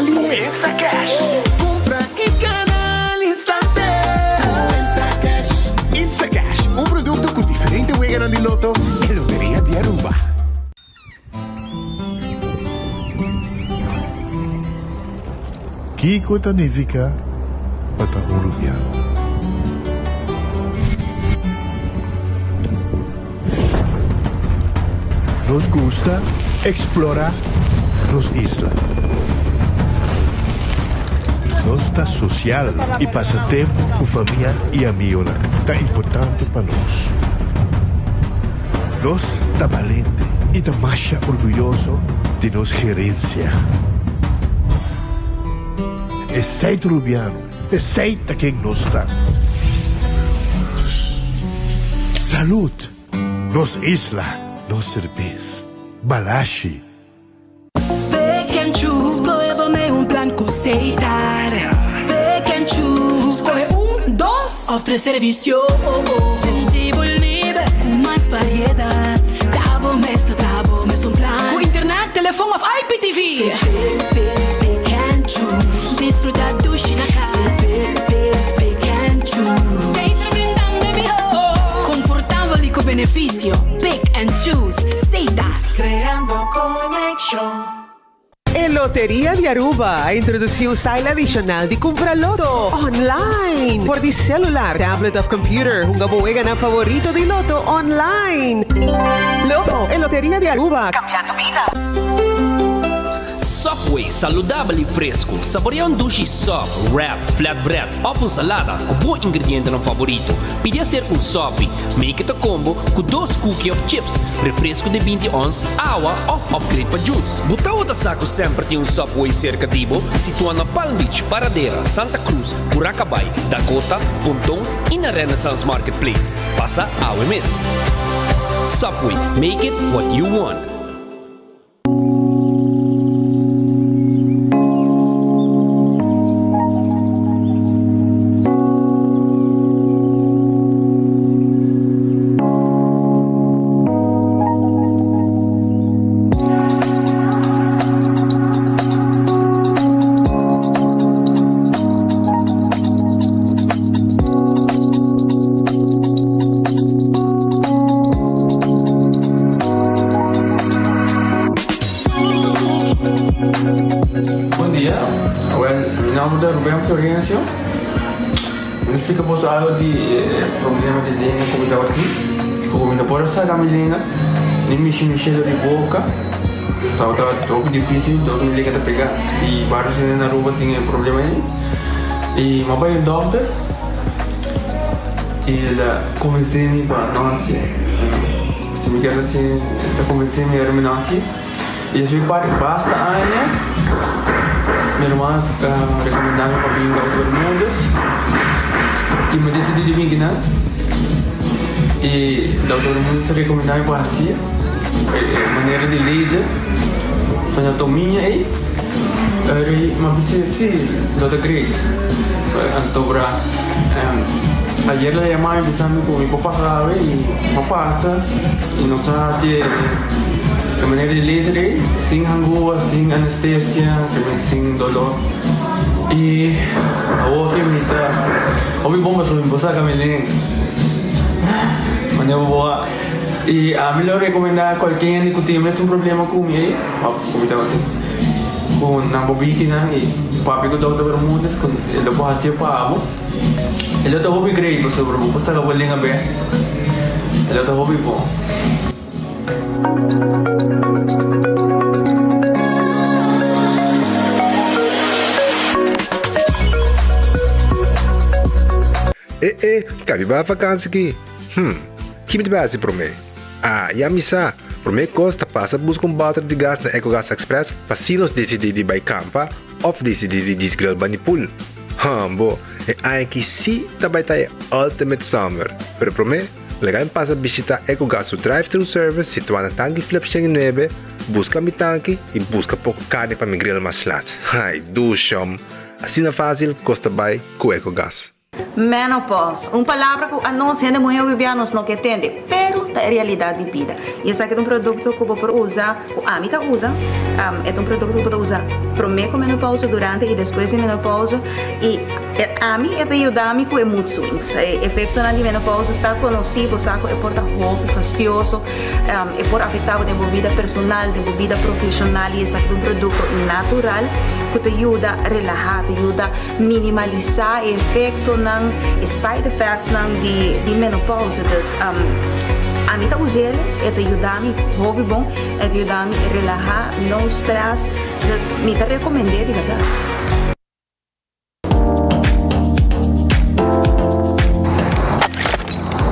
lihe. Instacash. Kumpra i gana al instante ku Instacash. Instacash, un produkto ku diferente weganan di loto e Loteria di Aruba. Kiko ta nifiká pa ta un rubiano? Nos gusta eksplorá nos isla. Nos ta sosial i pasa tempu ku famia i amigonan ta importante pa nos. Nos ta balente i ta masha orguyoso di nos gerensia. Esei ta Rubiano, esei ta ken nos ta. Salud! Nos isla, nos serbes. Balashi. Pick and choose, skohe bo mei un plan ku Setar. Pick and choose, skohe un, dos of tres servisio. Sinti bo liber ku mas variedat. Ta bo mes ta traha bo mes un plan. Ku internet, telefon of IPTV. Pick, pick, pick and choose. Disfruta dushi na kas. Pick, pick, pick and choose. Setar brindando e mihó. Konfortabel i ku benefisio. Pick and choose. Setar. Creando conexion. E Loteria di Aruba a introduci un style adicional di cumpra loto online for di celular, tablet of computer. Hunga bo weganan favorito di loto online. Lotto, e Loteria di Aruba, cambiando bida. Subway, saludabel y fresco. Saborea un dushi sub, wrap, flatbread of un salada cu bo ingredientenan favorito. Pidi acerca un sopi. Make it a combo cu dos cookie of chips, refresco di binti ons, awa of upgrade pa juice. Bo tabata sa cu semper tin un Subway cerca di bo? Situa na Palm Beach, Paradera, Santa Cruz, Curacabai, Dakota, Ponton y na Renaissance Marketplace. Pasa awe mes. Subway, make it what you want. Bon dia, wel mi nomber ta Ruben Florencio. Mi ta splika boso algo di e problema di lenga ku mi tabatin. Ku mi no por a saka mi lenga, ni mishi mi shelo di boka. Tabata hopi dificil, dor mi lenga ta pega. I varios hende na Aruba tin e problema ei. I mi a bai un dokter i el a konvensé mi pa no hasié. Si mi kier hasié, el a konvensé mi ora mi no hasié. I despues di basta aña mi ruman a rekomendá mi pa bin Dokter Bermudez i mi a disidí di bin kinan. I Dokter Bermudez a rekomendá mi pa hasié e manera di laser anatomia ei. Mi a bisa si lo ta great. Anto bra ayer el a yama mi bisa mi ku mi por pasa awe i mi a pasa i nos a hasi e manera di laser ei sin hangua, sin anestesia, sin dolor. I awor ke mi ta hopi bon pasobra mi por saka mi lenga manera bo a i ami lo rekomendá kualke hende ku tin e mesun problema ku mi ei òf ku mi tabatin ku nan por biki nan i papia ku Dòkter Bermudez ku e lo por hasié pa bo e lo ta hopi great pasobra bo por saka bo lenga bèk e lo ta hopi bon. E e, kabi bai vakansi ki? Hm, ki mi ta bai hasi promé? Ah, ya mi sa! Promé kos ta pasa buska un bòter di gas na Ecogas Express pa si nos disidí di bai kampa òf disidí di djis grill bani pool. Hambo, e aña aki sí ta bai ta e ultimate summer! Pero promé, Laga mi pasa bishita Ecogas su drive-thru service situá na Tanki Flip 109, buska mi tanki i buska poko karni pa mi grill mas lat. Ai, dushom! Asina fásil kos ta bai ku Ecogas. Menopause, un palabra ku anos hende muhé hopi bia nos no ke tende, pero. ta e realidat di bida. I esaki ta un produkto ku bo por usa, ku ami ta usa, e ta un produkto ku bo ta usa promé ku menopousa, durante i despues di menopousa i ami e ta yuda mi ku e mood swings. E efektonan di menopousa ta konosí, bo sa ku e por ta hopi fastioso, e por afektá bo den bo bida personal, den bo bida profeshonal i esaki ta un produkto natural ku ta yuda relahá, ta yuda minimalisá e efektonan, e side effectsnan di di menopousa. Dus ami ta us'el, e ta yuda mi hopi bon, e ta yuda mi relahá, no stress, dus mi ta rekomend'é di bèrdat.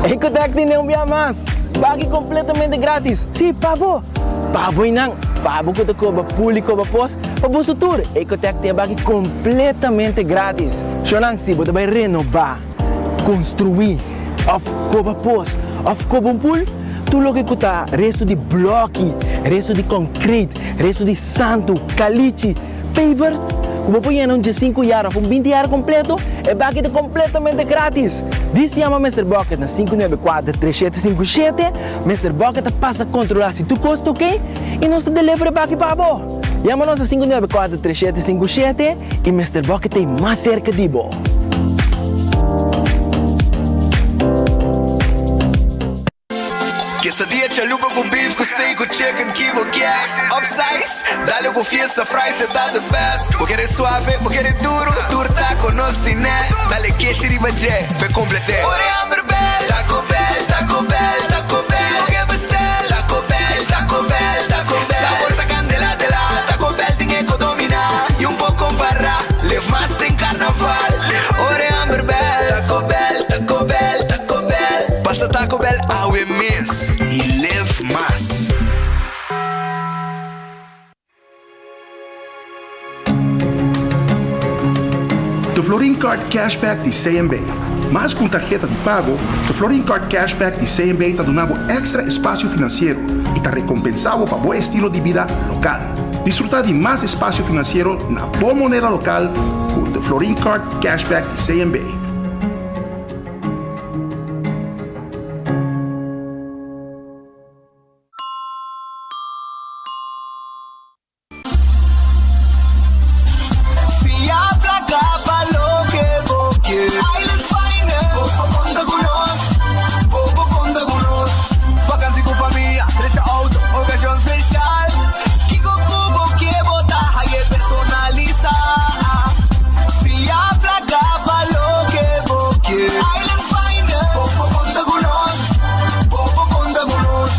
Ecotec tene un bia mas! Pagi completamente gratis! Si, pa bo! Pa bo y nan! Pa bo cu ta coba pul y coba pos, pa boso tur! Ecotec tin e baki completamente gratis! Shownan, si bo ta bay renoba, construi, of coba pos, of coba un pul, tur loke cu ta resto di bloki, resto di concrete, resto di santo, calichi, Pavers ku bo por yena un diesinku yar òf un binti yar kompleto, e baki ta kompletamente gratis! Dis yama Mister Bucket na 594 3757, Mister Bucket ta pasa kontrolá si tur kos ta oke i nos ta deliver e baki pa bo! Yama nos na 594 3757 i Mister Bucket ta ei mas serka di bo! Quesadilla chalupa cu beef cu steak cu chicken ki bo kier Upsize, dale cu fiesta fries e ta the best Bo kere suave, bo kere duro, tur taco nos tine Dale keshi riba dje, p'e complete Ora e hamber bel, Taco Bell, Taco Bell, Taco Bell Bo ke bestel, Taco Bell, Taco Bell, Taco Bell Sabor ta candela dela, Taco Bell tin e co domina Y un por compara, live mas den carnaval Ora e hamber bel, Taco Bell, Taco Bell, Taco Bell. Pasa Taco Bell awe mes y live mas. The Florin Card Cashback di CMB. Mas ku un tarheta di pago, The Florin Card Cashback di CMB ta duna bo èkstra espasio finansiero i ta rekompensá bo pa bo estilo di bida lokal. Disfrutá di mas espasio finansiero na bo moneda lokal ku The Florin Card Cashback di CMB. Fia placa pa loke bo kier. Island Finance, bo por conta cu nos, bo por conta cu nos. Vakantie cu famia, drecha auto, ocasion special. Kico cu bo kier bo ta haye personalisa. Fia placa pa loke bo kier. Island Finance, bo por conta cu nos, bo por conta cu nos.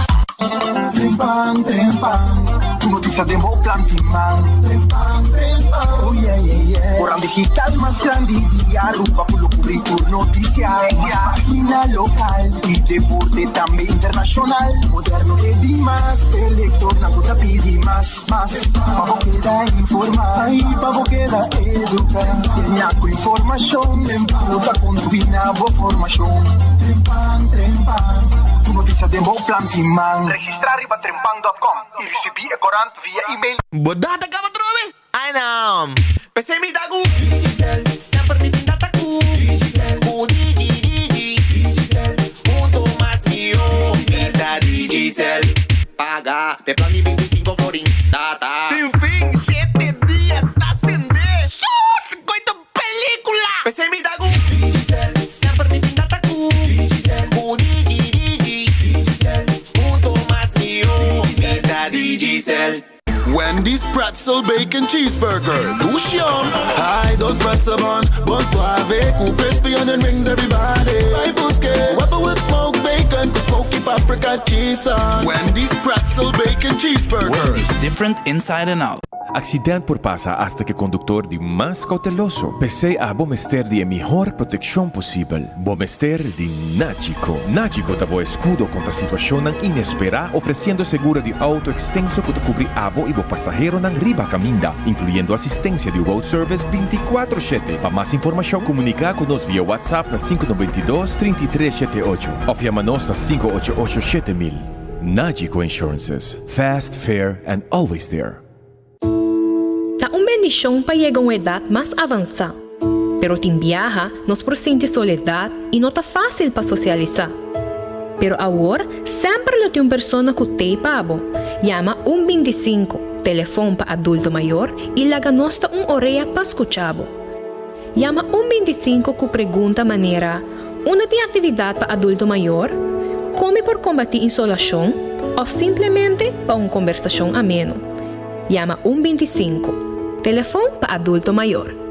Trempan, trempan, tur noticia den bo plan tin man. Trempan, trempan, oh yeah, yeah, yeah. Oran digital mas grandi di Aruba cu lo cubri tur noticia. Mas pagina local y deporte tambe internacional. Moderno e dimas, e lectornan cu ta pidi mas, mas. Pa bo keda informa y pa bo keda educa. Llena cu informacion cu ta contribui na bo formacion. Trempan, trempan, tur noticia den bo plan tin man. Registra riba trempan dot com y ricibi e corant via email. Bo data caba trobe? Ay no. P'esei mi ta cu Digicel. Semper mi tin data cu Digicel. Cu Digi Digi. Digicel. Hunto mas mihó. Mi ta Digicel. Paga p'e plan di 25 florin. Data. Sin fin, shete dia ta sende. Sus! Koito pelicula! P'esei mi ta cu Digicel. Semper mi tin data cu Digicel. Cu Digi Digi. Digicel. Hunto mas mihó. Mi ta Digicel. Wendy's Pretzel Bacon Cheeseburger, dushi yum! Hi, dos pretzel bun, bon suave cu crispy onion rings, everybody bay busque. Webber with smoked bacon cu smoky paprika cheese sauce. Wendy's Pretzel Bacon Cheeseburger. Wendy's, different inside and out. Accident por pasa hasta cu e conductor di mas cauteloso. P'esey abo mester di e mihor proteccion posibel. Bo mester di Nagico. Nagico ta bo escudo contra situacionnan inespera, ofreciendo seguro di auto extenso cu ta cubri abo y bo pasaheronan riba caminda, incluyendo asistencia di road service binticuatro shete. Pa mas informacion, comunica cu nos via WhatsApp na sinku noventa i dos, trinta i tres shete ocho of yama nos na sinku ocho ocho 7000. Nagico Insurances, fast, fair and always there. Ta un bendishon pa yega un edat mas avansá, pero tin biaha nos por sinti soledat i no ta fásil pa sosialisá. Pero awor, semper lo tin un persona ku t'ei pa bo. Yama un 25, telefon pa adulto mayor, i laga nos ta un orea pa skucha bo. Yama un 25 ku pregunta manera, Unda tin aktividat pa adulto mayor? Kon mi por kombatí insolashon? Òf simplemente pa un kombersashon ameno. Yama un 25, telefon pa adulto mayor.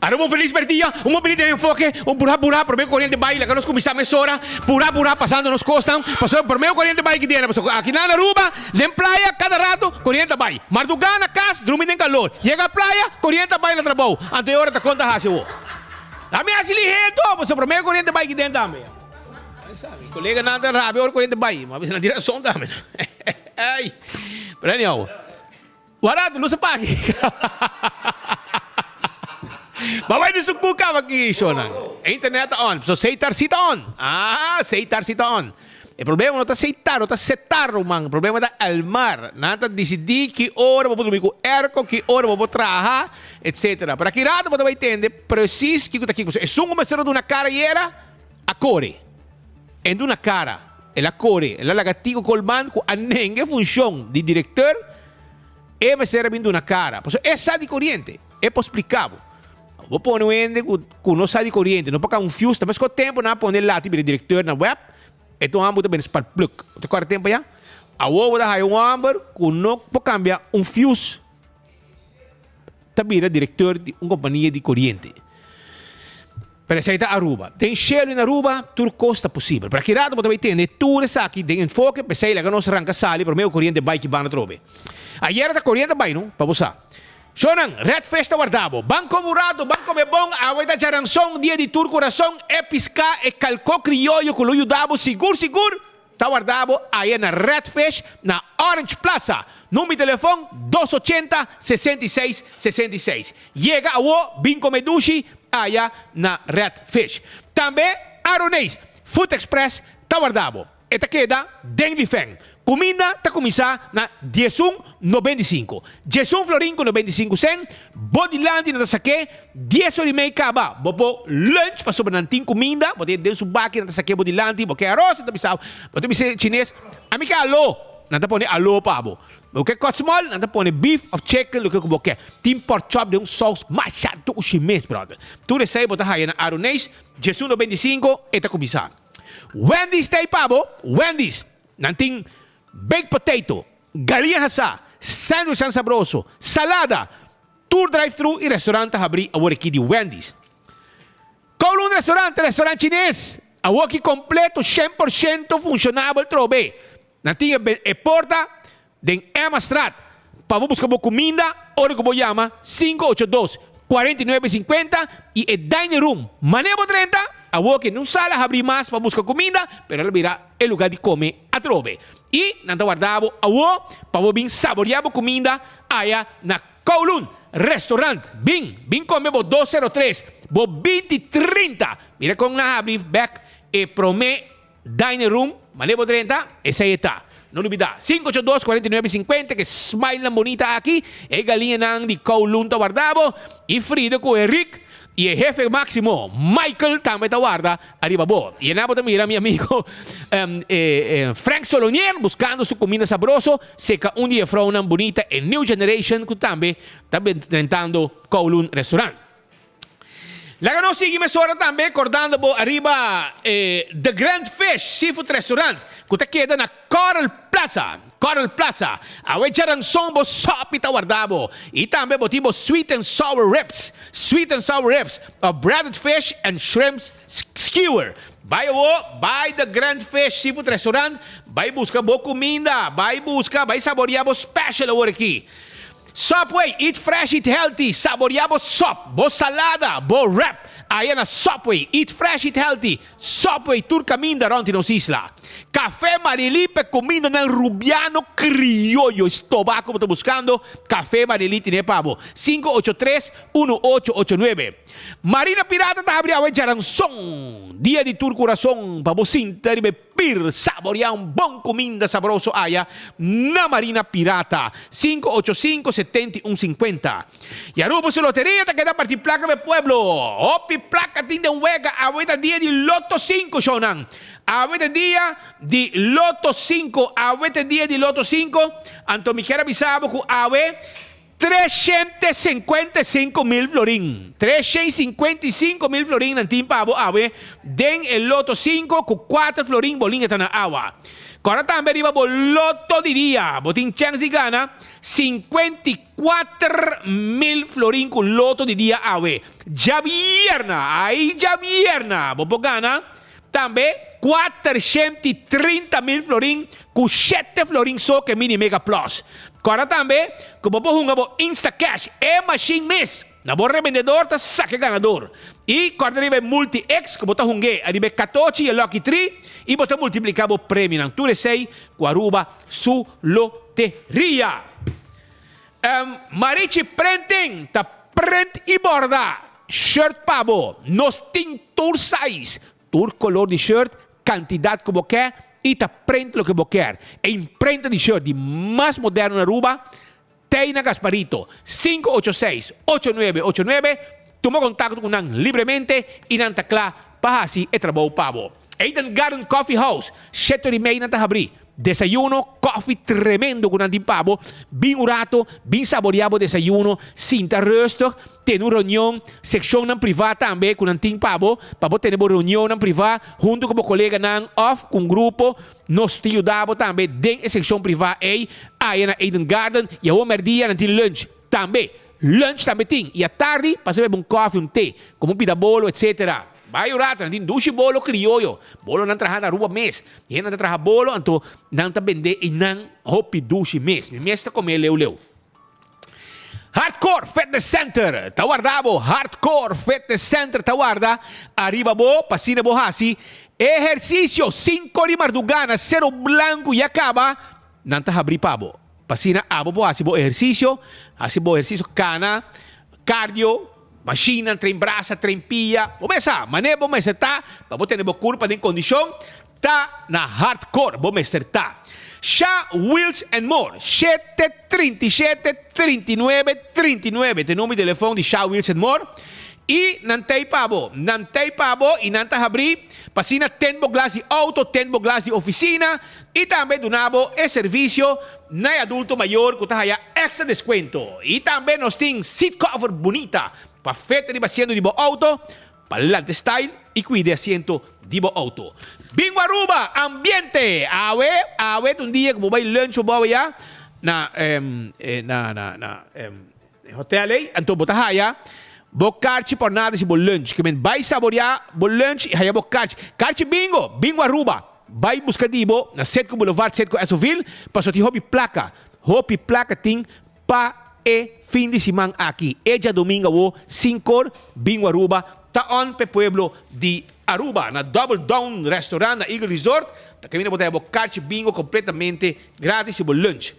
Aruba un felis berdia, un bon bini den enfoke, un purá purá promé koriente bai, laga nos kuminsá mesora, purá purá pasando nos kosnan, pasobra promé koriente bai ki dena, pasobra aki nan Aruba, den playa kada rato koriente ta bai, mardugá na kas drumi den kalor, yega playa koriente ta bai na trabou, anto e ora ta kon ta hasi awor? La mi hasi lihé anto, pasobra promé koriente bai ki den tambe. Mi koleganan ta rabia ora koriente bai, ma bisa nan tin rason tambe. Ey, pero anyhow. Warato, lus a pagi. Ma bai di su ku kaba aki, shownan. E internet ta on. So Seitar si ta on. Ah, Seitar si ta on. E problema no ta Seitar, no ta Setar, ruman. E problema ta Elmar. Nan ta disidí ki ora bo por drumi ku airco, ki ora bo por traha, etcetera. Pero aki rato bo ta bai tende precies kiko ta kiko. So esun ku mester a duna kara ayera, a kore. E duna kara. El a kore. El a laga Tico Colman ku a nenga e funshon di direkteur. E mester a bin duna kara. Pasobra e sa di koriente. E por splika bo. Bo pone un hende ku ku no sa di koriente, no por kaba un fuse. Ta meskos tempu nan a pone Lati bira direkteur na web, e ta un hòmber ku ta bini sparplug. Bo ta kòrda tempu ayá? Awor bo ta haya un hòmber ku no por kambia un fuse ta bira direkteur di un kompania di koriente. Pero esei ta Aruba. Den shelu in Aruba tur kos ta posibel. Pero aki rato bo ta bai tende tur esaki den enfoke, p'esei laga nos ranka sali promé ku koriente bai ki banda atrobe. Ayera ta koriente bai no, pa bo sa. Shownan, Red Fish ta warda bo. Ban kome un rato, ban kome bon, awe ta djaranson, dia di tur kurason, e piská, e kalkó krioyo ku lo yuda bo sigur sigur. Ta warda bo aya na Red Fish na Orange Plaza. Number di telefon, dos ochenta, 66, 66. Yega awo bin come dushi aya na Red Fish. Tambe Aroneis Food Express ta warda bo. E ta keda den Lifeng. Cuminda ta cuminsa na diesun 95. Diesun florin cu 95 cent. Bo dilanti nan ta sak'é dies ora i mei kaba. Bo por lunch pasobra nan tin kuminda, bo ta den su baki nan ta sak'é bo dilanti, bo ke aros nan ta bisa bo ta bisa chines, ami ke alo, nan ta pone alo pa bo. Bo ke kòtsmòl nan ta pone beef of chicken loke ku bo ke. Tin pork chop den un sous masha dushi mes brother. Tur esei bo ta haya na Aruneis, diesun 95 e ta kuminsá. Wendy's ta ei pa bo, Wendy's nan tin baked potato, Galiña hasá, sandwichnan sabroso, salada, tur drive-thru i restaurant ta habrí awor aki di Wendy's. Kowloon Restaurant ta restaurant chines, awor aki kompleto 100% funshonabel trobe. Nan tin e porta den Emmastraat pa bo buska bo kuminda ora ku bo yama 582 49 50 i e dining room manera bo drenta awor aki no sala habrí mas pa buska kuminda pero el a bira e lugá di kome atrobe. I nan ta warda bo awo pa bo bin saborea bo kuminda aya na Kowloon Restaurant. Bin, bin kome bo 203, bo 20 30. Mira kon nan habri bek e prome dining room, manera bo drenta, esei e ta. No lubida, 582 49 50, ke smile nan bonita aki, e galiñanan di Kowloon ta warda bo, i Frida ku Eric i e hefe maximo Michael tambe ta warda Ariba bo. Y ena bo ta mira mi amigo Frank Solonier buscando su cuminda sabroso seca un di e vrouwnan bunita e new generation cu tambe ta drentando Kowloon Restaurant. Laga nos sigui mesora tambe cordando bo ariba The Grand Fish Seafood Restaurant cu ta keda na Coral Plaza, Coral Plaza. Awe djaranson bo sopi ta warda bo. I tambe bo tin bo sweet and sour ribs, sweet and sour ribs of breaded fish and shrimps skewer. Bai awo, bai The Grand Fish Seafood Restaurant, bai buska bo kuminda, bai buska, bai saboria bo special awor aki. Subway, eat fresh, eat healthy, saborea bo sop, bo salada, bo wrap, aya na Subway, eat fresh, eat healthy, Subway tur caminda rond di nos isla. Café Marilí p'e cumindanan Rubiano crioyo, es tobaco bo ta buscando, Café Marilí tine pa bo, 583 1889. Marina Pirata ta habri awe djaranson, dia di tur curason, pa bo sinta riba e pir saborea un bon cuminda sabroso aya na Marina Pirata, 585 71 50. Y Aruba su loteria ta keda parti placa pa e pueblo. Hopi placa tin den wega, awe ta dia di Lotto 5 shownan. Awe ta dia di Lotto 5, awe ta dia di Lotto 5, anto mi kier a bisa bo cu awe 355 mil florin, 355 mil florin nan tin pa bo awe den e Lotto 5 cu 4 florin bo linga ta na awa. Corda tambe riba bo Lotto di dia, bo tin chens di gana 54 mil florin cu Lotto di dia awe. Djabierna, ay djabierna, bo por gana tambe 430 mil florin cu shete florin so ke Mini Mega Plus. Corda tambe cu bo por hunga bo Instacash, e machine mes, na bo rebendedor ta saca e ganador. Y corda riba e Multi X cu bo ta hunge ariba e catochi y e Lucky Tree y bo ta multiplica bo premionan. Tur esey cu Aruba su loteria. Marichi Printing ta print y borda shirt pa bo. Nos tin tur size, tur color di shirt, cantidad cu bo ke y ta print loke bo kier. E imprenta di shirt di mas moderno na Aruba, Teyna Gasparito, 586 8989. Tuma contacto cu nan libremente y nan ta cla pa haci e trabou pa bo. Eden Garden Coffee House, shete ora y mei nan ta habri. Desayuno, koffie tremendo ku nan tin pa bo. Bin un rato, bin saborea bo desayuno, sinta rustig, tene un reunion, sekshonnan privá tambe ku nan tin pa bo, pa bo tene bo reunionnan privá huntu ku bo koleganan òf ku un grupo. Nos ta yuda bo tambe den e sekshon privá ei aya na Eden Garden. I awor mèrdia nan tin lunch tambe. Lunch tambe tin. I atardi pasa bebe un koffie, un te, komo un pida bolo, etcetera. Bai un rato, nan tin dushi bolo krioyo. Bolo nan traha na Aruba mes. E hendenan ta traha bolo, anto nan ta bende i nan hopi dushi mes. Mi mes ta come leu leu. Hardcore Fitness Center ta warda bo. Hardcore Fitness Center ta warda ariba bo pa asina bo hasi ehercicio. Cinco di marduga na Cero Blanco ya caba, nan ta habri pa bo. Pa asina abo por hasi bo ehercicio, hasi bo ehercicio cana, cardio. Mashinnan, tren brasa, tren pia. Bo mester sa, manera bo mester ta pa bo tene bo kurpa den kondishon, ta na hardcore bo mester ta. Sha Wheels and More, shete 37 39 39 ta e number di telefon di Sha Wheels and More. I nan ta ei pa bo, nan ta ei pa bo i nan ta habrí pa asina ten bo glas di outo, ten bo glas di ofisina i tambe duna bo e servisio na e adulto mayor ku ta haya extra deskuento. I tambe nos tin seat cover bunita pa feta riba asiento di bo outo pa lanta style i kuida e asiento di bo outo. Bingo Aruba! Ambiente! Awe, awe ta un dia ku bo bai lunch bo bou ya na na na na hotel ei, anto bo ta haya bo karchi por nada si bo lunch. Ke men bai saborea bo lunch i haya bo karchi. Karchi bingo! Bingo Aruba! Bai buska di bo na Setco Boulevard, Setco Esoville, pasobra tin hopi plaka, hopi plaka tin pa e fin di siman aki. E djadomingo awo, sinkor, Bingo Aruba ta on p'e pueblo di Aruba. Na Double Down Restaurant na Eagle Resort ta kaminda bo ta haya bo karchi bingo kompletamente gratis i bo lunch.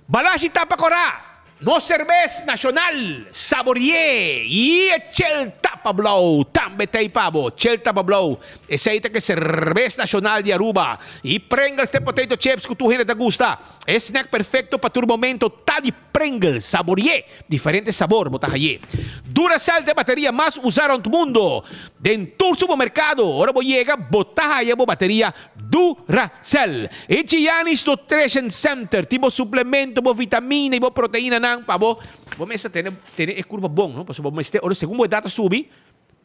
Balashi tapa korá! Nos serbes nashonal, saborié i e chel tapa blou tambe ta ei pa bo. Chel tapa blou, esei ta ke serbes nashonal di Aruba. I Pringles te potato chips ku tur hende ta gusta. E snack perfekto pa tur momento ta di Pringles. Saborié, diferente sabor bo ta haye. Duracell ta e bateria mas usá rònt mundo. Den tur supermerkado ora bo yega bo ta haya bo bateria Duracell. E Giannis Nutrition Center tin bo suplemento, bo vitamina y bo proteinanan pa bo bo mester tene tene e curpa bon, no? Pasobra bo mester ora segun bo edad ta subi,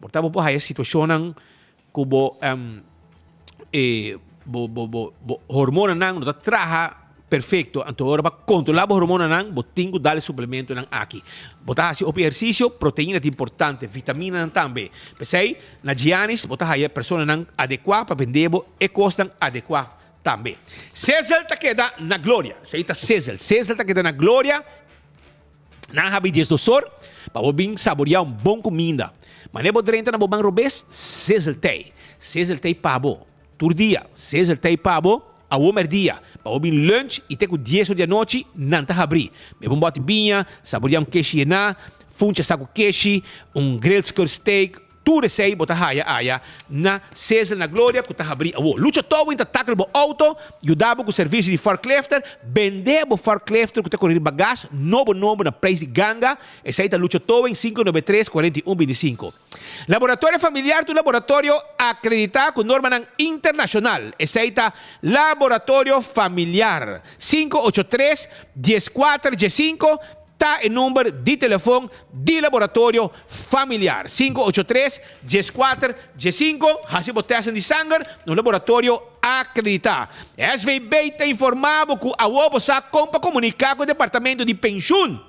por ta bo por haya situacionnan cu bo e bo bo bo bo hormonanan no ta traha Perfecto, anto ora pa controla bo hormonanan bo tin cu dal e suplementonan aki. Bo ta haci hopi ehercicio, proteina ta importante, vitaminanan tambe. P'esey na Giannis bo ta haya personanan adecua pa bende bo e cosnan adecua tambe. Sizzle ta keda na gloria. Esey ta Sizzle. Sizzle ta keda na gloria. Nan habri 12 or pa bo bin saborea un bon cuminda. Mane bo drenta na bo man robes, Sizzle tey. Sizzle tey pa bo tur dia. Sizzle tey pa bo awo merdia. Pa bo bin lunch y te cu dies or di anochi nan ta habri. Bebe un boti biña, saborea un keshi yená, funcha sacu keshi, un grilled skirt steak, Tur esei bo ta haya aya na Sizzle na Gloria ku ta habrí awor. Lucha Towing ta tackle bo auto, yuda bo ku servisio di forklifter, bende bo forklifter ku ta kore riba gas, nobo nobo na preis di ganga. Esei ta Lucha Towing, 593 41 25. Laboratorio Familiar ta un laboratorio akreditá ku normanan internashonal. Esei ta Laboratorio Familiar, 583 14 15. Ta e number di telefon di laboratorio familiar, 583 14 15. Hasi bo testen di sanger na un laboratorio akreditá. SVB ta informá bo ku awor bo sa kon pa komuniká ku e departamento di penshun.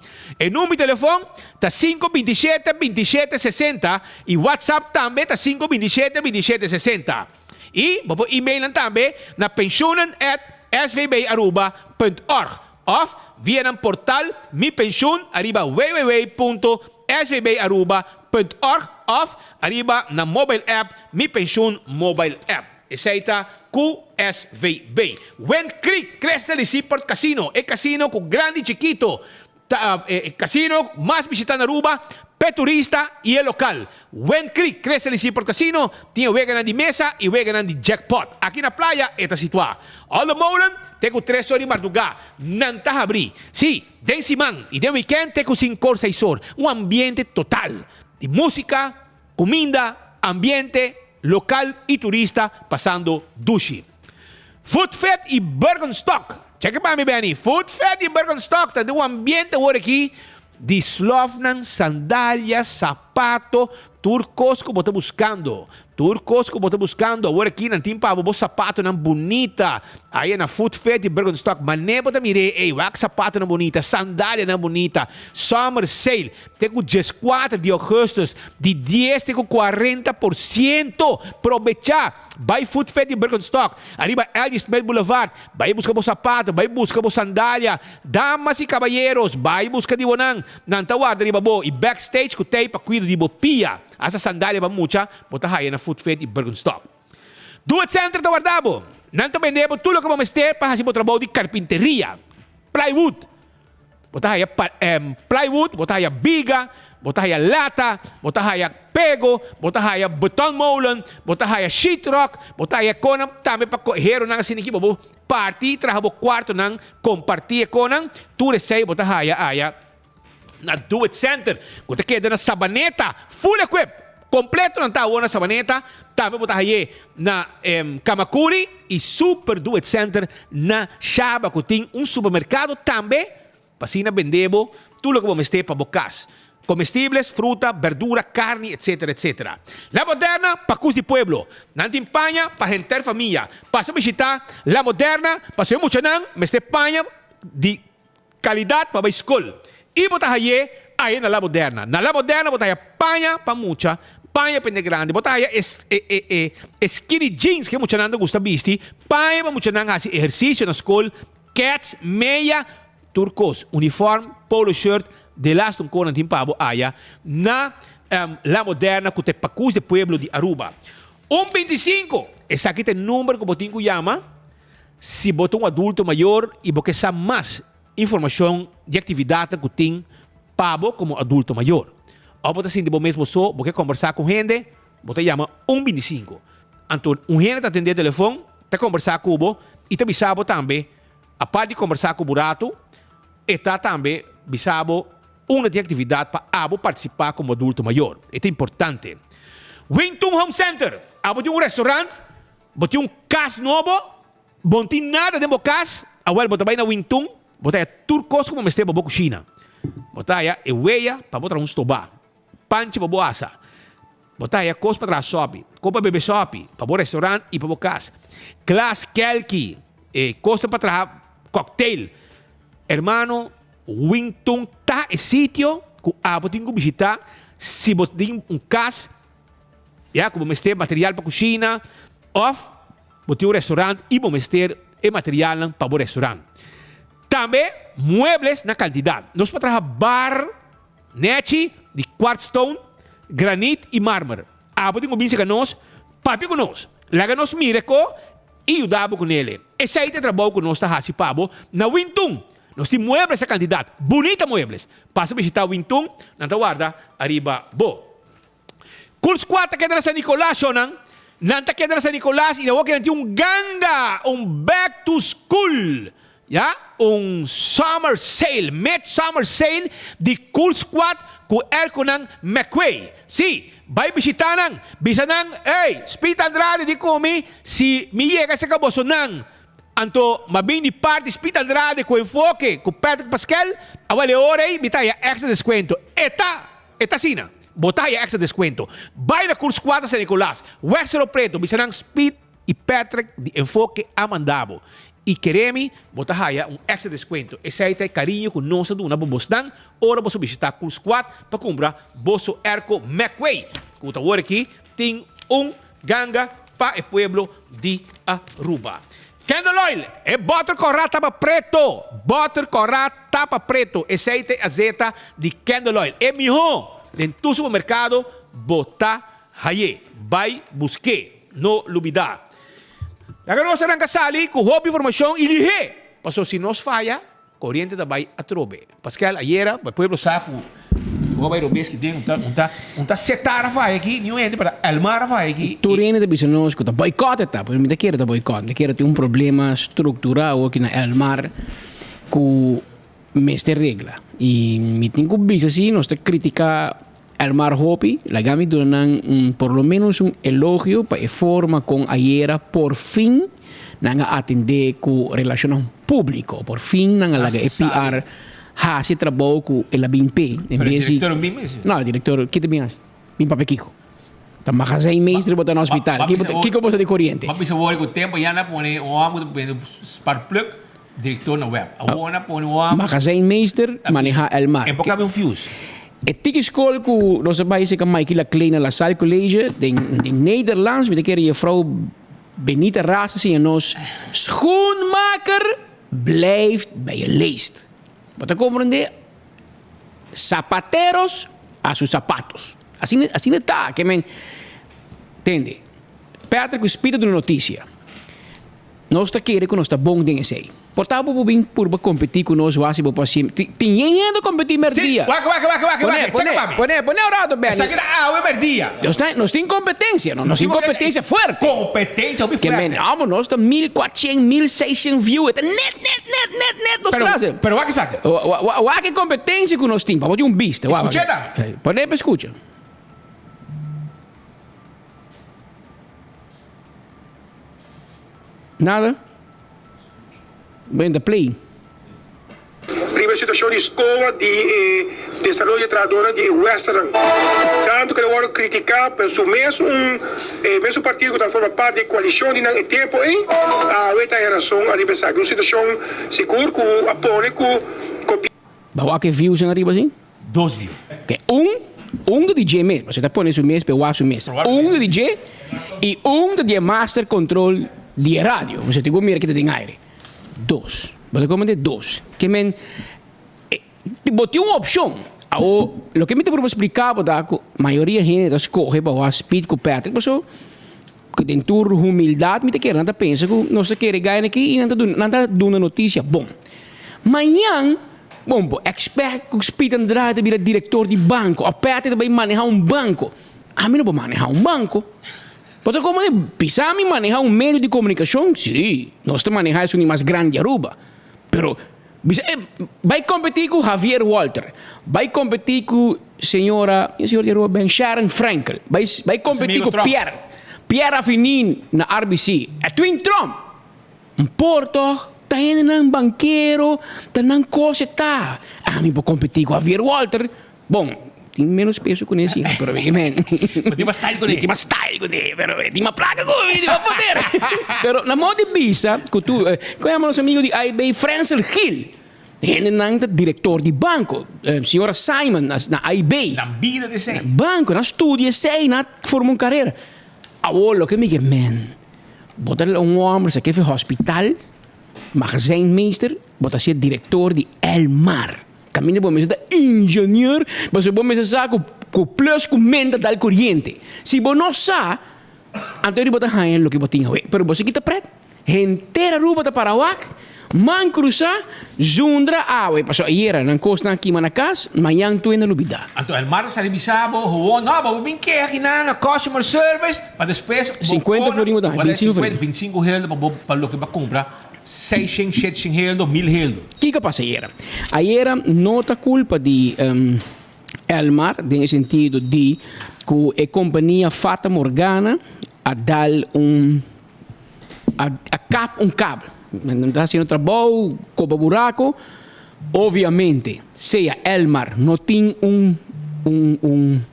E number di telefon ta 5 27 27 60 i WhatsApp tambe ta 5 27 27 60. I bo por email nan tambe na pensioenen at svbaruba punt org. Of via nan portal Mi Pensioen ariba www.svbaruba.org of ariba nan mobile app Mi Pensioen Mobile App. Esei ta ku SVB. Wind Creek Crystal y Seaport Casino, e casino ku grandi y chikito ta e casino mas bishita na Aruba p'e turista y e local. Wind Creek Crystal y Seaport Casino tin e weganan di mesa y weganan di jackpot. Aki na playa e ta situa. Olde Molen te ku tres or di mardugá nan ta habrí. Sí, den siman y den weekend te ku sinkor seis or. Un ambiente total di músika, kuminda, ambiente, lokal y turista pasando dushi. Food Fit y Birkenstock. Cheke pa mi Benny. Food Fit y Birkenstock ta den un ambiente awor aki di slofnan, sandalia, sapato, tur kos ku bo ta buskando. Tur kos ku bo ta buskando awor aki nan tin pa bo bo sapatonan bunita. Aya na Food Fit di Birkenstock mane bo ta mir'é ey wak sapatonan bunita, sandalianan bunita. Summer sale te ku 14 di augustus di dies te ku 40%. Probecha! Bai Food Fit di Birkenstock ariba L.G. Smith Boulevard. Bai buska bo sapato, bai buska bo sandalia. Damas y caballeros, bai buska di bo nan. Nan ta warda riba bo y backstage cu tey pa cuido di bo pia. Hasta sandalia pa mucha bo ta haya na Food Fit y Birkenstock. Do It Center ta warda bo. Nan ta bende bo tur loke bo mester pa haci bo trabou di carpinteria, plywood. Bo ta haya plywood, bo ta haya biga, bo ta haya lata, bo ta haya pego, bo ta haya betonmolen, bo ta haya sheetrock, bo ta haya konan tambe pa heronan asina aki bo bo parti traha bo kuartonan komparti e konan, tur esei bo ta haya aya na Do It Center ku ta keda na Sabaneta full equip kompleto nan ta awor na Sabaneta tambe bo ta haye na Kamakuri y Super Do It Center na Shaba cu tin un supermercado tambe pa asina bende bo tur loke bo mester pa bo cas, comestibles, fruta, berdura, carni etc. Etc. La Moderna pa cus di pueblo, nan tin paña pa henter famia. Pasa bishita La Moderna pasobra e muchanan mester paña di Calidad pa bay scol. Y bo ta haye aye na La Moderna. Na La Moderna bo ta haya paña pa mucha, paña pa hende grandi. Bo ta haya e e e e skinny jeans ke muchanan ta gusta bisti, paña pa muchanan haci ehercicio na scol, kets, meya, tur cos. Uniform, polo shirt, delas un conan tin pa bo aya na La Moderna cu ta e pacus di pueblo di Aruba. Un 25, esaki ta e number cu bo tin cu yama. Si bo ta un adulto mayor i bo ke sa mas informashon di aktividatnan ku tin pa bo komo adulto mayor, òf bo ta sinti bo mes bo so, bo ke kombersá ku hende, bo ta yama un 25. Anto un hende ta atendé telefon, ta kombersá ku bo i ta bisa bo tambe, apart di kombersá ku bo ratu, e ta tambe bisa bo unda tin aktividat pa abo partisipá komo adulto mayor. E ta importante. Wing Tun Home Center, Abo tin un restaurant? Bo tin un kas nobo, bo no tin nada den bo kas, awel bo ta bai na Wingtun, bo ta haya tur kos ku bo mester pa bo kushina. Bo ta haya e weya pa bo traha un stobá, panchi pa bo asa, bo ta haya kos pa traha sòpi, kos pa bebe sòpi, pa bo restaurant i pa bo kas, glas, kèlki, e kosnan pa traha kòktel. Hermano, Wingtun ta e sitio ku abo tin ku bishitá si bo tin un kas. Ya ku bo mester material pa kushina òf bo tin un restaurant i bo mester e materialnan pa bo restaurant. Tambe muebles na kantidat. Nos por traha bar nechi di kwartstone, granit i marmer. Abo tin ku bin seka nos, papia ku nos. Laga nos mira ko i yuda bo ku nele. Esei ta e trabou ku nos ta hasi pa bo na Wintun. Nos tin muebles na kantidat, bunita muebles. Pasa bishita Wintun, nan ta warda ariba bo. Kurs kua ta keda na San Nicolas shownan. Nan ta keda na San Nicolas y awor ke nan tin un ganga, un back to school, ya, un summer sale, mid summer sale di Kurs Squad ku airconan McQuay. Si, bai bishita nan, bisa nan, ey, Speed Andrade di ku mi, si mi yega serka boso nan, anto m'a bin di parti Speed Andrade ku Enfoke, ku Patrick Paskel, awor e ora ey mi ta haya extra descuento. E ta! E ta asina. Bo ta haya extra descuento. Bai na Kurs Cuatro San Nicolas, Weg Cerro Preto, bisa nan Speed y Patrick di Enfoke a manda bo. Y kere mi, bo ta haya un extra descuento. Esey ta e cariño cu nos ta duna bo bosnan ora boso bishita Kurs Cuat pa cumpra boso airco McWay, cu ta awor aki tin un ganga pa e pueblo di Aruba. Candle oil, e boter corá tapa preto, boter corá tapa preto, esey ta e azeta di candle oil, e mihó den tur supermercado bo ta hay'é, bay busk'é, no lubidá. Laga nos arranca sali cu hopi informacion y lihé, paso si nos faya, Coriente ta bay atrobe. Pascal ayera pa pueblo sa cu bo a bay robes ki den un ta un ta un ta setar a faya aki ni un hende para Elmar a faya aki. Tur hende ta bisa nos cu ta boycott e ta, pero mi ta kere ta boycott, mi ta kere tin un problema structural awo aki na Elmar cu mester regla. Y mi tin cu bisa si nos ta critica Elmar hopi, laga mi duna nan un por lo menos un elogio pa e forma con ayera por fin nan a atende cu relacionnan publico. Por fin nan a laga e PR haci e trabou cu el a bin p'e. En Pero e bes di director no bin mes? No, e director, ki ta bin haci? Bin papia kico? Ta magazijnmeester bo ta na hospital. Kico bo ta di coriente? Bo a bisa wor cu tempo ya nan a pone un homber cu ta bende sparkplug director na web. Awor nan a pone un homber. Magazijnmeester maneha Elmar. E por cambia un fuse. E tiki skol ku nos a bai serka Mikey Laclay na La Salle College den den Nederlands, mi ta kere juffrouw Benita Ras a siña nos, Schoenmaker blijft bij je leest. Bo ta komprendé? Zapateros a sus zapatos. Asina asina ta, ke men tende. Patrick ku Speed a duna notisia. Nos ta kere ku nos ta bon den esei. Por ta bo por bin purba kompetí ku nos wak si bo por hasi. Tin yen hende kompetí mèrdia. Sí, wak, wak, wak, wak, wak. Pone, Cheka pa mi. pone, pone un rato, Benny. Esaki ta awe mèrdia. Nos ta, nos tin kompetensia, no? Nos tin kompetensia fuerte. Kompetensia hopi Ke men, fuerte. amo, nos ta 1400, 1600 view. E ta net, net, net, net, net nos Pero, tras. pero wak esaki. Wa, wa, wak e kompetensia ku nos tin. Pa bo tin un bista. Wak, wak. Skucha ta. Pone pa skucha. Nada. Benta play. Riba e situashon di SCOA di e desaroyo di trahadornan di e Westernan. Tantu ku el a wòrdu kritiká pa su mes un e mesun partido ku ta forma parti di e koalishon di nan e tempu ei, awe ta e rason ariba esaki. Un situashon sigur ku a pone ku gobièrnu. Ba wak e views nan ariba si? Dos view. Ke un, un ta di dje mes, pasobra e ta pone su mes pa e wak su mes. Un ta di dje i un ta di e master control di e radio. Pasobra tin ku mira ke ta den aire. Dos. Bo ta komprende? Dos. Ke men, bo tin un opshon. Awor, loke mi ta prueba splika bo ta ku mayoria hende ta skohe pa wak Speed ku Patrick pasobra ku den tur humildat mi ta kere nan ta pensa ku nos ta kere gana aki i nan ta duna nan ta duna notisia bon. Mañan bon bo expect ku Speed Andrade ta bira direktor di banko òf Patrick ta bai maneha un banko. Ami no por maneha un banko. Bo ta komo bisa mi maneha un medio di komunikashon? Si, nos ta maneha esun di mas grandi di Aruba. Pero bisa e bai kompetí ku Javier Walter, bai kompetí ku señora, e señor di Aruba ben Sharon Frankel, bai bai kompetí ku Pierre, Pierre Rafinin na RBC, Edwin Tromp. Un por tòg ta hendenan bankero, ta nan kos e ta. Ami por kompetí ku Javier Walter. Bon, tin menos peso ku ne si, pero e men. Bo tin mas style ku ne. Mi tin mas style ku ne, pero e tin mas plaka ku mi, tin mas poder. Pero na modo di bisa ku tur, ku yama nos amigo di AIB, Frensel Gil, hendenan ta direktor di banko, señora Simon na AIB. Nan bida di esei. Na banko, nan studia esei, nan forma un karera. Awor loke mi ke, men, bo ta un homber sa ke fi hospital, magazijnmeester. Bo ta ser director di Elmar. Caminda bo mester ta ingenieur, pasobra bo mester sa cu cu plus cu min ta dal coriente. Si bo no sa, anto bo ta haña loke bo tin awe. Pero bo sa kita pret. Henter Aruba ta para wak, man crusa, zundra awe. Pasobra ayera nan cosnan a kima na cas, mañan tur hende a lubida. Anto Elmar ta sali bisa bo, Gewoon, no, bo bin keha kinan na customer service, pa despues bo 50 florin bo ta haña, 25 florin. 25 gulden pa bo pa loke bo a cumpra. Seishen, shetshen heldo, mil heldo. Kiko pasa ayera? Ayera no ta kulpa di Elmar den e sentido di ku e kompania Fata Morgana a dal un a kap un kabel. Nan ta hasiendo trabou, koba burako. Obviamente sea Elmar no tin un un un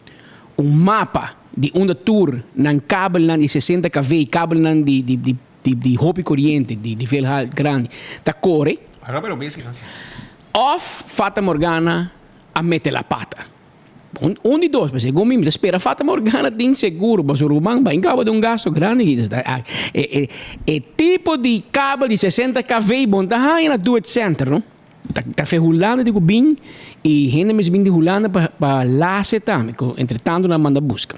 un mapa di unda tur nan kabelnan di sesenta kv, kabelnan di di di di hopi koriente, di di veel hal grandi, ta kore. Of Fata Morgana a mete la pata. Un, un di dos, segun mi, mi ta spera Fata Morgana tin seguro, pasobra ruman bai kaba di un gasto grandi. E, e, e tipo di kabel di 60 kV bon ta haña na Do It Center, no? Ta, ta fe Hulanda di ku bin i hende mes bin di Hulanda pa, pa lase tambe, ku entretanto nan manda buska.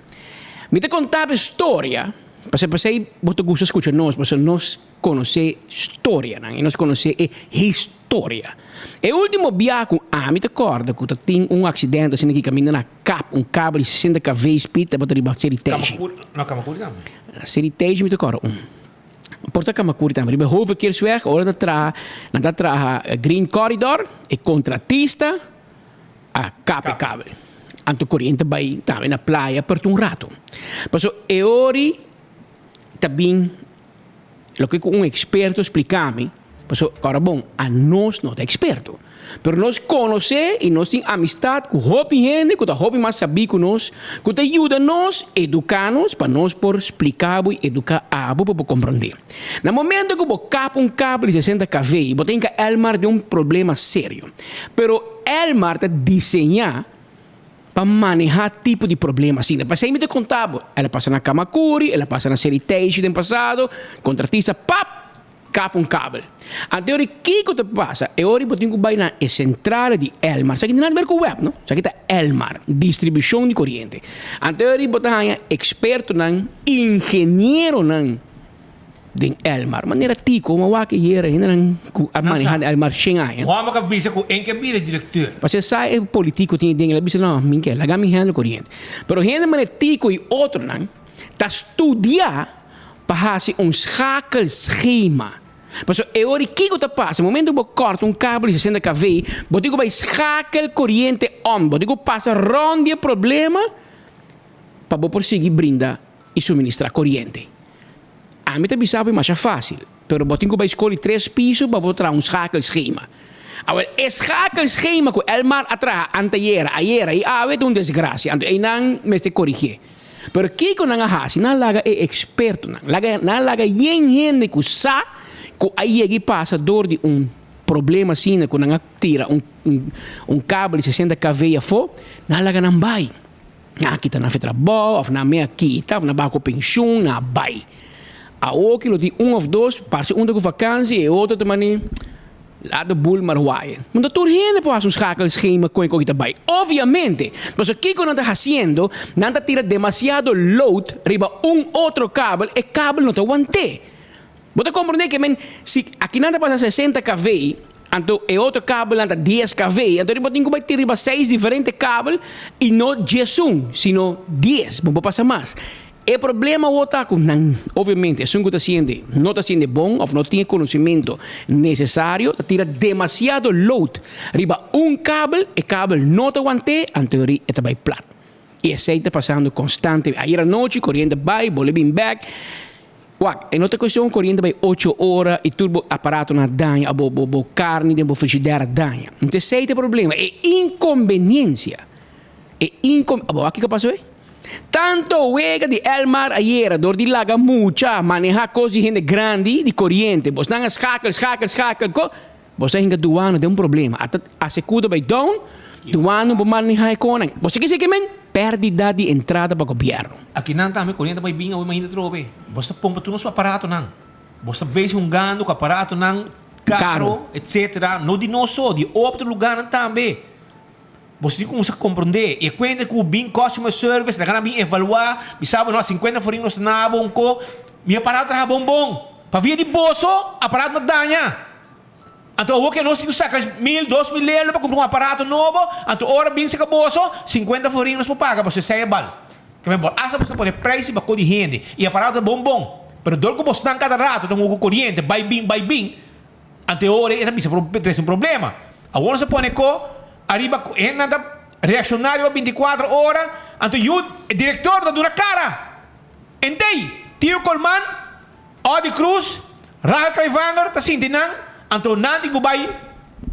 Mi ta konta bo storia. Pasobra pasei bo ta gusta skucha nos, pasobra nos konosé storianan i nos konosé e historia. E último biaha ku ami ta kòrda ku ta tin un aksidente asina ki kaminda na kap un kabel di sesenta kv speed tabata riba Seri Teishi. No, Kamakuri tambe. Seri Teishi mi ta kòrda un. Por ta Kamakuri tambe. Riba Hoofdverkeersweg ora ta traha, nan ta traha Green Corridor, e kontratista a kap e kabel. Anto koriente bai tambe na playa per un rato. Paso e ori ta bin loke ku un eksperto splika mi, paso ora bon anos no ta eksperto, pero nos konosé i nos tin amistat ku hopi hende ku ta hopi mas sabí ku nos, ku ta yuda nos eduká nos pa nos por splika bo i eduká abo pa bo komprondé. Na momento ku bo kap un kabel di sesenta kv, bo ta hinka Elmar den un problema serio. Pero Elmar ta diseñá pa manehá tipo di problema asina. P'esei mi ta konta bo, el a pasa na Kamakuri, el a pasa na Seri Teishi den pasado, kontratista pap, kap un kabel. Anto e ora kiko ta pasa? E ora bo tin ku bai na e sentrale di Elmar. Esaki no tin nada ber ku web no, esaki ta Elmar, distribushon di koriente. Anto e ora bo ta haña ekspertonan, ingenieronan. Den Elmar. Manera Tico, ma wak ayera hendenan ku a maneha den Elmar shen aña. Juan a bisa ku en ke bira direkteur. Pasobra sa e politico tin e den, el a bisa no, mi ke, laga mi handle koriente. Pero hende manera Tico i otronan ta studia pa hasi un schakelschema. Pasobra e ora kiko ta pasa, momento ku bo kòrta un kabel di sesenta kv, bo tin ku bai schakel koriente om, bo tin ku pasa rònt di e problema pa bo por sigui brinda i suministrá koriente. Ami ta bisa bo e masha fásil, pero bo tin ku bai skol di tres piso pa bo traha un schakelschema. Awel, e schakelschema ku Elmar a traha antayera, ayera i awe ta un desgrasia, anto einan mester korigié. Pero kiko nan a hasi? Nan a laga e ekspertonan, laga, nan a laga yen hende ku sa ku a yega i pasa dor di un problema asina ku nan a tira un un kabel di sesenta kv afó, nan a laga nan bai. Nan a kita nan fe trabou of nan mea kita of nan baha ku penshun, nan a bai. Awoki lo tin un of dos, parse un ta ku vakansi e otro ta mani laat de boel maar waaien. No ta tur hende por hasi un schakelschema kon e koki ta bai. Obviamente, pasobra kiko nan ta hasiendo, nan ta tira demasiado load riba un otro kabel, e kabel no ta want'é. Bo ta komprondé ke men si akinan ta pasa sesenta kv, anto e otro kabelnan ta dies kv, anto bo tin ku bai tin riba seis diferente kabel i no diesun, sino dies, bo por pasa mas. E problema awor ta ku nan, obviamente, esun ku ta siente no ta siente bon òf no tin e konosementu nesesario, ta tira demasiado load riba un kabel, e kabel no ta want'é, anto e ta bai plat. I esei ta pasando konstante. Ayer anochi koriente bai, bolbe bin bèk. Wak, e no ta cuestion coriente bay ocho ora y tur bo aparatonan a daña o bo bo bo carni den bo frigidaire a daña. Entonces esey ta e problema, e inconveniencia. E incon abo wak kico a pasa hoy? Tanto wega di Elmar ayera door di laga mucha maneha cos di hende grandi di coriente, bosnan a schakel, schakel, schakel, co Bo sa hinka duano den un problema. Ata asekudo bai down, duano bo maneha e konan. Bo sa kese ke men? Pèrdida di entrada pa gobièrnu. Akinan tambe koriente bai bin awe mainta trobe. Bo sa pompa tur nos aparatonan. Bo sa bezig hungando ku aparatonan. Caro, etc. No di nos so, di otro lugarnan tambe. Boso tin cuminsa comprende. E cuenta cu bin customer service, nan bin evalua, bisa bo no, 50 florin nos ta nabo un co, mi aparato traha bon bon. Pavia di boso, aparato no daña. Anto awor ke nos tin ku saka mil, 2000 euro pa kumpra un aparato nobo, anto ora bin saka boso, 50 florin nos por paga, pasobra esei e bal. Ke men por asta boso ta pone prijs riba ko di hende, i aparato ta bon bon, pero dor ku bosnan kada rato ta hunga ku koriente bai bin bai bin, anto e ora ei e ta bisa por trese un problema. Awor nos a pone ko ariba ku hendenan ta reakshoná riba 24 ora, anto yu e direktor ta duna kara. Entei, Tio Colman. Odi Cruz, Rahel Kruyvanger ta sinti nan, anto nan tin ku bai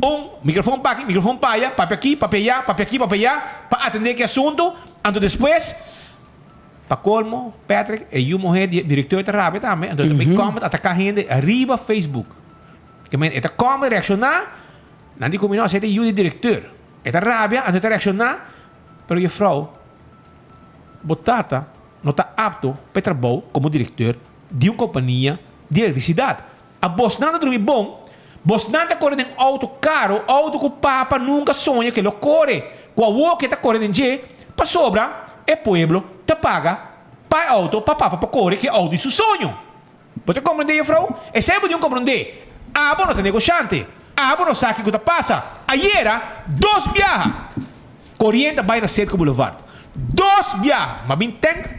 un microfon p'aki, microfon p'aya, papia aki, papia aya, papia aki, papia aya, pa atendé ki asuntu, anto despues, pa kolmo, Patrick, e yu muhé di e direkteur ta rabia tambe, anto e ta bai comment ataká hende riba Facebook. Ke men, e ta comment, reakshoná, nan di ku mi no, esei ta e yu di direkteur. E ta rabia, anto e ta reakshoná, pero jefrou, bo tata no ta apto pa e trabou komo direkteur di un kompania di elektrisidat. A bosnan ta drumi bon, bosnan ta kore den outo karo, outo ku papa nunka soña ke lo kore, ku awor ke ta kore den dje, pasobra e pueblo ta paga pa e outo pa papa por kore ke outo di su soño. Bo ta komprendé, jefrou? Esei bo tin un komprendé. Abo no ta negoshante. Abo no sa kiko ta pasa. Ayera, dos biaha, koriente a bai na Cedco Boulevard. Dos biaha! Ma bin tank,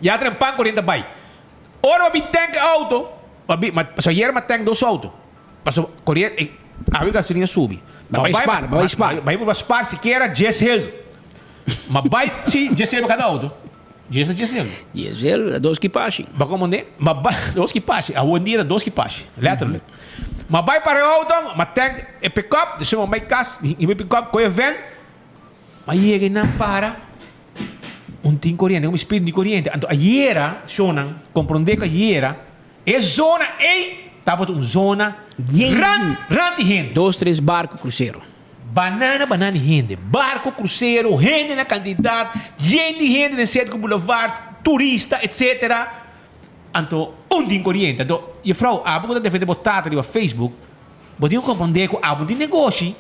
ya trempan koriente a bai. Ora ma bin tank e auto, ma bin, ma, pasobra ayera ma tank dos auto. Pasobra koriente, awe gasolina subi. Ma bai spar, ma bai spar. Ma bai spar sikiera dies heldo. Ma bai, si, dies heldo pa kada auto. Dies ta dies heldo. Dies heldo, dos kipashi. Ba como ne? Ma bai, dos kipashi. Awendia ta dos kipashi, letterlijk. Ma bai para e auto, ma tank e pick-up, despues ma bai cas, hiba e pick-up, coge e van. Ma yega y nan para un tin coriente, un spin di coriente. Anto ayera, shownan, comprende cu ayera, e zona ey tabata un zona rand, rand di hende. Dos, tres barco crucero. Banana, banana di hende. Barco crucero, hende na cantidad, yen di hende den Cedrico Boulevard, turista, etc. Anto un tin coriente. Anto, juffrouw, abo cu ta defende bo tata riba Facebook, bo tin cu comprende cu abo tin negoshi.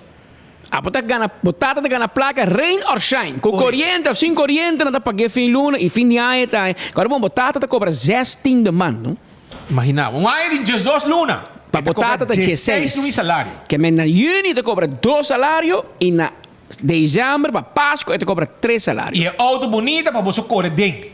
Abo ta gana, bo tata ta gana plaka rain or shine. Ku koriente of sin koriente nan ta pag'é fin luna i fin di aña ta. Kòrda bon, bo tata ta kobra zestin de man, no? Imaginá bo, un aña di diesdos luna, Pa e ta bo kobra tata ta diesseis diesseis. luna di salario. Ke men na yüni e ta kobra dos salario i na desèmber pa Pasku e ta kobra tres salario. I e outo bunita pa boso kore den.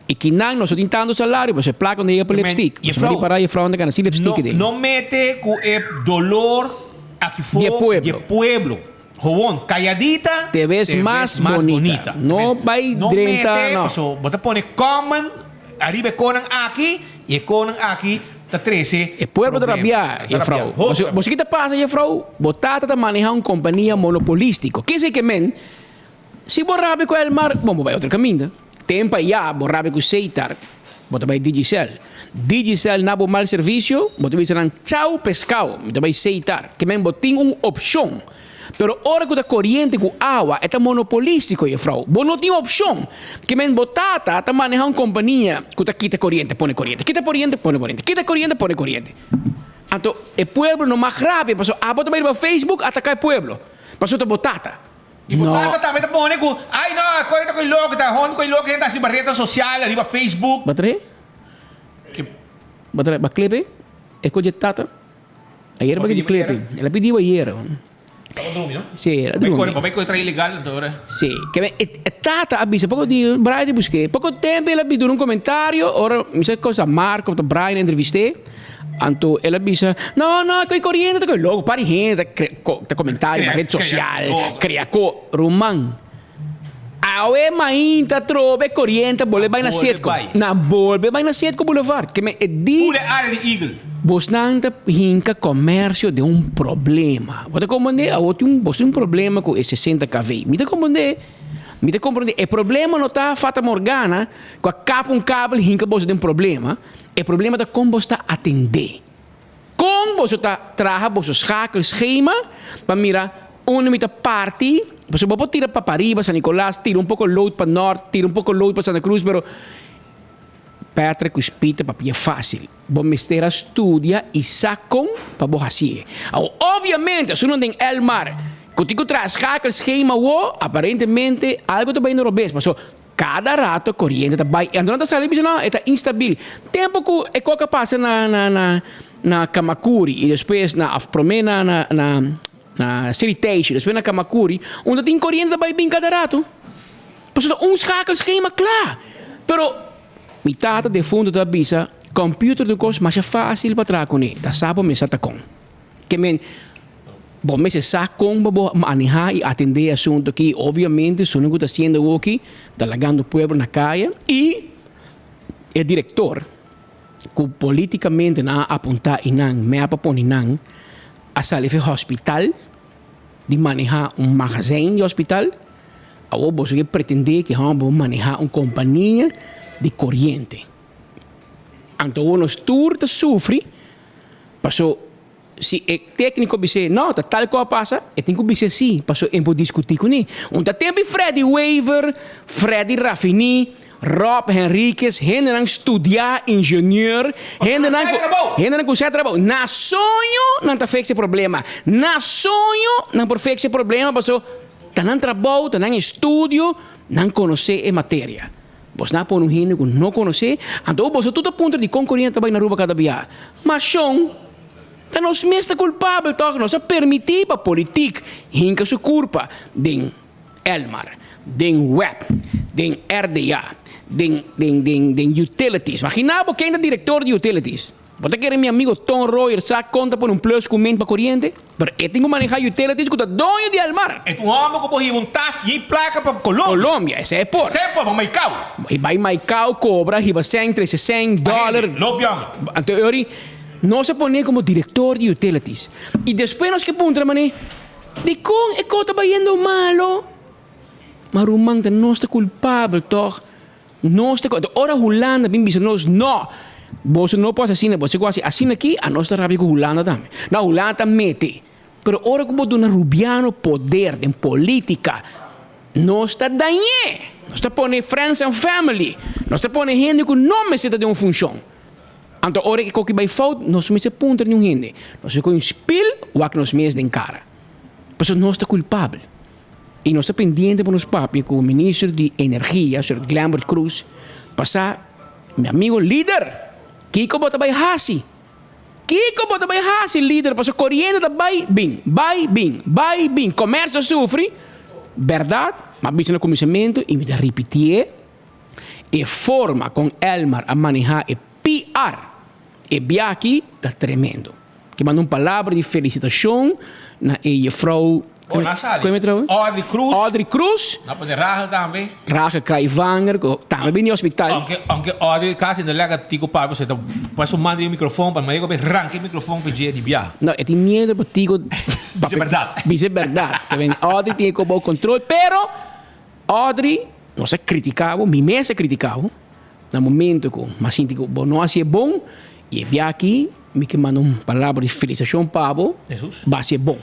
I kinan nos no tin tantu salario, pasobra e plaka no yega pa Ke men, lipstik. Pasobra jefrou, ripará jefrou nan ta gana sin lipstik no, den. no mete ku e dolor aki Di e for pueblo. di e pueblo. Gewoon, calladita Te ves mas bonita. No bai No drenta, mete, no. paso bo ta pone comment ariba e konan aki y e konan aki ta trece E pueblo ta problema. rabia, Ta jefrou. rabia, hopi Boso, rabia. boso ki ta pasa, jefrou? Bo tata ta maneha un kompania monopolistiko. Kese ke men? Si bo rabia ku Elmar, bon, bo bai otro kaminda. Tempu ayá bo rabia ku Seitar, bo ta bai Digicel. Digicel na bo mal servisio, bo ta bisa nan chau peskao, mi ta bai Seitar. Ke men bo tin un opshon. Pero ora ku ta koriente ku awa, e ta monopolistiko, jefrou. Bo no tin opshon. Ke men bo tata ta maneha un kompania ku ta kita koriente, pone koriente, kita koriente, pone koriente, kita koriente, pone koriente. Anto e pueblo no mag rabia, pasobra abo ta bai riba Facebook ataka e pueblo, pasobra ta bo tata. Y bo tata tambe ta pone cu, ay no, coy ta coy loco, ta hond coy loco, hende ta haci barreta social ariba Facebook. Ba trae? Ba trae, ba klepe? E coge tata. Ayer ba di klepe. El a pidi ayer. Taba drumi, no? Sí, el a drumi. Ba bay coge trae ilegal, entonces ora. Sí, ke men e tata a bisa, poco di Brian di busque. Poco tempo el a bidura un comentario, ora mi sa cosa Marco of Brian entrevisté. Anto el a bisa, No, no, koe koriente ta koe loko, par di hende ta kre, ko, ta komentá riba red sosial, krea ko. Ruman, awe mainta atrobe koriente a bolbe bai na Setco. Na bolbe bai na Setco Boulevard. Ke men e di. Pura e área di Eagle. Bosnan ta hinka komersio den un problema. Bo ta komprendé? Awor tin un, bos tin un problema ku e 60 kv. Mi ta komprendé. Mi ta komprendé. E problema no ta Fata Morgana ku a kap un kabel hinka boso den problema. E problema ta kon boso ta atendé. Kon boso ta traha boso schakelschema pa mira unda mi ta parti. Pasobra bo por tira pa pariba, San Nicolas, tira un poko load pa nort, tira un poko load pa Santa Cruz, pero Patrick ku Spita papia fásil. Bo mester a studia i sa kon pa bo hasié. Awor, obviamente, esun nan den Elmar ku tin ku traha schakelschema awor, aparentemente algu ta bayendo robes, pasobra kada rato koriente ta bai. Anto nan ta sali bisa no, e ta instabil. Tempu ku e kok a pasa na na na na Kamakuri i despues na òf promé na na na na Sriteishi, despues na Kamakuri, unda tin koriente ta bai bin kada rato. Pasobra ta un schakelschema kla. Pero Mi tata defunto ta bisa, Computer ta un kos masha fásil pa traha kuné, ta sa bo mester ta kon. Ke men, bo mester sa kon pa bo manehá i atendé e asuntu aki. Obviamente, esunnan ku ta hasiendo awoki ta lagando pueblo na kaya i e direktor ku polítikamente nan a apuntá i nan mep a pone nan a sali for hospital di manehá un magazijn di hospital. Awor boso ke pretendé ke hòmber por manehá un kompania di koriente. Anto awor nos tur ta sufri paso si e tékniko bis'é no ta tal ku a pasa e tin ku bis'é si paso e por diskutí kuné. Un ta tempu Freddy Wever, Freddy Rafini, Rob Henriquez hendenan studiá ingenieur, hendenan ku hendenan ku sa trabou. Na soño nan ta fix e problema, na soño nan por fix e problema paso Ta nan trabou, ta nan estudio, nan konosé e materia. Bos na pone un hende ku no konosé, anto boso tur ta puntra di kon koriente ta bai na Aruba kada bia. Ma shon, ta nos mes ta kulpabel tòg, nos a permití pa politik hinka su kurpa den Elmar, den web, den RDA, den den den den utilities. Maginá bo ken ta direktor di utilities. Bo ta kere mi amigo Ton Royer sa kon ta pone un plus ku mint pa koriente? Pero e tin ku maneha utilities ku ta doño di Elmar. E ta un homber ku por hiba un tas y plaka pa Colombia. Colombia, esei e por. Esei e por, pa Maicao. E bai Maicao, kobra, hiba sèn, trese sèn, dòler. Loop yòn. Anto e ori nos a pone komo direktor di utilities. I despues nos ke puntra manera, dikon e kos ta bayendo malo? Ma ruman ta nos ta kulpabel tòg. Nos ta konta ora Hulanda bin bisa nos no, boso no por hasi asina, boso ku hasi asina aki, anos ta rabia ku Hulanda tambe. No, Hulanda ta mete. Pero ora ku bo duna Rubiano poder den politica, nos ta dañ'é. Nos ta pone friends and family, nos ta pone hende ku no mester ta den un funshon. Anto ora e koki bai fout, nos mester puntra niun hende. Nos mester kohe un spil wak nos mes den kara. Pasobra nos ta kulpabel. Y nos ta pendiente pa nos papia cu Minister di Energia, Sr. Glenbert Croes, pa sa, mi amigo lider, kico bo ta bay haci? Kico bo ta bay haci, lider? Pasobra coriente ta bay bin, bay bin, bay bin, comercio ta sufri. Berdad, m'a bisa na cuminsamento y mi ta ripitié, e forma con Elmar a maneha e PR, e biaha aki ta tremendo. Ke manda un palabra di felicitacion na e juffrouw. Oh, na sali. Audrey Cruz. Audrey Cruz. Na pone Rachel tambe. Rachel Kraivanger, ku tambe bini hospital. Aunke, aunke Audrey casi no laga Tico papia, so e ta pone su man riba e microfoon, pa manera ku e ranka e microfoon pa dje di biaha. No, e tin miedo pa Tico Bisa berdad. Bisa berdad. Ke men Audrey tin e kobo control, pero Audrey, nos a critica bo, mi mes a critica bo, na momento ku mi a sinti ku bo no hasi e bon, i e biaha aki mi ke manda un palabra di felicitacion pa bo, bo hasi e bon.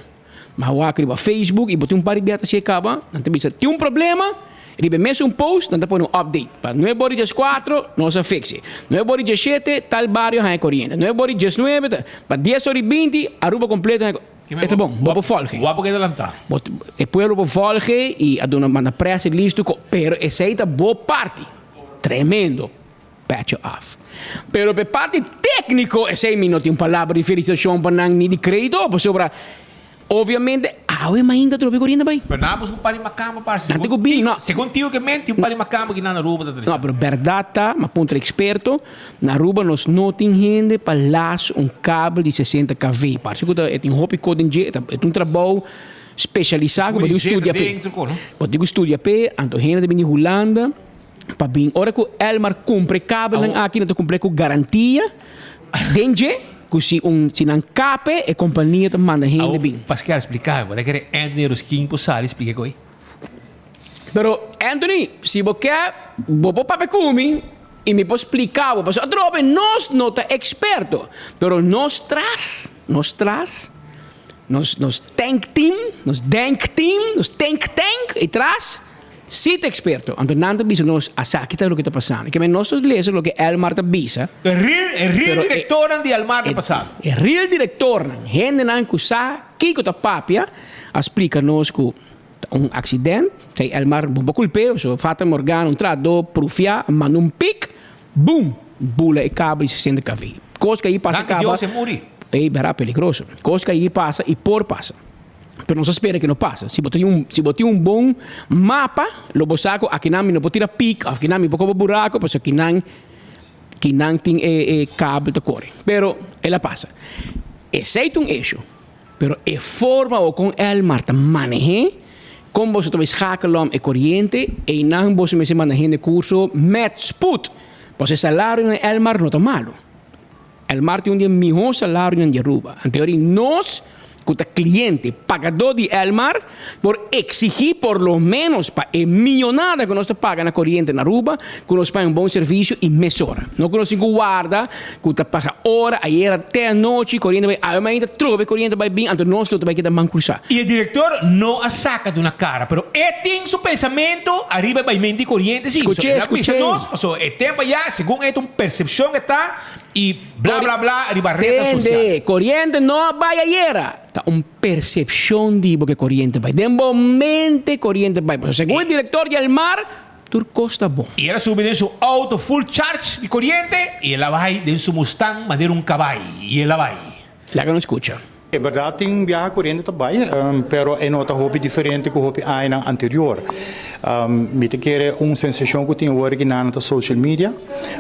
Mi a wak riba Facebook y bo tin un par di bia ta hacié caba, nan ta bisa tin un problema, riba e mesun post nan ta pone un update pa nuebe ora y diescuatro nos a fix'e, nuebe ora y diesshete tal bario a haña coriente, nuebe ora y diesnuebe ta, pa dies ora y binti Aruba completo a haña coriente. E ta bon, bo por volge. Bo por keda lantá. Bo, e pueblo por volge y a duna manda press release tur ko, pero esey ta bo parti. Tremendo. Petje af. Pero p'e parti tékniko esei mi no tin palabra di felisitashon pa nan ni di krédito pasobra obviamente awe mainta tropi koriente bai. Pero nan a buska un par di makamba parse. Nan tin ku bin, no. Segun tio ke men tin un par di makamba ki nan na Aruba ta trese. No, pero bèrdat ta, mi a puntra eksperto, na Aruba nos no tin hende pa las un kabel di sesenta kv. Parse ku ta e tin hopi kos den dje, e ta un trabou spesialisá ku bo tin ku studia p'e. Bo tin ku studia p'e, anto hende ta bini Hulanda. Pa bin ora ku Elmar kumpra e kabelnan aki nan ta kumpra ku garantia den dje ku si un si nan kape e kompania ta manda hende bin. Pascal splika bo ta kere Anthony Ruskin por sali splika koe. Pero Anthony si bo ke bo por papia ku mi i mi por splika bo pasobra atrobe nos no ta eksperto pero nos tras nos tras nos nos tank team nos denk team nos think tank e tras. Si ta eksperto, anto nan ta bisa nos asaki ta loke ta pasando. Ke men nos ta lesa loke Elmar ta bisa. E real, e real direktornan di Elmar ta pasando. E real direktornan, hendenan ku sa kiko ta papia, a splika nos ku ta un aksident, sei Elmar bo por kulp'é, pasobra Fata Morgana un trahadó prufia, a manda un pik, bum, bula e kabel di 60 kv. Kos ku a pasa Danki kaba, Dios e muri. Ey, bèrdat peligroso. Kos ku a pasa i por pasa. Pero nos a spera ku no pasa. Si bo tin un, si bo tin un bon mapa, lo bo sa ku akinan mi no por tira pik, òf akinan mi por koba buraku, pasobra kinan, kinan tin e e kabel ta kore. Pero el a pasa. Esei ta un esho. Pero e forma o kon Elmar ta maneh'é, kon boso ta bai schakel om e koriente, einan boso mester manda hende kurso met spoed. Pasobra e salario na Elmar no ta malu. Elmar tin un di e mihó salarionan di Aruba. Anteori nos ku ta kliente, pagadó di Elmar, por eksigí por lo ménos pa e miyonada ku nos ta paga na koriente na Aruba, ku nos paga un bon servisio i mesora. No ku nos tin ku warda ku ta pasa ora, ayera te anochi koriente bai awe mainta trobe koriente bai bin, anto nos lo ta bai keda man krusá. I e direktor no a saka duna kara, pero e tin su pensamentu ariba e baimentu di koriente si. Skuché, El a bisa skuché. nos, pasobra e tempu ayá, segun e ta un persepshon e ta, I bla bla bla riba retnan sosial. Tende, koriente no a bai ayera. Ta un persepshon di bo ke koriente bai. Den bo mente koriente bai. Pasobra segun e direktor di Elmar, tur kos ta bon. I el a subi den su auto full charge di koriente i el a bai den su Mustang manera un kabai. I el a bai. Laga nos skucha. E berdad tin biaha coriente ta bay, pero e no ta hopi diferente cu hopi añanan anterior. Mi ta kere un sensacion cu tin awor aki nan ta social media,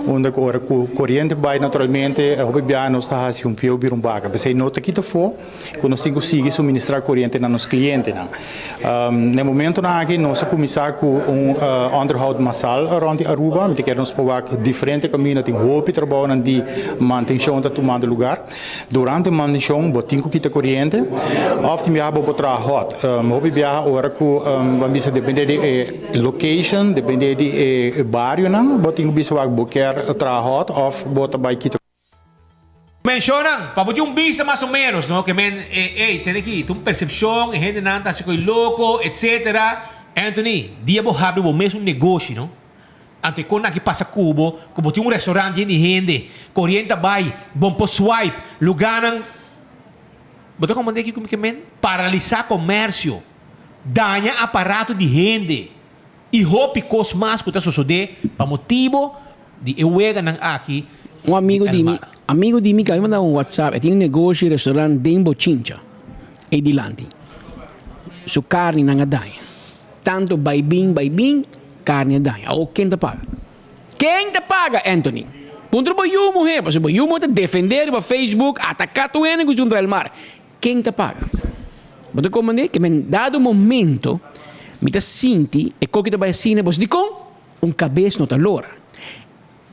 unda cu ora cu coriente bay naturalmente hopi biaha nos ta haci un pieu bira un baca. P'esey no ta kita afo cu nos tin cu sigui suministra coriente na nos clientenan. Na e momentonan aki nos a cuminsa cu un onderhoud masal rond di Aruba. Mi ta kere nos por wak diferente caminda, tin hopi trabounan di mantencion ta tumando lugar. Durante mantenshon bo tin ku kita koriente òf tin biaha bo por traha hòt. Hopi biaha ora ku bo a bisa depende di e location, depende di e barionan bo tin ku bisa wak bo kier traha hòt òf bo ta bai kita. Menshonnan, pa bo tin un bista mas o ménos, no, ke men e ey, tene aki, ta un persepshon, e hendenan ta hasi koe loko, etcetera. Anthony, dia bo habri bo mes un negoshi, no, Anto e kon aki pasa ku bo, ku bo tin un restaurant yen di hende, koriente a bai, bon por swipe, lugánan. Bo ta komprendé kiko mi ke men? Paralisá komersio, daña aparato di hende i hopi kos mas ku ta sosodé pa motibo di e weganan aki Un amigo di mi, amigo di mi ka mi manda un WhatsApp, e tin un negoshi restaurant den Bochincha, ei dilanti. Su karninan a daña. Tanto bai bin bai bin, carni a daña. Awor ken ta paga? Ken ta paga, Anthony? Puntra bo yu muher, pasobra bo yu muher ta defende riba Facebook, ataca tur hende cu junta el mar. Ken ta paga? Bo ta comprende? Ke men dado momento mi ta sinti e koki ta bai asina, boso dicon? Un cabes no ta lora.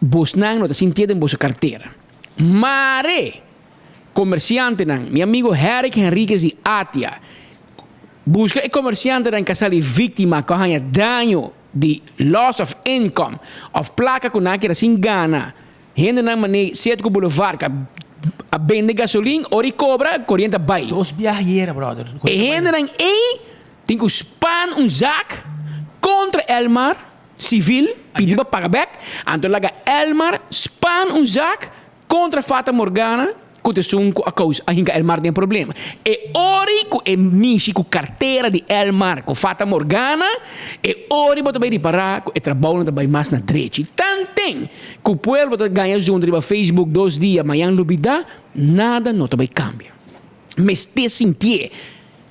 Bosnan no ta sintié den boso cartera. Mare! Comerciantenan, mi amigo Herrick Henriquez di Atia, Buska e komersiantenan ku a sali víktima ku a haña daño di loss of income òf plaka ku nan a keda sin gana. Hendenan manera Cetco Boulevard ku a bende gasolin ora i kobra koriente a bai. Dos biaha yera brother. E hendenan ei tin ku span un zak kontra Elmar sivil pidi pa paga bèk anto laga Elmar span un zak Kontra Fata Morgana ku ta esun ku a kousa a hinka Elmar den problema. E ori ku e mishi ku kartera di Elmar ku Fata Morgana, e ori bo ta bai ripará ku e trabounan ta bai mas na drechi. Tanten ku pueblo ta gaña zundra riba Facebook dos dia mañan lubidá, nada no ta bai kambia. Mester sintié.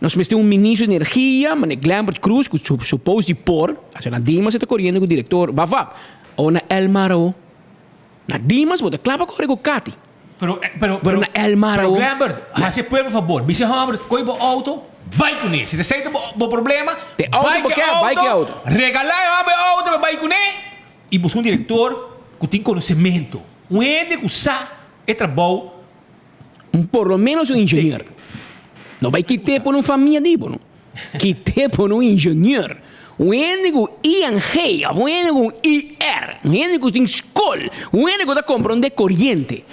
Nos mester un ministro di energia, manera Glenbert Croes ku supos di por, asina na Dimas e ta koriendo ku direktor Bavap, o na Elmar o. Na Dimas bo ta kla pa kore ku Kati. Pero, pero, Pero na Elmar Pero awo. Glenbert, hasi e pueblo fabor. Bisa e homber, koe bo auto, bai kuné. Si ta esei ta bo, bo problema, Te auto bai bo ku e ke, bai ku e auto. Regalá e homber e auto pa bai kuné. I buska un direktor ku tin konosementu. Un hende ku sa e trabou. Un por lo menos un ingenieur. No bai kite por un famia di bo no. Kite por un ingenieur. Un hende ku ING of un hende ku un IR. Un hende ku tin skol. Un hende ku ta komprondé koriente.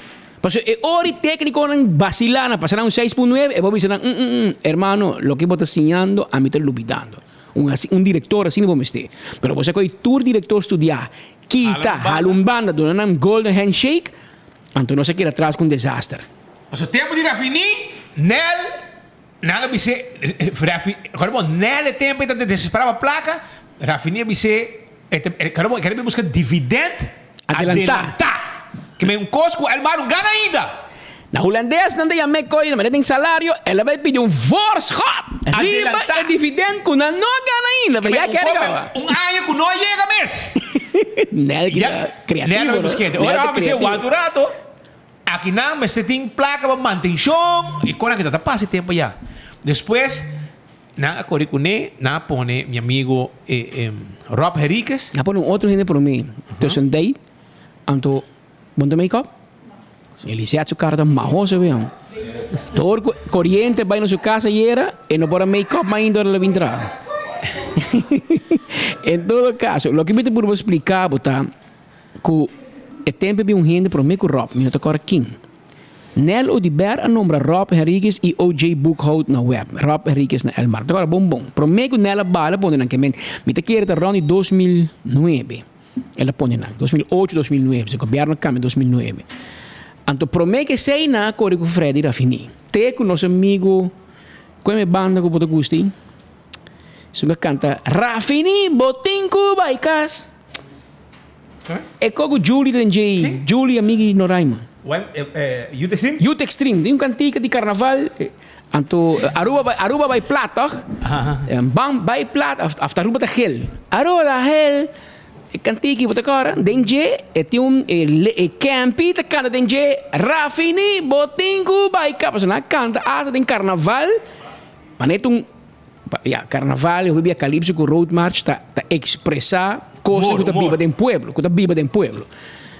Pasobra e ora e téknikonan basilá nan pasa nan un seis punto nuebe e bo bisa nan, mm mm mm, hermano loke bo ta siñando ami ta lubidando. Un asi, un director asina bo mester. Pero bo sa cu tur director studia, kita, hala un banda, duna nan golden handshake, anto nos a keda atras cu un desaster. Pasobra tempo di Rafini, Nel, nan a bis'é, Rafi, acorda bo, Nel e tempo ei ta desesperá pa placa, Rafini a bis'é, e ta, acorda bo, e kere busca dividend Adelantá. adelantá. Ke men un kos ku Elmar no gana ainda. Na hulandes nan ta yam'é koe na manera den salario, el a bai pidi un voorschot riba Adelantá. e dividend ku nan no a gana ainda, Ke pero men ya un kere kos, kaba. un aña ku no a yega mes. Nel ki Ya, ta kreativo, Nel a bai no? busk'é. Nel Ora ta a bis'é kreativo. wanta un rato. Akinan mester tin plaka pa mantenshon i konan kita ta pasa e tempu ya. Despues nan a kore kuné, nan a pone mi amigo Rob Henriquez. A pone un otro hende promé tussen dei, anto bo no ta make up? Elisette su kara ta mahoso weon. Door ku koriente bai na su kas ayera e no por a make up mainta ora el a bin traha. En todo kaso, loke mi ta purba splika bo ta Ku e tempu bin un hende promé ku Rob, mi no ta kòrda kin. Nel Oduber a nombra Rob Henriquez i OJ Boekhout na web, Rob Henriquez na Elmar. Mi ta kòrda bon bon. Promé ku Nel a bala pone nan kemen, mi ta kere ta rònt di 2009 el a pone nan, 2008, 2009, si gobièrnu a kambia 2009. Anto promé ku esei nan a kore ku Freddy Rafini. Te ku nos amigu, kue mi banda ku bo ta gusta ei? Esun a kanta, Rafini bo tin ku bai kas. E koku Julie den dje, Julie amigi Noraima. Youth Extreme? Youth Extreme, tin un kantika di karnaval, anto Aruba bai, Aruba bai plat toch? Ban bai plat of ta Aruba ta gel? Aruba ta gel, e kantiki bo ta kòrda? Den dje e tin un e kèmpi ta kanta den dje, Rafini bo tin ku bai ka, pasobra nan a kanta asta den karnaval, manera ta un. Ya, karnaval, hopi bia kalipso ku road march ta ta ekspresá kosnan ku ta biba den pueblo, ku ta biba den pueblo.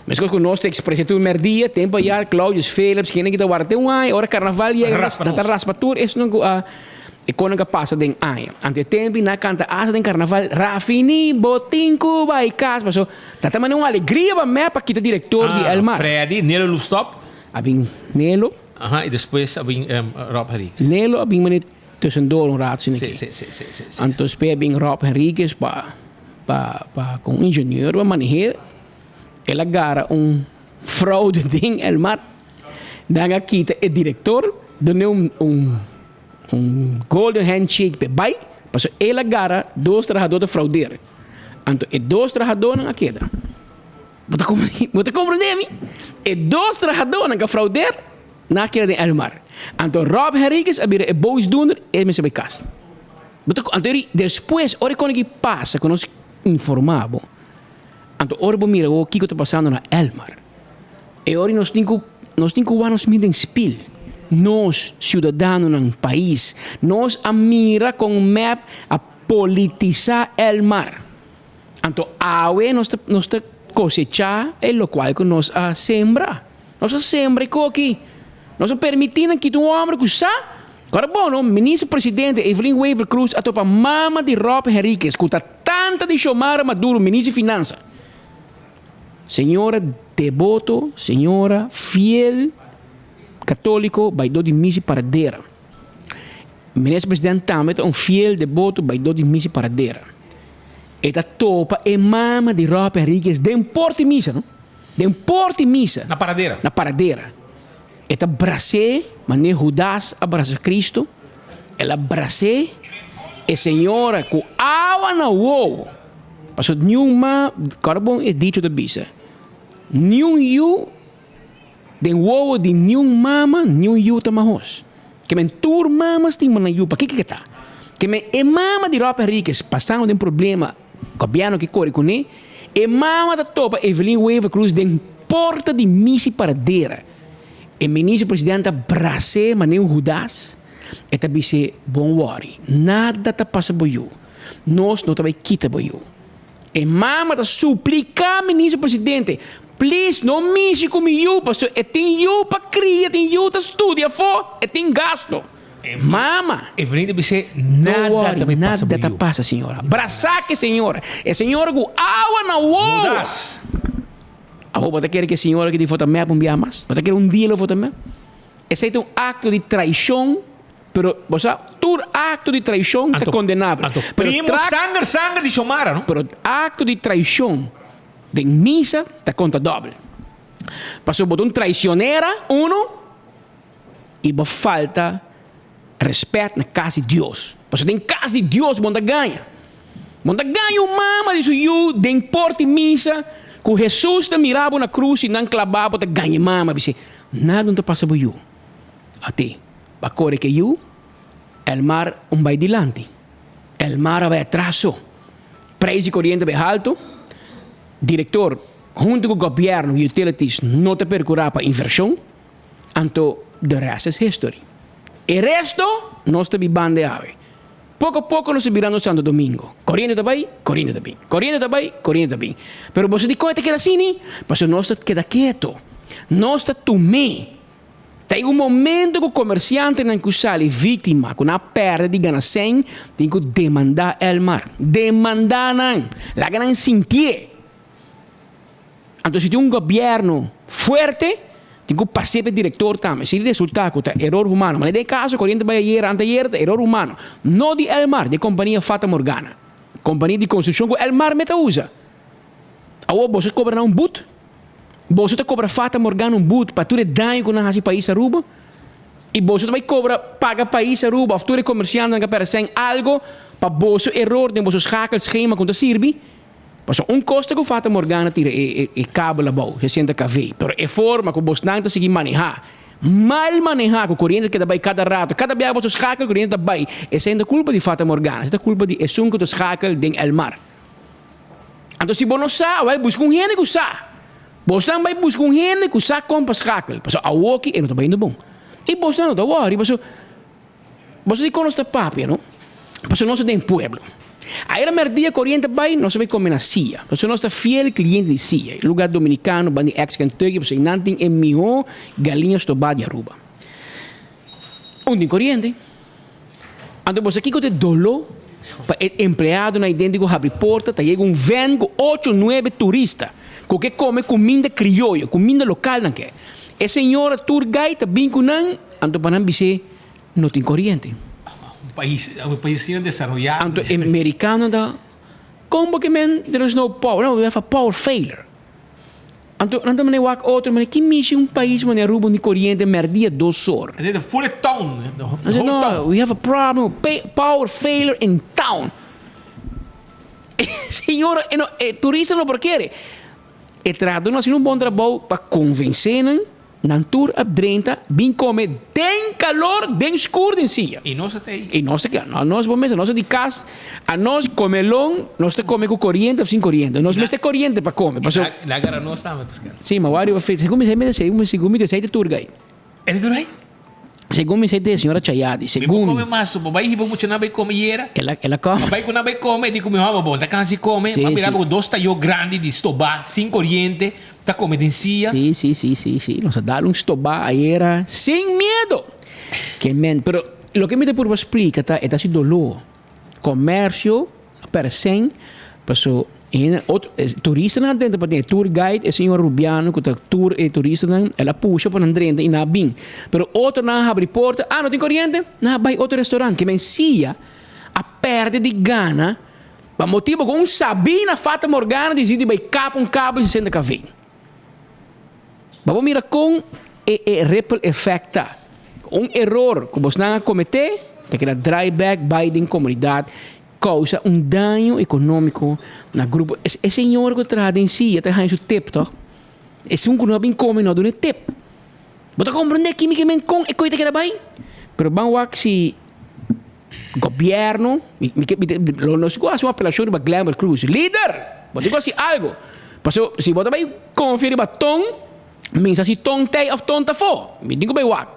Meskos ku nos ta ekspresá tur mèrdia, tempu ayá Claudius Philips, kende ki ta warda te un aña, ora karnaval yega nan ta raspa tur esnan ku a e konan ku a pasa den aña. Anto e tempu nan a kanta asta den karnaval, Rafini bo tin ku bai kas, paso ta ta manera un alegria pa mep a kita direktor di Elmar. Freddy, Nelo Loefstop. A bin Nelo. Aha, i despues a bin Rob Henriquez. Nelo a bin manera. Tussendoor un rato asina Sí, aki. sí, sí, sí, sí, sí. Anto spé a bin Rob Henriquez pa pa pa con un ingenieur pa maneh'é. El a gara un fraude den El Mar. Nan a kita e director, dun'é un un un golden handshake p'e bai, pasobra el a gara dos trahador ta fraudeer. Anto e dos trahadornan a keda. Bo ta bo ta comprende mi? E dos trahadornan ka fraudeer. Nan a keda den Elmar. Anto Rob Henriquez a bira e boosdoener, e mester bai kas. Bo ta anto eri despues ora e kone ki pasa ku nos informa bo, anto ora bo mira bo kiko ta pasando na Elmar, e ora nos tin ku nos tin ku wak nos mira den spil. Nos siudadanonan pais, nos a mira kon mep a politisa Elmar. Anto awe nos ta nos ta kosechá e lokual ku nos a sembra. Nos a sembra e koki. Nos a permití nan kita un hòmber ku sa. Kòrda bon no, Minister Presidente Evelyn Wever Croes a topa mama di Rob Henriquez ku ta tanta di Xiomara Maduro, Minister di Finansa. Señora deboto, señora fiel katóliko bai dor di misa i paradera. Minister Presidente tambe ta un fiel deboto bai dor di misa i paradera. E ta topa e mama di Rob Henriquez den porta di misa no. Den porta di misa. Na paradera. Na paradera. E ta bras'é manera Hudas a brasa Cristo. El a bras'é e señora ku awa na wowo. Pasobra niun ma, kòrda bon e dicho ta bisa, niun yu den wowo di niun mama, niun yu ta mahos. Ke men tur mama stima nan yu, pakiko ke ta? Ke men e mama di Rob Henriquez pasando den problema. Gobièrnu ke kore kuné, e mama ta topa Evelyn Wever Croes den porta di misi paradera. E minister president ta bras'é manera un Hudas, e ta bis'é, Bon wòri, nada ta pasa bo yu. Nos no ta bai kita bo yu. E mama ta supliká minister presidente, Please no mishi ku mi yu, pasobra e tin yu pa kria, tin yu ta studia afó, e tin gasto. Mama. Evelyn ta bis'é, Nada No worry, ta bai pasa nada bo ta yu. pasa, señora. Brasá ku e señora. E señora ku awa na wowo. Hudas. Awor bo ta kere ku e señora aki tin foto mep un bia mas? Bo ta kere un dia lo foto mep? Esei ta un akto di traishon. Pero bo sa tur acto di traicion ta condenabel. Anto primo sanger sanger di Xiomara no. Pero acto di traicion den misa ta conta dobel. Pasobra bo ta un traicionera uno y bo falta respet na cas di Dios. Pasobra den cas di Dios bo no ta gaña. Bo no ta gaña un mama di su yu den porta di misa cu Jesus ta mira bo na cruz y nan claba bo ta gaña e mama bis'e nada no ta pasa bo yu. Ate. Pa kore ke yu, Elmar un bai dilanti. Elmar a bai atras so. Prijs di koriente bai haltu. Direktor huntu ku gobièrnu utilities no ta perkurá pa invershon. Anto the rest is history. E resto nos ta bibando awe. Poko poko nos ta birando Santo Domingo. Koriente ta bai, koriente ta bin. Koriente ta bai, koriente ta bin. Pero boso dikon e ta keda asini? Pasobra nos ta keda keto. Nos ta tum'é. Ta e un momento ku komersiantenan ku sali víktima, ku nan a pèrdè di gana sèn, tin ku demandá Elmar. Demandá nan! Laga nan sintié! Anto si tin un gobièrnu fuerte, tin ku pas'é pa e direktor tambe. Si resultá ku ta eror humano, manera den e kaso koriente bai ayer, anteayer, ta eror humano, no di Elmar, di e kompania Fata Morgana, kompania di konstrukshon ku Elmar mester usa. Awor boso kobra nan un but? Boso ta kobra Fata Morgana un but pa tur e daño ku nan hasi pais Aruba? I boso ta bai kobra paga pais Aruba of tur e komersiantenan ku a pèrdè sèn algo pa boso eror den boso schakelschema ku no ta sirbi? Pasobra un kos ta ku Fata Morgana tira e e kabel abou, 60 kv, pero e forma ku bosnan ta sigui manehá, mal manehá ku koriente ta keda bai kada rato, kada biaha boso schakel koriente ta bai, esei no ta kulpa di Fata Morgana, esei ta kulpa di esun ku ta schakel den El Mar. Anto si bo no sa, awel buska un hende ku sa. Bosnan bai buska un hende ku sa kon pa skakel, pasobra awoki e no ta bayendo bon. I bosnan no ta wòri, pasobra boso di kon nos ta papia, no? Pasobra nos ta den pueblo. Ayera mèrdia koriente bai, nos a bai kome na Sia, pasobra nos ta fiel kliente di Sia, e lugá dominikano banda di ex Kentucky, pasobra einan tin e mihó galiña stobá di Aruba. Un tin koriente. Anto bo sa kiko ta e doló pa e empleadonan idéntiko habri porta ta yega un vèn ku ocho nuebe turista ku ke kome kuminda krioyo, kuminda lokal nan ke. E señora tour guide ta bin ku nan anto pa nan bis'é no tin koriente. Un pais, un pais asina desaroyá. Anto e merikano ta, kon bo ke men there is no power? No, we have a power failure. Anto nan ta manda e wak otro manda ki mishi un pais manda Aruba un di coriente merdia dos or. And the full town. The I said, no, we have a problem, power failure in town. Señora, e no, e turista no por kere. E trahador no haciendo un bon trabou pa convence nan. Nan tur a drenta bin come den calor, den scur, den silla. Y nos a ta ey. Y nos ta keda. No, nos bo mester, nos ta di cas, anos comelon, nos ta come cu coriente of sin coriente. Nos mester coriente pa come, paso. Y na gara nos tambe, Pascal. Si, ma wak riba fecha. Segun mi sa, mi ta segun mi ta esey ta tur gay. E ta tur gay? Segun mi sa e señora Chayadi, Mi bo segun. come mas, bo bay hiba mucha nan bay come yera. El a, el a come. Ma bay cu nan bay come, di cu mi homber, bo ta cansa di come. Si, Ma mira si. bo cu dos tayo grandi di stoba, sin coriente. Ta come den sia. Sí, sí, sí, sí, sí. Nos a dal un stobá ayera sin miedo. Ke men, pero loke mi ta purba splika ta e ta hasi doló. Komersio a pèrdè sèn paso hende otro turistanan a drenta paden. E tour guide, e señor Rubiano ku ta tour e turistanan, el a pusha pa nan drenta i nan a bin. Pero otronan a habri porta, ah no tin koriente? Nan a bai otro restaurant. Ke men sia a pèrdè di gana. Pa motibu ku un sabí na Fata Morgana disidí di bai kap un kabel di 60 kv. Bo por mira kon e e ripple effect ta. Un eror ku bosnan a kometé ta keda drai bèk bai den komunidat kousa un daño ekonómiko na grupo. E señor ku ta traha den sia ta haña su tip tòg. Esun ku no a bin kome no a duna e tip. Bo ta komprendé kimikamente kon e koi ta keda bai? Pero ban wak si. Gobierno, mi, mi, mi, lo nos ku hasi un apelashon riba Glenbert Cruz. Lider! Bo tin ku hasi algo. Paso, si bo ta bai konfia riba Ton, mi sa si Ton tei of Ton ta afó. Mi tin ku bai wak.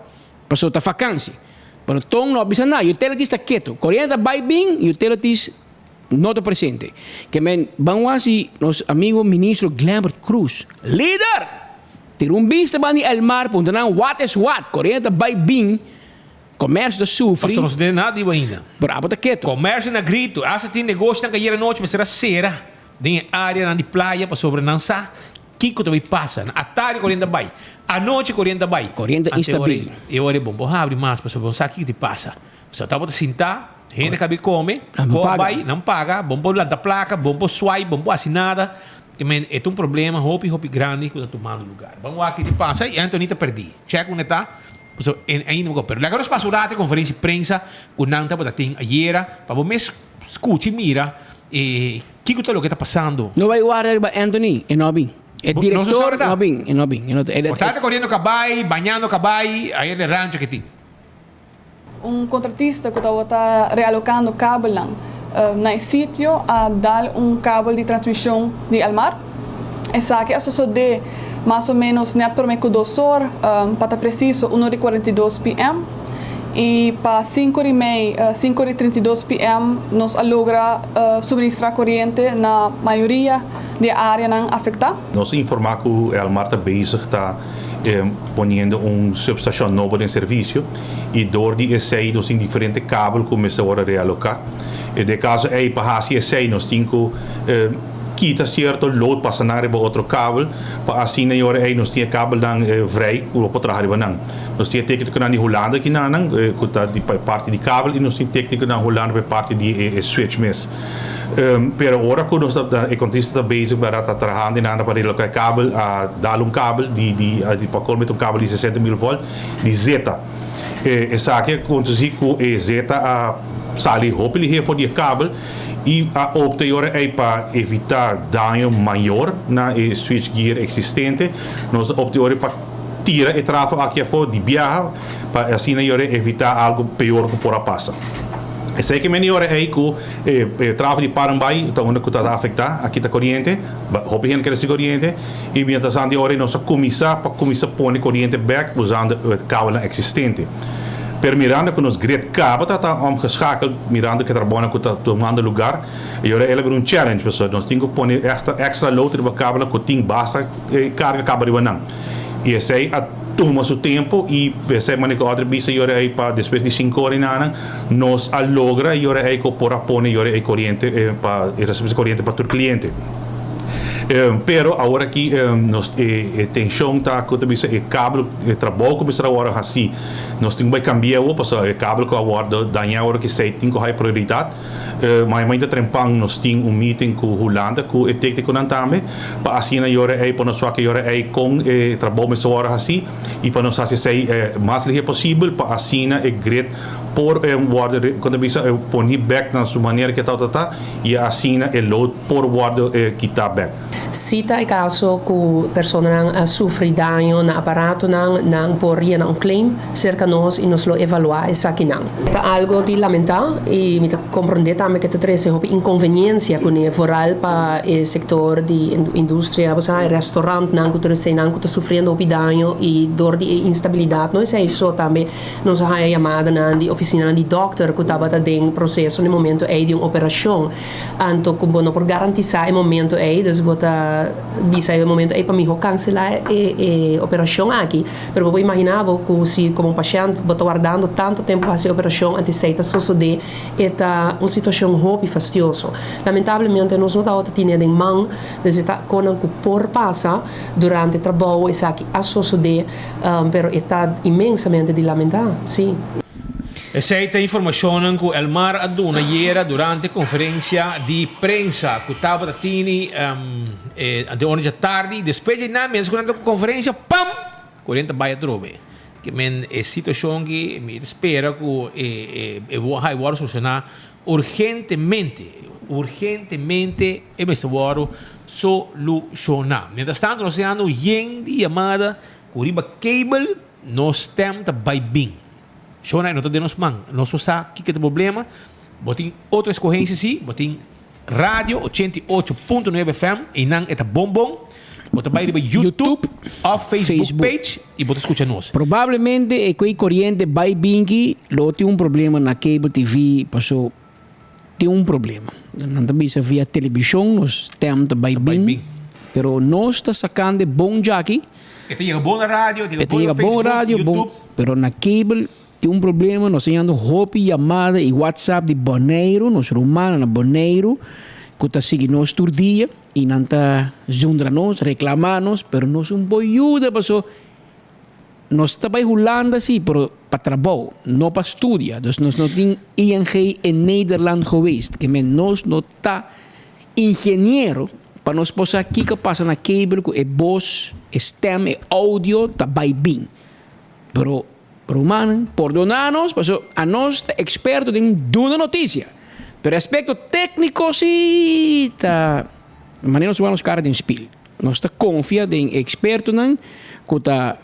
Paso ta fakansi. Pero Ton no a bisa nada. Utilities ta ketu. Koriente ta bai bin, utilities no ta presente. Ke men ban wak si nos amigo ministro Glenbert Cruz. Lider! Tira un bista ban di Elmar, puntra nan what is what. Koriente ta bai bin. Comercio ta sufri. Pasobra nos no tene nada di bo ainda. Pero abo ta ketu. Comercio na grito. Hasta tin negoshonan cu ayer anochi mester a cera den e areanan di playa pasobra nan sa. Kiko ta bay pasa? Na atardi koriente ta bay, anochi koriente ta bay. Koriente instabil. E ora e bon bo habri mas pasobra bo sa kiko ta pasa. So tabata sinta, hende kabi kome, bo a bay, nan paga, bon por lanta plaka, bon por swipe, bon por hasi nada. Te men e ta un problema hopi hopi grandi ku ta tumando lugar. Ban wak ki ta pasa i Anthony ta perdi. Check unda e ta, pasobra e ainda no Pero laga nos pasa un rato e konferensia di prensa ku nan tabata tin ayera pa bo mes skucha i mira e kiko ta loke ta pasando. No bay warda riba Anthony, e no a bin. E director no a bin, e no a bin. Por ta ta koriendo kabai, bañando kabai, ayer den rancho ke tin. Un kontratista ku tabata realokando kabelnan na e sitio a dal un kabel di transmishon di Elmar. Esaki a sosodé mas o ménos nèt promé ku dos or, pa ta presiso un or i 42 pm. I pa sinku or i mei, sinku or i 32 pm, nos a logra suministrá koriente na mayoria di e áreanan afektá. Nos a informá ku Elmar ta bezig ta poniendo un substacion nobo den servicio y door di esey nos tin diferente kabel cu mester worde realoca. Den e caso ey pa haci esey nos tin cu kita cierto load pasa nan riba otro kabel pa asina e ora ey nos tin e kabelnan vrij cu lo por traha riba nan. Nos tin e tecniconan di Hulanda aki nan cu ta di pa e parti di kabel y nos tin tecniconan Hulanda pa e parti di e switch mes. Pero ora ku nos ta e kontrista ta bezig bèrdat ta trahando i nan pa reloká e kabel a dal un kabel di di di pa kolmo ta un kabel di sesenta mil volt di zeta. Esaki a kondusí ku e zeta a sali hopi lihé for di e kabel i a opta e ora ei pa evitá daño mayor na e switchgear eksistente nos a opta e ora ei pa tira e trafo aki afó di biaha pa asina e ora ei evitá algu peor ku por a pasa. Esei ke meni ora ei ku e trafo di Parambai ta unda ku ta afektá, a kita koriente, hopi hende ke resibi koriente, i mientrastantu e ora ei nos a kuminsá pa kuminsá pone koriente bèk usando e kabelnan eksistente. Pero mirando ku nos grid kaba ta ta omgeschakeld, mirando ku e trabounan ku ta tumando lugar, e ora ei a bira un challenge pasobra nos tin ku pone èkstra load riba kabelnan ku tin basta karga kaba riba nan. I esei a tuma su tempu i esei manera ku Audrey bisa yora ei pa despues di sinku ora i nanan nos a logra yora ei ku por a pone yora ei koriente pa e resibi koriente pa tur kliente. Pero awor aki nos e tenshon ta ku ta bisa e kabel e trabou ku mester a wòrdu hasi nos tin ku bai kambia awor pasobra e kabel ku a wòrdu daña awor aki esei tin ku hai prioridat. Mai mainta trempan nos tin un meeting ku Hulanda ku e téknikonan tambe pa asina yora ei pa nos wak yora ei kon e trabou mester wòrdu hasi i pa nos hasi esei mas lihe posibel pa asina e grid por wòrdu kon ta bisa poni bèk na su manera ke tabata ta i asina e load por wòrdu kitá bèk. Si ta e kaso ku personanan a sufri daño na aparatonan, nan por yena un claim serka nos i nos lo evaluá esakinan. Ta algo di lamentá i mi ta komprondé tambe ke ta trese hopi inkonveniensia kuné, vooral pa e sektor di industria, bo sa, e restaurantnan ku tur eseinan ku ta sufriendo hopi daño i dor di e instabilidat. No esei so, tambe nos a haña yamadanan di ofisinanan di dòkter ku tabata den proseso na e momento ei di un operashon. Anto ku bo no por garantisá e momento ei, dus bo ta bisa e momento ei pa mihó kanselá e e operashon aki. Pero bo por imaginá bo ku si komo pashènt bo ta wardando tantu tempu pa hasi e operashon antes esei ta sosodé, e ta un situashon hopi fastioso. Lamentablemente nos no tabata tine den man, dus e ta konan ku por pasa durante trabou esaki a sosodé, pero e ta inmensamente di lamentá, sí. Esei ta informashonnan ku Elmar a duna ayera durante konferensia di prensa ku tabata tini de ora djatardi. Despues di nan mientras ku nan ta ku konferensia, pam! Koriente a bai atrobe. Ke men e situashon aki mi ta spera ku e e wòrdu solushoná urgentemente. Urgentemente e mester wòrdu solushoná. Mientras tanto nos ta yendo yen di yamada ku riba kabel nos stèm ta bai bin. Shona e no ta den nos man. Nos no sa kiko ta problema. Bo tin otro escogencia si. Bo tin radio 88.9 FM y nan e ta bon bon. Bo ta bay riba YouTube of Facebook page y bo ta scucha nos. Probablemente e cu e coriente bay binki lo tin un problema na cable TV paso tin un problema. Nan ta bisa via television nos stem ta bay bin pero nos ta sacando e bon djaki. E ta yega bon na radio, e ta yega bon na Facebook, radio, YouTube. Bon, pero na cable tin un problema, nos ta yando hopi yamada y WhatsApp di Boneiru, nos rumannan na Boneiru. ku ta sigui nos tur dia i nan ta zundra nos, reklamá nos, pero nos un por yuda paso nos ta bai Hulanda si, pero pa trabou, no pa studia. Dus nos no tin ING in Nederland geweest. Ke men nos no ta ingeniero pa nos por sa kiko pasa na cable ku e bos, e stem, e audio ta bai bin. Pero rumannan, pordona nos pasobra anos ta experto den duna noticia. Pero aspecto tecnico si ta manera nos wak nos cara den spiel. Nos ta confia den e expertonan cu ta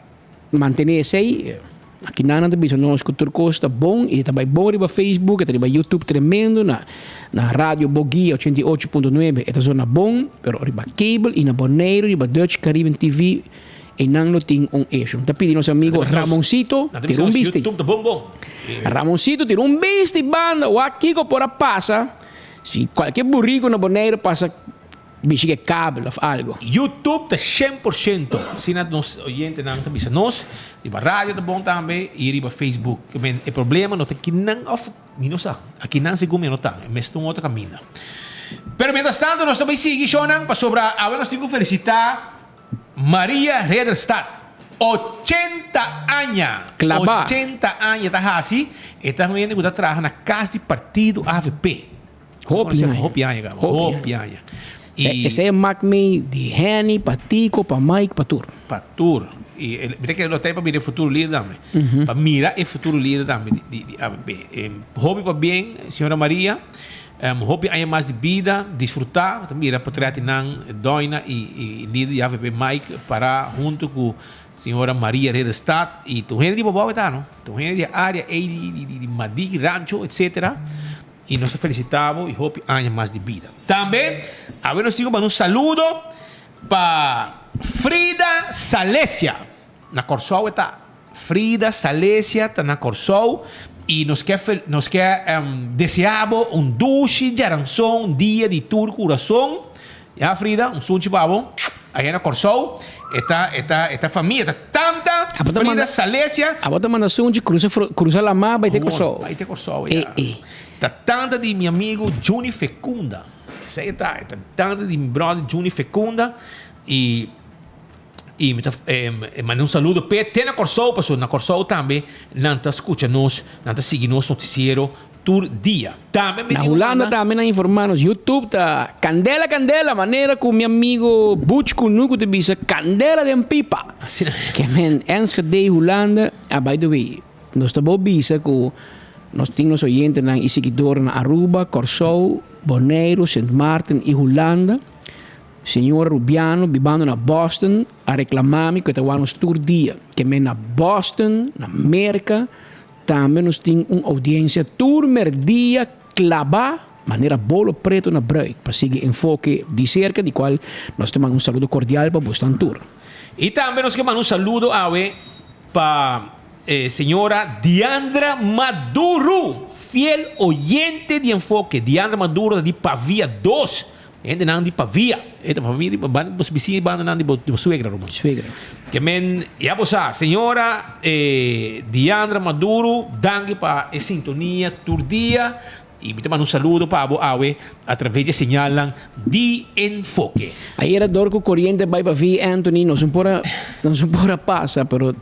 mantene esey. Aki nan nan ta bisa nos cu tur cos ta bon y ta bay bon riba Facebook, e ta riba YouTube tremendo, na na Radio Boguia 88.9 e ta zona bon, pero riba cable y na Boneiru riba Dutch Caribbean TV Einan lo tin un issue. Ta pidi nos amigo Ramoncito tira un bisti. Ramoncito tira un bisti banda wak kiko por a pasa si cualkier burico na Bonaire pasa bishi ke kabel of algo. YouTube ta 100% asina nos oyentenan ta bisa nos. Riba radio ta bon tambe y riba Facebook. E problema no ta kinan of mi no sa. Akinan segun mi no ta. E mester un otro caminda. Pero mientras tanto nos ta bay sigui shownan pasobra awe nos tin cu felicita Maria Rederstad, 80 aña! Klabá. 80 aña ta hasi, e ta un hende ku ta traha na kas di partido avp. Hopi aña. Hopi aña kaba, hopi aña. I Esei a mak mi di Henny pa Tico pa Mike pa tur. Pa tur. I el, mi ta kere lo ta pa mira e futuro lider tambe. Pa mira e futuro lider tambe di, di, di avp. Hopi pabien, señora Maria. Hopi aña mas di bida, disfruta, ta mira potret di nan Doina y lider di avp Mike para hunto cu señora Maria Ridderstad y tur hende di Bobou ta no, tur hende di e area ey di Madiki Rancho etc. Y nos ta felicita bo y hopi aña mas di bida. Tambe awe nos tin cu manda un saludo pa Frida Salesia na Corsou e ta. Frida Salesia ta na Kòrsou i nos ke nos ke desea bo un dushi djaranson dia di tur kurason. Ya Frida, un sunchi pa bo aya na Kòrsou. E ta e ta e ta famia ta tanta Frida Salesia. Abo ta manda sunchi krusa krusa lamá bai te Kòrsou. Bai te Kòrsou ya. Ta tanta di mi amigu Juni Fecunda. Esei e ta e ta tanta di mi bròder Juni Fecunda i. I mi ta manda un saludo p'e te na Kòrsou, pasobra na Kòrsou tambe nan ta skucha nos, nan ta sigui nos notisiero tur dia. Tambe mi Na tin un Hulanda manda. tambe nan informa nos YouTube ta kandela kandela manera ku mi amigo Butch Kunuku ta bisa kandela den pipa. Asina. Ke men Enschede Hulanda, ah by the way nos ta bo bisa ku nos tin nos oyentenan i siguidornan na Aruba, Kòrsou, Boneiru, Sint Maarten i Hulanda. Señor Rubiano bibando na Boston a reclama mi cu e ta wak nos tur dia. Ke men na Boston, na Merca, tambe nos tin un audiencia tur merdia claba manera bolo preto na bruid pa sigui Enfoke di cerca di cual nos ta manda un saludo cordial pa bosnan tur. Y tambe nos ke manda un saludo awe pa e señora Diandra Maduro, fiel oyente di Enfoke. Diandra Maduro ta di Pavia dos. Hendenan di pavia. E ta pavia di banda di bo bisiña i bandanan di bo di bo suegra ruman. Suegra. Ke men ya bo sa señora Diandra Maduro danki pa e sintonia tur dia i mi ta manda un saludo pa bo awe a traves di e señalnan di Enfoke. Ayera dor ku koriente bai pa via Anthony nos no por a nos no por a pasa pero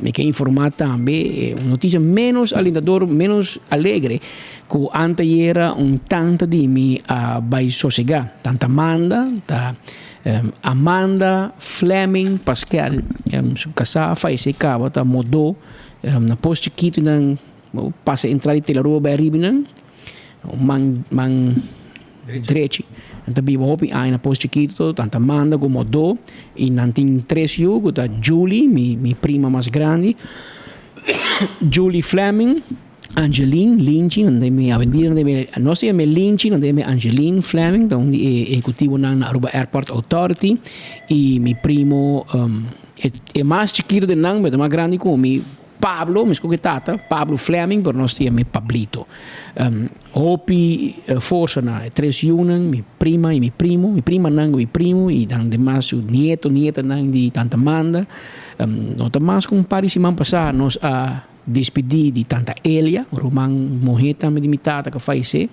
mi ke informa tambe un noticia menos alentador menos alegre Ku antayera un tanta di mi a bai sosegá. Tanta Amanda ta Amanda Fleming Paskel. Su kasá a fayesé kaba ta modó na pos chikitunan pasa entrada di Telarua bai ariba nan man man drechi. Nan ta biba hopi aña na pos chikitu. Tanta Amanda ku modó i nan tin tres yu ku ta Julie mi prima mas grandi Julie Fleming. Angeline Linchi, nan ta yam'e awendia nan ta yam'e, nos ta yam'e Linchi, nan ta yam'e Angeline Fleming, ta un di e ehecutivonan na Aruba Airport Authority y mi primo e mas chikito di nan, pero ta mas grandi cu mi, Pablo, mesco cu e tata, Pablo Fleming, pero nos ta yam'e Pablito. Hopi forsa na e tres yunan, mi prima y mi primo, mi primanan cu mi primo y nan demas su nieto, nietanan di tanta Amanda. No ta mas cu un par di siman pasa nos a. Despedí di tanta Elia, un ruman muhé tambe di mi tata ku a fayesé,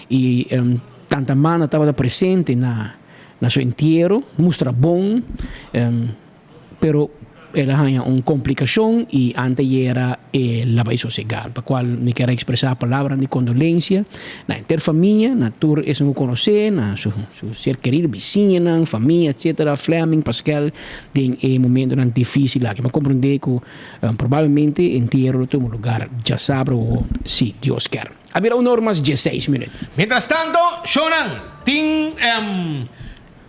i Tanta Amanda tabata presente na na su entiero, mustra bon, pero el a haña un komplikashon i anteyera el a bai sosegá, pa kual mi kier a ekspresá palabranan di kondolensia na henter famia, na tur esun ku konosé, na su su ser kerido, bisiñanan, famia, etsetera, Flemming, Paskel, den e momentonan difísil aki. Mi a komprondé ku probablemente entiero lo tuma lugar djasabra o si Dios kier. A bira un or mas dieseis minüt. Mientras tanto, shownan, tin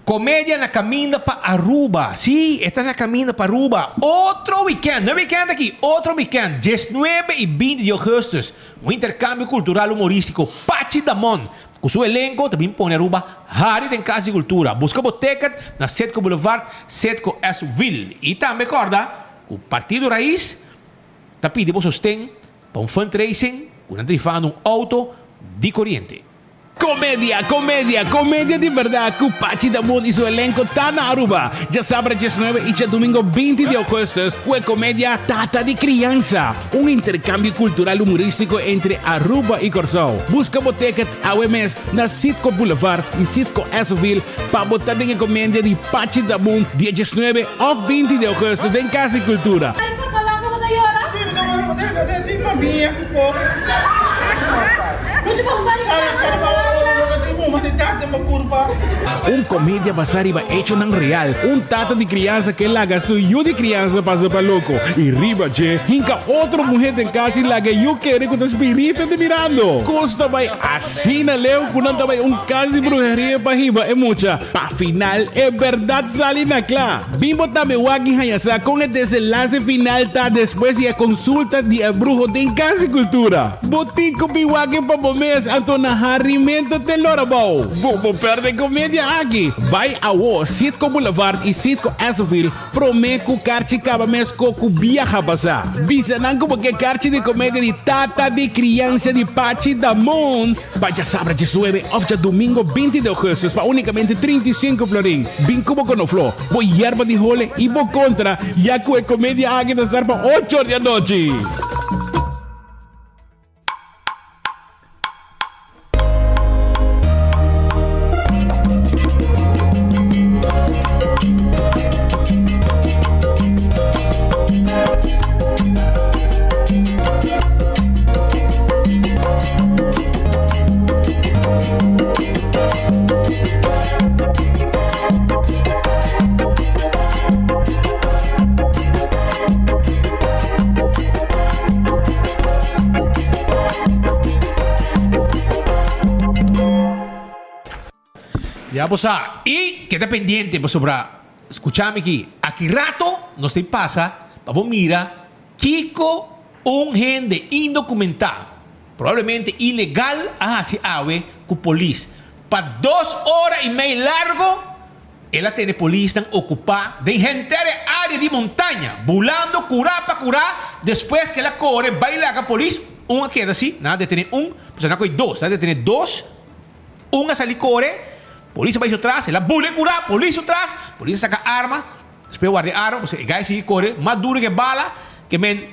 comedia na caminda pa Aruba. Sí, e ta na caminda pa Aruba. Otro weekend, no e weekend aki, otro weekend, diesnuebe y binti di augustus, un intercambio cultural humoristico, Pachi Damon, cu su elenco ta bin pone Aruba hari den Cas di Cultura. Busca bo ticket na Citgo Boulevard, Citgo Eswil. Y tambe corda cu Partido Raiz ta pidi bo sosten Pa un fundraising ku nan ta rifando un auto di koriente. Comedia, comedia, comedia di berdad cu Pachi Damon y su elenco ta na Aruba djasabra diesnuebe y djadumingo binti di augustus cu e comedia Tata di Crianza, un intercambio cultural humoristico entre Aruba y Corsou. Busca bo ticket awe mes na Citgo Boulevard y Citgo Essoville pa bo ta den e comedia di Pachi Damon dia diesnuebe of binti di augustus den Cas di Cultura. Un komedia basá riba echonan real. Un tata di kriansa ke laga su yu di kriansa pasa pa loko i riba dje hinka otro muhé den kas i laga e yu kere ku ta spiritu ta mirando. Kos ta bai asina leu ku nan ta bai un kas di bruheria pa hiba e mucha. Pa final e bèrdat sali na kla. Bin bo tambe wak i haña sa kon e desenlase final ta despues di e konsulta di e bruho den Kas di Kultura. Bo tin ku bin wak e pa bo mes, anto na harimento te lora bou. Bo por pèrdè komedia aki. Bai awo Citgo Boulevard i Citgo Essoville promé ku karchi kaba mes ko ku biaha pasá. Bisa nan ku bo ke karchi di komedia di Tata di Kriansa di Pachi Damon. Pa djasabra diesnuebe òf djadumingo binti di ougùstùs pa únikamente 35 florin. Bin ku bo konofló, bo yerba di hole i bo kontra, ya ku e komedia aki ta star pa ocho or di anochi. Ya bo sa. I keda pendiente pasobra skucha mi aki, aki rato nos tin pasa pa bo mira kiko un hende indokumentá, probablemente ilegal a hasi awe ku polis. Pa dos ora i mei largo el a tene polisnan okupá den henter e área di Montaña, bulando kurá pa kurá despues ku el a kore bai laga polis. Un a keda si, nan a detené un, pasobra nan a kohe dos, nan a detené dos. Un a sali kore, polis a bai su tras, el a bula e kura, polis su tras, polis a saka arma, despues a warda e arma, pasobra e gai a sigui kore mas duru ke bala, ke men,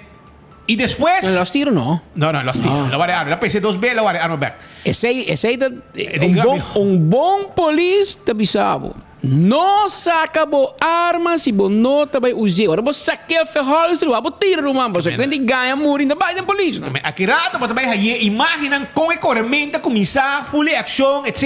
i despues. No los tiro no. No, no, los tiro, el a warda e arma, el a pese dos be, el a warda e arma bek. Esei, esei ta, un bon, un bon polis ta bisa bo. No saka bo arma si bo no ta bai us'é. Ora bo sak'é verholster, wak bo tira ruman pasobra ku hende gaña muri no bai den polis no. Aki rato bo ta bai haye imagennan kon e koremento a kuminsá, full e akshon etc.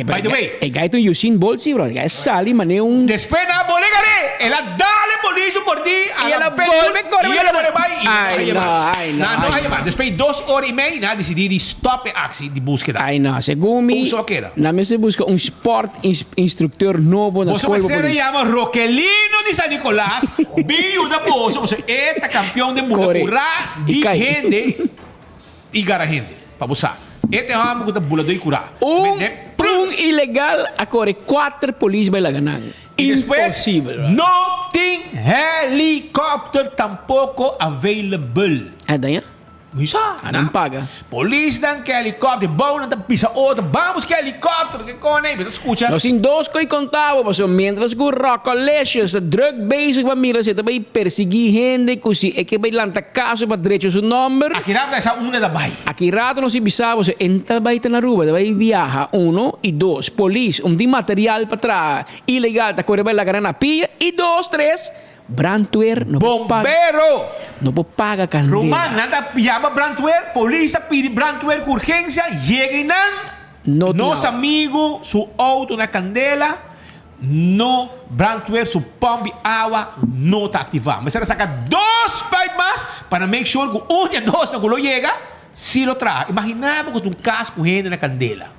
By the way. E gai ta un Usain Bolt si bro, e gai a sali manera un. Despues nan a bole gar'é, el a dal e polis un mordí, a I el la a petul bolbe kore i el a bole bai i nan no Ai haye no, mas. ai no, Nan no ai haye no. mas. Despues di dos ora i mei nan a disidí di stòp e aksi di búskeda. Ai no, segun mi Un so a keda. nan mester buska un sport Instructor nobo na Boso skol pa mester polis. yama Rokelino di San Nicolas bin yuda boso pasobra e ta kampion den bula Kore kurá i di kai. hende i gara hende pa bo sa. E ta e hòmber ku ta bula dor i kurá. Un un ilegal a kore kuater polis bai laga nan. I despues Imposibel. no tin helikòpter tampoko available. A daña? Mi sa. Nan paga. Polisnan ke helikòpter, bou nan ta bisa otro, bamos ke helikòpter, ke kone, mi ta skucha. Nos tin dos koi konta bo, pasobra mientras ku Rockolicious ta druk bezig pa mira si e ta bai persiguí hende ku si e ke bai lanta kaso pa drecha su nòmber. Aki rato esa unda ta bai. Aki rato nos tin bisa bo, e ta bai ta na Aruba, e ta bai biaha, uno, i dos, polis, un tin material pa traha ilegal ta kore bai laga nan na pia, i dos, tres, Brandweer no por paga. Bombero! No por paga candela. Ruman, nan ta yama brandweer, polis ta pidi brandweer cu urgencia, yega y nan, No tin nos awa. amigo su auto na candela, no, brandweer su pump di awa no ta activa. Mester a saca dos spuit mas pa nan make sure cu un di e dosnan cu lo yega, si lo traha. Imagina bo cu ta un cas cu hende na candela.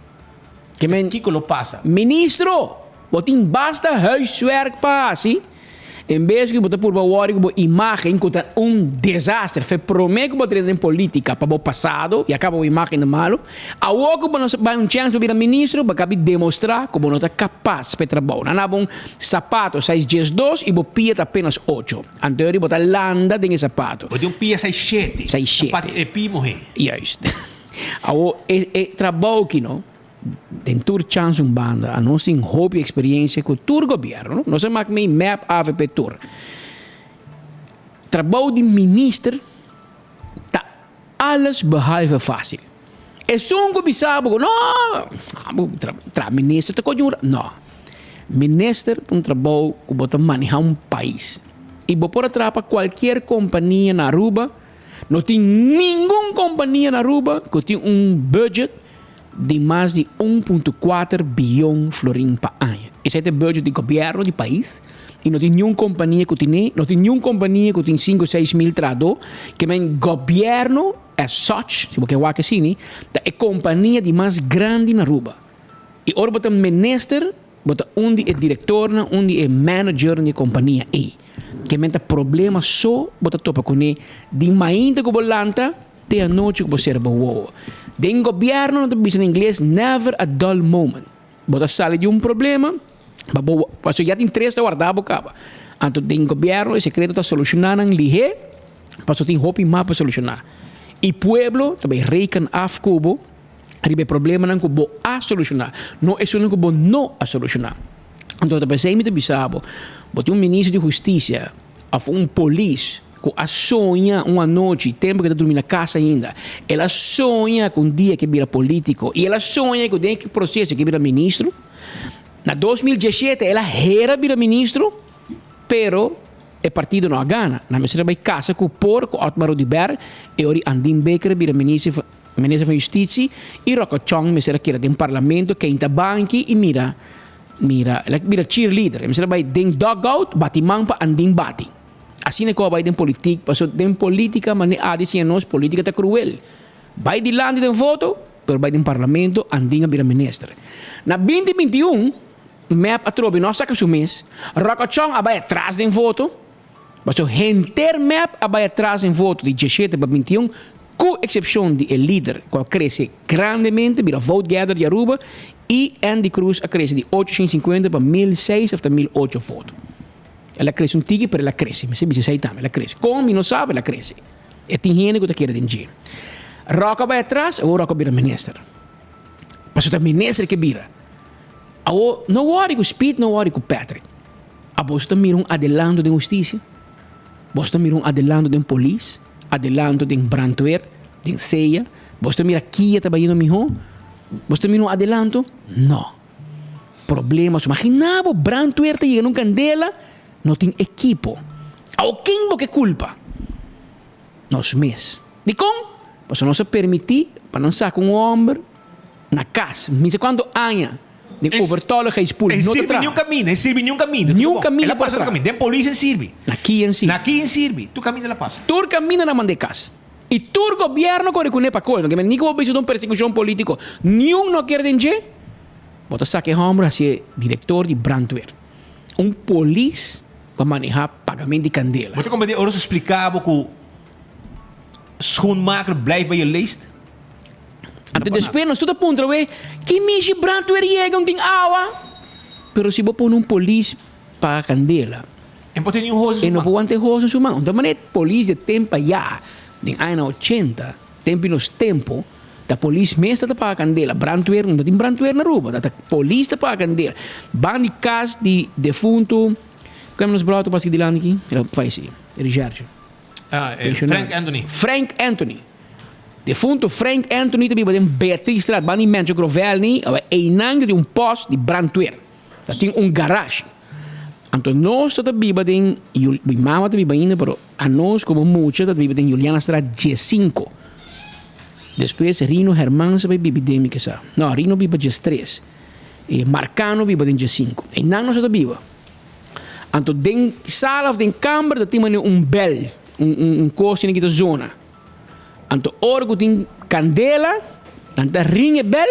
Ke men. Kico lo pasa? Ministro, bo tin basta huiswerk pa haci. En bes ku bo ta purba wòri ku bo imágen ku ta un desaster, fe promé ku bo drenta den polítika pa bo pasado i a kaba bo imágen ta malu, awor ku bo no bai un chèns pa bira ministro, bo a kabi demostrá ku bo no ta kapas pa e trabou. Nan daba un sapato size diesdos i bo pia ta apenas ocho. Anto bo ta landa den e sapato. Bo tin un pia size shete. Size shete. Sapato e pia muhé. Juist. Awor e trabou aki no. Den tur chans un banda, anos tin hopi experiencia cu tur gobierno, nos a mak mei mep, avp tur. Trabou di minister ta alles behalve facil. Esun cu bisa bo cu no, abo traha minister ta coge un rato, no. Minister ta un trabou cu bo ta maneha un pais y bo por a traha pa cualkier compania na Aruba, no tin ningun compania na Aruba cu tin un budget di mas di un punto kuater biyon florin pa aña. Esei ta e budget di gobièrnu di pais i no tin niun kompania ku tine, no tin niun kompania ku tin sinku seis mil trahadó. Ke men gobièrnu as such, si bo ke wak asini, ta e kompania di mas grandi na Aruba. I ora bo ta minister, bo ta un di e direktornan, un di e managernan di e kompania ei. Ke men ta problema so bo ta topa kuné di mainta ku bo lanta Te anochi ku bo sera bo wowo. Den gobièrnu nan ta bisa na ingles never a dull moment. Bo ta sali di un problema, pa bo pasobra ya tin tres ta warda bo kaba. Anto den gobièrnu e sekreto ta solushoná nan lihé, pasobra tin hopi mas pa solushoná. I pueblo ta bai reken af ku bo riba e problemanan ku bo a solushoná, no esunnan ku bo no a solushoná. Anto ta p'esei mi ta bisa bo, bo tin un minister di hustisia òf un polis ku a soña un anochi, tempu ku e ta drumi na kas ainda, el a soña ku un dia ke bira polítiko i el a soña ku den e proseso ke bira ministro. Na 2017 el a hera bira ministro, pero e partido no a gana. Nan mester a bai kasa ku por ku Otmar Oduber e ora Andin Bikker a bira minister minister van Justitie i Rocco Chong mester a keda den parlamento keinta banki i mira mira el a bira cheerleader. E mester a bai den dugout bati man pa Andin bati. Asina ku a bai den politik, pasobra den politika mane a di siña nos, politika ta kruel. Bai dilanti den voto, pero bai den parlamento, Andin a bira minister. Na binti 21, mep atrobe no a saka su mes, Rocco Chong a bai atras den voto, pasobra henter mep a bai atras den voto di 17 pa 21, ku eksepshon di e lider ku a krese grandemente, bira vote getter di Aruba, i Endy Croes a krese di 850 pa 1006 òf ta 1008 voto. El a crece un tiki pero el a crece. Mi sa bisa esey tambe, el a crece. Con mi no sa pero el a crece. E tin hende cu ta kere den dje. Rock a bay atras, awor Rock a bira minister. Pasobra ta minister ke bira. Awor no worry cu Speed, no worry cu Patrick. Aboso ta mira un adelanto den husticia? Boso ta mira un adelanto den polis? Adelanto den brandweer? Den sea? Boso ta mira kia ta bayendo miho? Boso ta mira un adelanto? No. Problema so imagina bo brandweer ta yega na un candela no tin ekipo. Awo ken bo ke culpa? Nos mes. Dikon? Pasobra nos a permiti pa nan saca un homber na cas misa cuanto aña den overtolligheidspool E no ta sirbi traha. niun caminda, e sirbi niun caminda. Niun caminda El a por pasa tur traha. caminda. Den polis en sirbi. Na ki en sirbi. Na ki en sirbi. Tur caminda el a pasa. Tur caminda nan manda e cas. I tur gobierno kore kuné pa kolma. Ke men ni ku bo bisa ta un persekushon politiko. Niun no kier den dje. Bo ta saka e hòmber hasi e direktor di brandweer. Un polis pa manehá pagament di kandela. Bo ta komprendé ora su splika bo ku schoenmaker blijft bij je leest? Anto despues nos tur ta puntra we, ki mishi brandweer yega un tin awa? Pero si bo pone un polis paga kandela. E no por tin niun hos den su man. E no por wanta e hos den su man. Anto manera polis de tempo ayá. Den añanan ochenta, tempu di nos tempu, ta polis mes ta ta paga kandela. Brandweer, no tin brandweer na Aruba, ta polis ta paga kandela. Ban di kas di defuntu, kende nos bròder ta pasa aki dilanti aki? El a fayesí, Richard. Ah, eh, Frank Anthony. Frank Anthony. Defuntu Frank Anthony ta biba den Beatricestraat, ban di Mencho Grovelny, awe einan ta tin un post di brandweer. Ta tin un garage. Anto nos ta ta biba den, mi mama ta biba ainda, pero anos como mucha ta biba den Julianastraat diesinco. Despues Rino Hermans a bai bibi den mi kesa. No, Rino biba diestres. E Marcano biba den diesinco. Einan nos ta ta biba. Anto den sala of den kamber ta tin manera un bel, un un un kos asina ki ta zona. Anto ora ku tin kandela, nan ta ring e bel,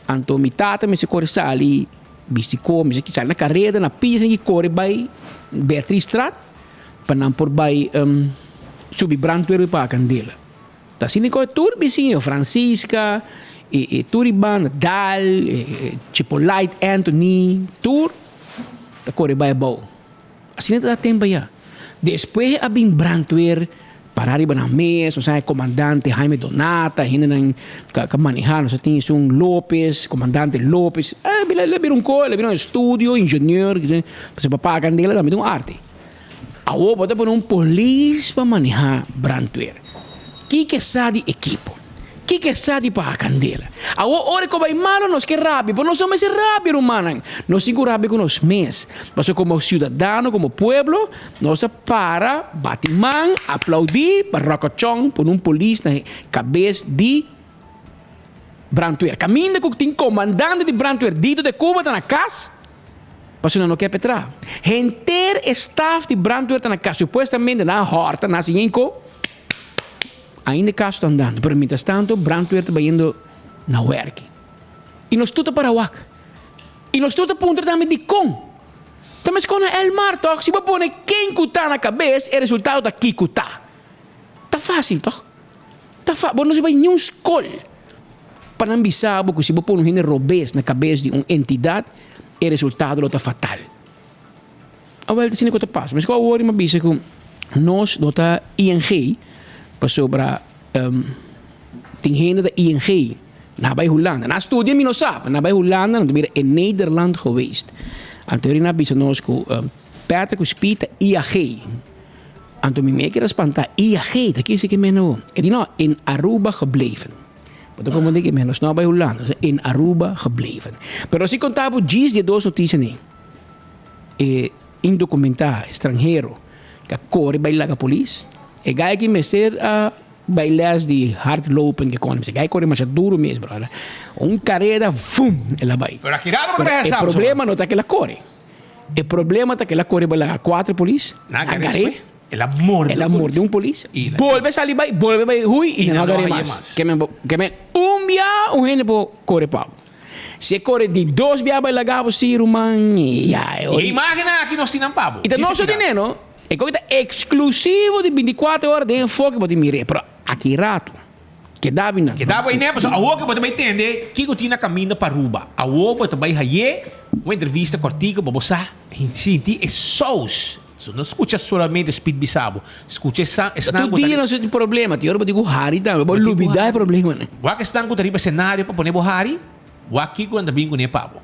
anto mi tata mester kore sali bisti ko, mester sali na kareda, na pia asina ki kore bai Beatricestraat pa nan por bai subi brandweer pa paga kandela. Ta asina ku tur bisiña, Francisca, e e tur e banda, Dal, e Chipolite, Anthony, tur ta kore bai abou. Asina ta da tempo ya. Despues a bin brandweer para riba nan mes, nos a e komandante Jaime Donata, hendenan ka ka maneha, nos a tin esun Lopez, komandante Lopez, a bira el a bira un ko, el a bira un estudio, ingenieur, pasobra pa paga kandela tambe ta un arte. Awor bo ta pone un polis pa maneha brandweer. Kiko e sa di ekipo? Kiko e sa di paga kandela? Awor ora ku bai malo nos ke rabia, pero nos no mester rabia rumannan. Nos tin ku rabia ku nos mes. Pasobra komo siudadano, komo pueblo, nos a para, bati man, aplaudí pa Ròkòchòn pone un polis na kabes di brandweer. Kaminda ku tin komandante di brandweer Dito de Cuba ta na kas. Pasobra nan no ke petra. Henter e staf di brandweer ta na kas. Supuestamente nan a hòrta, nan a hasi yenko. Ainda e kaso ta andando. Pero mientras tanto brandweer ta bayendo na wèrki. I nos tur ta para wak. I nos tur ta puntra tambe dikon. Ta meskos na Elmar tòg. Si bo pone ken ku ta na kabes, e resultado ta kiko ta. Ta fásil tòg. Ta fa, bo no si bai niun skol pa nan bisa bo ku si bo pone un hende robes na kabes di un entidat, e resultado lo ta fatal. Awel ta asina ku ta pasa. Meskos awor mi a bisa ku nos no ta ING pasobra tin hende ta ING na bai Hulanda. Nan a studia mi no sa, pero nan a bai Hulanda nan ta bira in Nederland geweest. Anto nan a bisa nos ku Patrick ku Speed ta IAG. Anto mi mei keda spantá, IAG, ta kisi ke mena bo? E di no, in Aruba gebleven. Bo ta komprendé ke mena, nos no a bai Hulanda, nos in Aruba gebleven. Pero si konta bo djis di e dos notisia nei, e indokumentá, estranhero, ke a kore bai laga polis, e gai aki mester a bai les di hardlopen ke kòne, e gai kore masha duru mes, bròder. Un kareda, vum, el a bai. Pero aki rato bo ta Pero bai e hasa, problema no ta ke el a kore. E problema ta ku el a kore bai laga kuater polis, Nan a agar'é gar'é, despues. El a morde el a un morde un polis, bolbe sali bai, bolbe bai hui i I nan no nan no agar'é hañ'é mas. mas. Ke men bo, ke men un bia un hende por kore pa bo. Si e kore di dos bia bai laga bo si ruman, ya e I ora. e imágennan aki nos tin nan pa bo. I ta Djis nos so akirá. tene no, e koki ta eksklusivo di bintikuater ora den enfoke bo tin mir'é, pero aki rato. Keda bi nan. Keda bai ne, pasobra awor ke bo ta bai tende kiko tin na kaminda pa Aruba. Awor bo ta bai haye un entrevista kòrtiku pa bo sa sinti e sous. So no skucha solamente Speed bisa bo, skucha esnan Tur ku ta dia nos tin problema, tin ora bo tin ku hari tambe, bo lubida e problemanan. Wak esnan ku ta riba esenario pa pone bo hari, wak kiko nan ta bin kuné pa bo.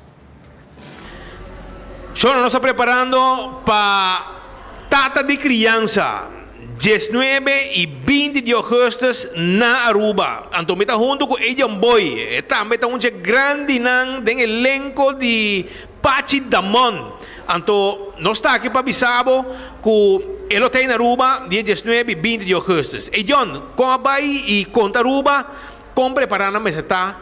Shona nos ta preparando pa Tata di Crianza, diesnuebe y binti di augustus na Aruba. Anto mi ta hunto cu Edion Boy, e tambe ta un dje grandinan den elenco di Pachi Damon. Anto nos ta aki pa bisa bo cu e lo ta na Aruba dia diesnuebe y binti di augustus. Edion, con a bay y conta Aruba con prepara nan mester ta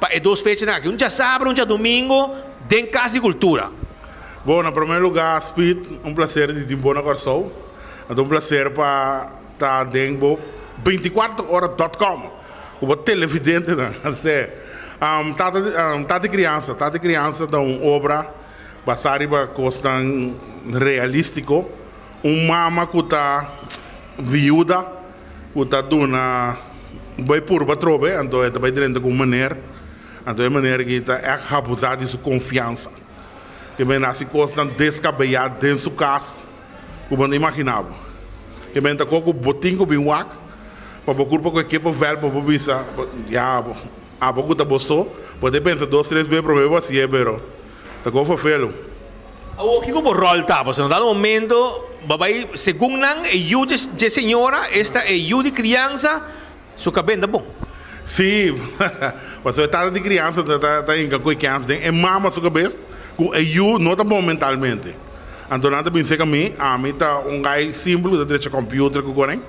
Pa e dos fechanan aki, un djasabra, un djadumingo, den Kas di Kultura. Bon, na promé lugá, Speed, un plaser di tin bo na Kòrsou. Ta un plaser pa ta den bo 24 ora dot com ku bo televidentenan. Asé, Tata Tata di Kriansa Tata di Kriansa ta un obra basá riba kosnan realístiko. Un mama ku ta viuda ku ta duna bai purba atrobe, anto e ta bai drenta ku un meneer, anto e meneer aki ta ègt habusá di su konfiansa. Ke men hasi kosnan deskabeyá den su kas ku bo no imaginá bo. Ke men ta ko ku bo tin ku bin wak. pa bo kurpa ku e kippenvel pa bo bisa, ya, abo ku ta bo so, bo ta pensa dos tres be promé bo hasié, pero ta kon ferfelu. Awor kiko bo ròl ta? Pasobra na dado momento bo a bai segun nan e yu dje señora, esta e yu di kriansa, su kabén ta bon. Sí, pasobra e tata di kriansa ta hinka ku e kèns den e mama su kabes ku e yu no ta bon mentalmente. Anto nan ta bin serka mi, ami ta un gai simpel ku ta drecha computer ku koren,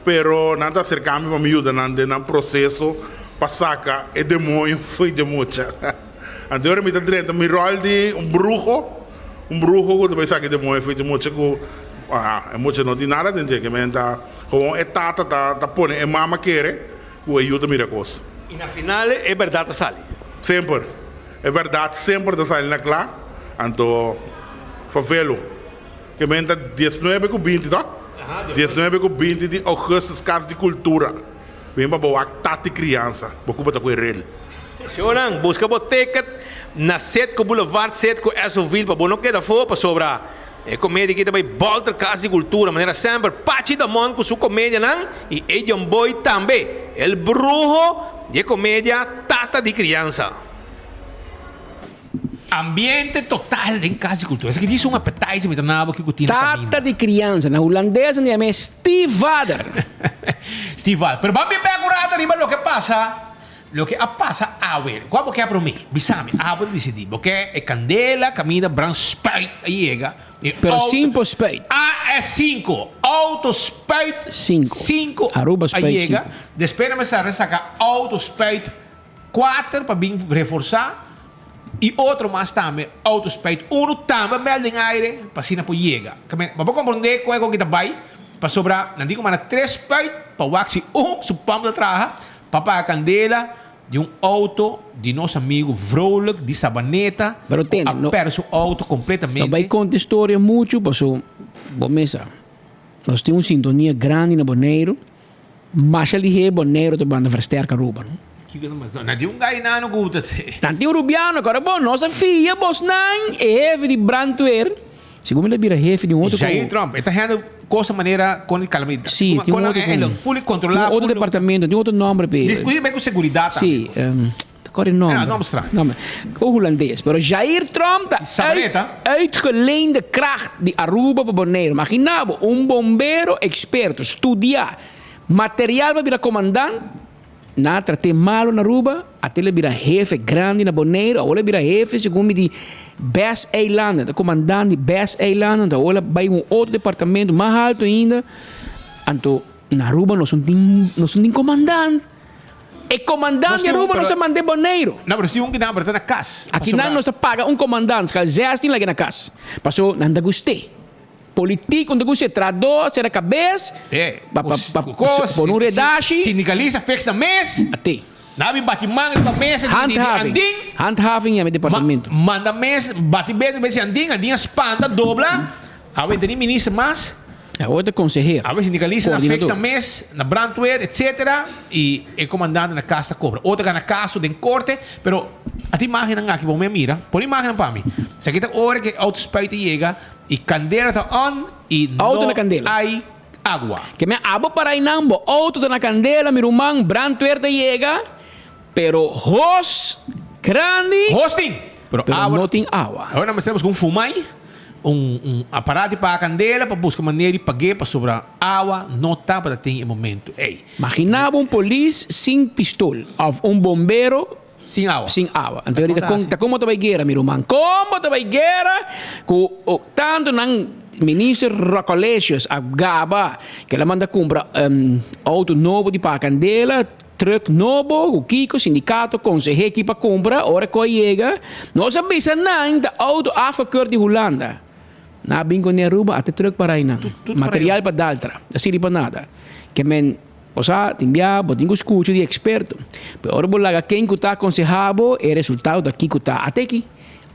pero nan ta aserka mi pa mi yuda nan den nan proseso pa saka e demoño fo'i di e mucha. Anto ora mi ta drenta mi ròl di un bruho, un bruho ku ta bai saka e demoño fo'i di e mucha ku e mucha no tin nada den dje, ke men ta gewoon e tata ta pone e mama kere ku e yu ta mira kos. I na final e bèrdat ta sali. Semper. E bèrdat semper ta sali na kla. Anto Favelo, ke men ta diesnuebe ku binti to? Diesnuebe ku binti di ougùstus Kas di Kultura. Bin pa bo wak Tati Kriansa, bo kuba ta ku e rel. Shownan, buska bo ticket na Citgo Boulevard, Citgo Esoville pa bo no keda afó pasobra e komedia aki ta bai bòlter Kas di Kultura manera semper Pachi Damon ku su komedianan i Edion Boy tambe, El Bruho di e komedia Tata di Kriansa. Ambiente total den Kas di Kultura. Esaki djis un appetizer mi ta nabo kiko tin na kaminda. Tata di kriansa, na hulandes nan yama e stiefvader. Stiefvader. Pero ban bin bek un rato riba loke pasa, loke a pasa awe. Kua bo ke prome? Bisa mi, abo ta disidí. Bo ke e kandela kaminda brand spuit a yega. E Pero auto sin por spuit. AS5, auto spuit Sinku. sinku Aruba a spuit yega. sinku. Despues nan mester a saka auto spuit Kuater pa bin reforsá i otro mas tambe autospuit unu tambe mèl den aire pa asina por yega. Bo por komprondé kon e koki ta bai pasobra nan tin ku manda tres spuit pa wak si un su pòmp ta traha pa paga kandela di un outo di nos amigu Vrolijk di Sabaneta Pero ku tende, a no, pèrdè su outo no kompletamente. bai konta e storia muchu paso bo mesa nos tin un sintonia grandi na Boneiru. Masha lihé Boneiru ta banda versterk Aruba, no? Kiko ta mas? Nan tin un gainano ku ta te. Nan tin un rubiano ku ora bon nos a fia bosnan e hefe di brandweer, segun mi ta bira hefe di un otro Jair Trump, e ta hende cosa manera con calamidad. Sí, tin un otro con fully controla. Tin un otro departamento, tin otro nombre pe. Discuti bay cu seguridad tambe. Sí, ta kor e nomber. Ja, nomber straño. Nomber. O hulandes, pero Jair Trump ta uit, uitgeleende kracht di Aruba pa Boneiru. Magina bo, un bombero experto, studia, material pa bira comandant, nan a trat'é malo na Aruba, ate el a bira hefe grandi na Boneiru, awor el a bira hefe segun mi di Best Eilanden, ta comandant di Best Eilanden, awor el a bai un otro departamento mas alto ainda, anto na Aruba nos no tin, nos no tin comandant. E comandant di Aruba nos a mand'é Boneiru. No, pero si un kinan pero ta na cas. Akinan nos ta paga un comandant, skal zestien lag'é na cas. Paso nan ta gust'é. Politico no ta gust'é. Trahador sera cabes pa pa pa pone un redashi. Sindicalista fix na mes. Ate. Nan a bin bati man riba mesa di di Andin. Handhaving yama e departamento. Manda mes bati bes riba di Andin. Andin a spanta dobla. Awe teni minister mas. Awe ta consehero. Awe sindicalista na fix na mes, na brandweer etc. Y e comandante na cas ta cobra. Otro gana caso den corte, pero a tin imagennan aki bo me mira. Pone imagennan pa mi. Esaki ta ora ke auto spuit ta yega y candela ta on y Auto no na candela. hay agua. Ke me abo para einan bo auto ta na candela mi ruman brandweer ta yega pero hos grandi. Hos tin, pero pero awa no tin awa. Awor nan mester busca un fumay. Un un aparato di paga kandela pa buska manera di pag'é pasobra awa no tabata tin e momento ei. Magina bo un polis sin pistol of un bombero Sin awa. sin awa. Anto ta kon ta komo ta bai guera mi ruman? Komo ta bai guera ku tantu nan minister Rocolesius a gaba ke el a manda kumpra auto nobo di paga kandela, Truck nobo cu kico sindicato consehe ki pa cumpra ora cu a yega nos a bisa nan ta auto afgekeurd di Hulanda nan a bin cune Aruba ata truck para aynan material pa daltra ta sirbi pa nada ke men bo sa tin bia bo tin cu scucha di experto pero ora bo laga ken cu ta aconseha bo e resultado ta kico ta ate aki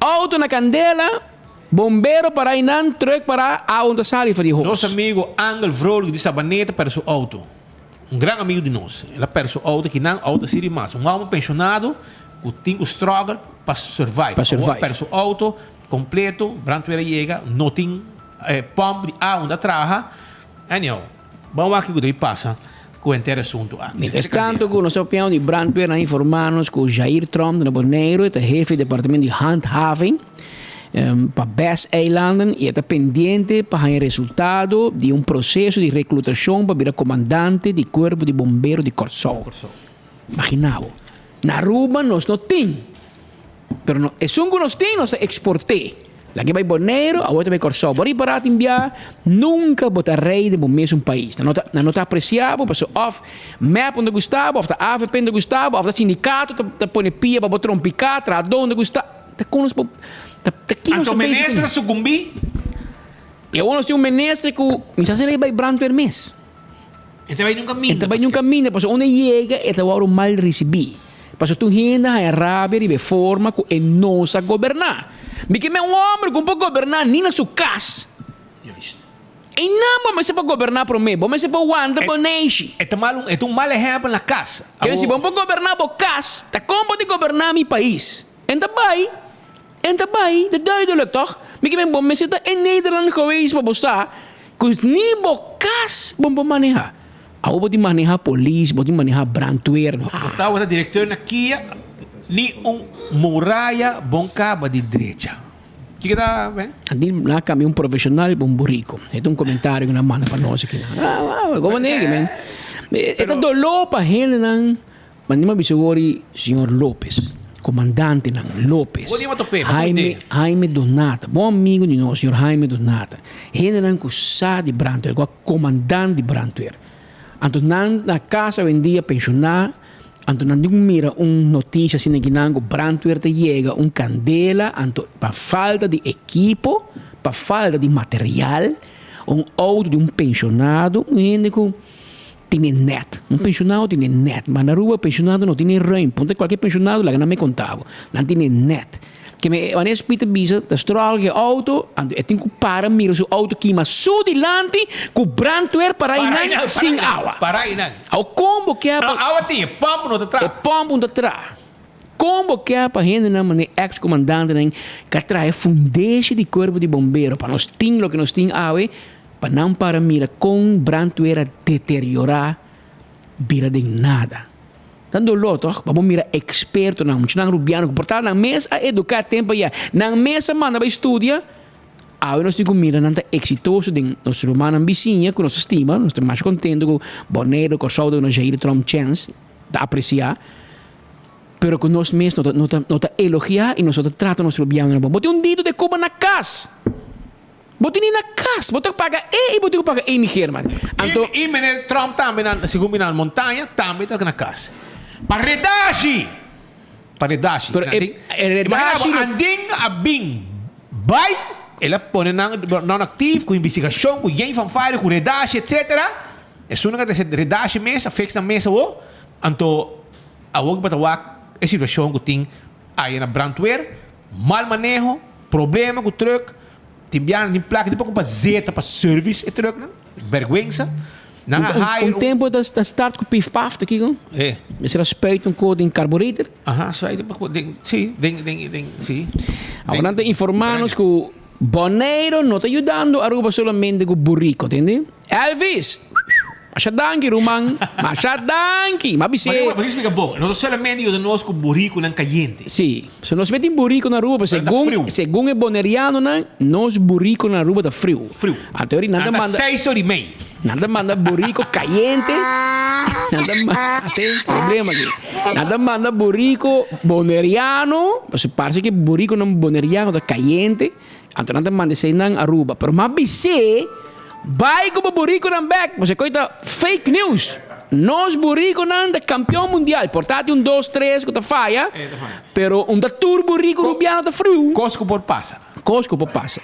auto na candela bombero para aynan truck para awa no ta sali for di hos. Nos amigo Angel Vrolijk di Sabaneta perde su auto. Un gran amigo di nos, el a perde su auto ki nan auto a sirbi mas. Un homber pensionado cu tin cu struggle pa survive. Pa survive. Awor perde su auto completo, brandweer a yega, no tin pump di awa unda traha. Anyhow, ban wak kico ta bay pasa. ku henter asuntu aki. Mientras tanto ku nos ta papiando di brandweer nan informa nos ku Jair Tromp na Boneiru e ta hefe di departamento di handhaving pa BES eilanden i e ta pendiente pa haña resultado di un proseso di reklutashon pa bira komandante di kuerpo di bombero di Kòrsou. Imagina bo. Na Aruba nos no tin. Pero no, esun ku nos tin nos ta eksport'é. Laga e bai Boneiru, awor ta bai Kòrsou. Bo ripará tin bia, nunka bo ta rei den bo mesun pais. Nan no ta, nan no ta apresiá bo pasobra òf mep no ta gusta bo, òf ta avp no ta gusta bo, òf ta sindikato ta ta pone pia pa bo trompiká, trahadó no ta gusta. Ta kon nos por, ta ta ki nos Anto ta bezig minister kuné? ta sukumbí? I awor nos tin un minister ku mi sa si el a bai brandweer mes. E ta bai nunka E minda ta bai paske. nunka minda pasobra unda e yega e ta wòrdu mal risibí. Pasobra tur hende a haña rabia riba e forma ku e no sa goberná. Mi ke men un hòmber ku no por goberná ni na su kas. Einan bo mester por goberná promé, bo mester por wanta bo neishi. E ta mal un, e ta un mal ehèmpel na kas. Ke si bo no por goberná bo kas, ta kon bo di goberná mi pais? En ta bai, en ta bai, ta duidelijk toch? Mi ke men bo mester ta in Nederland geweest pa bo sa ku ni bo kas bo no por maneha. Awor bo tin maneha polis, bo tin maneha brandweer. Bo tabata directeur na Kia, ni un muraya bon kaba di drecha. Kiko ta ben? Anti nan a cambia un profesional pa un burico. E ta un comentario cu nan manda pa nos aki nan. Ah, ah, como negi men. E ta dolor pa hendenan. Ma ni m'a bisa wori señor Lopez, comandantenan Lopez, Jaime, Jaime Donata, bon amigo di nos, señor Jaime Donata. Hendenan cu sa di brandweer, cu a comandant di brandweer. Anto nan na cas awendia pensioná, anto nan tin cu mira un noticia asina ki nan cu brandweer ta yega un candela, anto pa falta di ekipo, pa falta di material, un auto di un pensionado, un hende cu. Tin e net. Un pensionado tin e net. Ma na Aruba pensionado no tin e ruim. Ponte cualkier pensionado laga nan me conta bo. Nan tin e net. Ke me wanneer Speed ta bisa ta struggle cu e auto, anto e tin cu para mira su auto kima su dilanti cu brandweer para einan sin awa. Para einan. Awo con bo kier pa. Awa tin, e pump no ta traha. E pump no ta traha. Con bo kier pa hendenan manera ex comandantenan ka traha e fundeshi di cuerpo di bombero pa nos tin loke nos tin awe? Pa nan para mira kon brandweer a deteriorá bira den nada. Ta doló tòg pa bo mira ekspertonan, muchanan rubiano ku por ta nan mes a eduká tempu ayá, nan mes a manda bai studia, awe nos tin ku mira nan ta eksitoso den nos rumannan bisiña ku nos ta stima, nos ta masha kontento ku Boneiru, Kòrsou ta duna Jair Tromp chèns, ta apresiá, pero ku nos mes no ta no ta no ta elogiá i nos no ta trata nos rubianonan bon. Bo tin un dito de Cuba na kas! Bo tene na cas, bo ta paga e y bo tin cu paga Amy Geerman. Anto. Y meneer Trump tambe na, segun mi na montaña, tambe ta na cas. Pa redashi! Pa redashi. Pero e, e redashi. Imagina bo, Andin a bin bay, el a pone nan non actief, cu investigacion, cu yen van fire, cu redashi, etcetera. Esun nan a trece redashi mes, a fix nan mes awo. Anto, awo bo ta wak e situacion cu tin aya na brandweer, mal maneho, problema cu truck. Tin biaha nan tin plaka di pa kumpra zeta pa service e trucknan. Bergwensa. Nan a hire Un tempo ta ta start ku pif paf ta kiko? Eh. Mester a spuit un ko den carburetor. Aha, spuit pa ko den si, den den den si. Awor nan ta informa nos ku Boneiro no ta yudando Aruba solamente ku buriko, tende? Elvis! Masha danki ruman, masha danki! M'a bis'é. Maria, bo explica bon. No ta solamente yuda nos cu buriconan cayente. Sí. So nos mete tin burico na Aruba, pero Pero ta segun, friu. segun e bonerianonan, nos burico na Aruba ta friu. Friu. Anto ori nan ta Nan ta manda. seis ora y mei. Nan ta manda burico cayente. Nan ta manda, tin problema aki. Nan ta manda burico boneriano, pasobra parse cu e buriconan boneriano ta cayente. Anto nan ta manda eseinan Aruba. Pero m'a bis'é, Bai ku bo burikonan bèk, pasobra koi ta fake news. Nos burikonan ta kampion mundial. Por ta tin un dos tres ku ta faya, pero un ta tur buriko rubiano ta friu. Kos ku por pasa. Kos ku por pasa.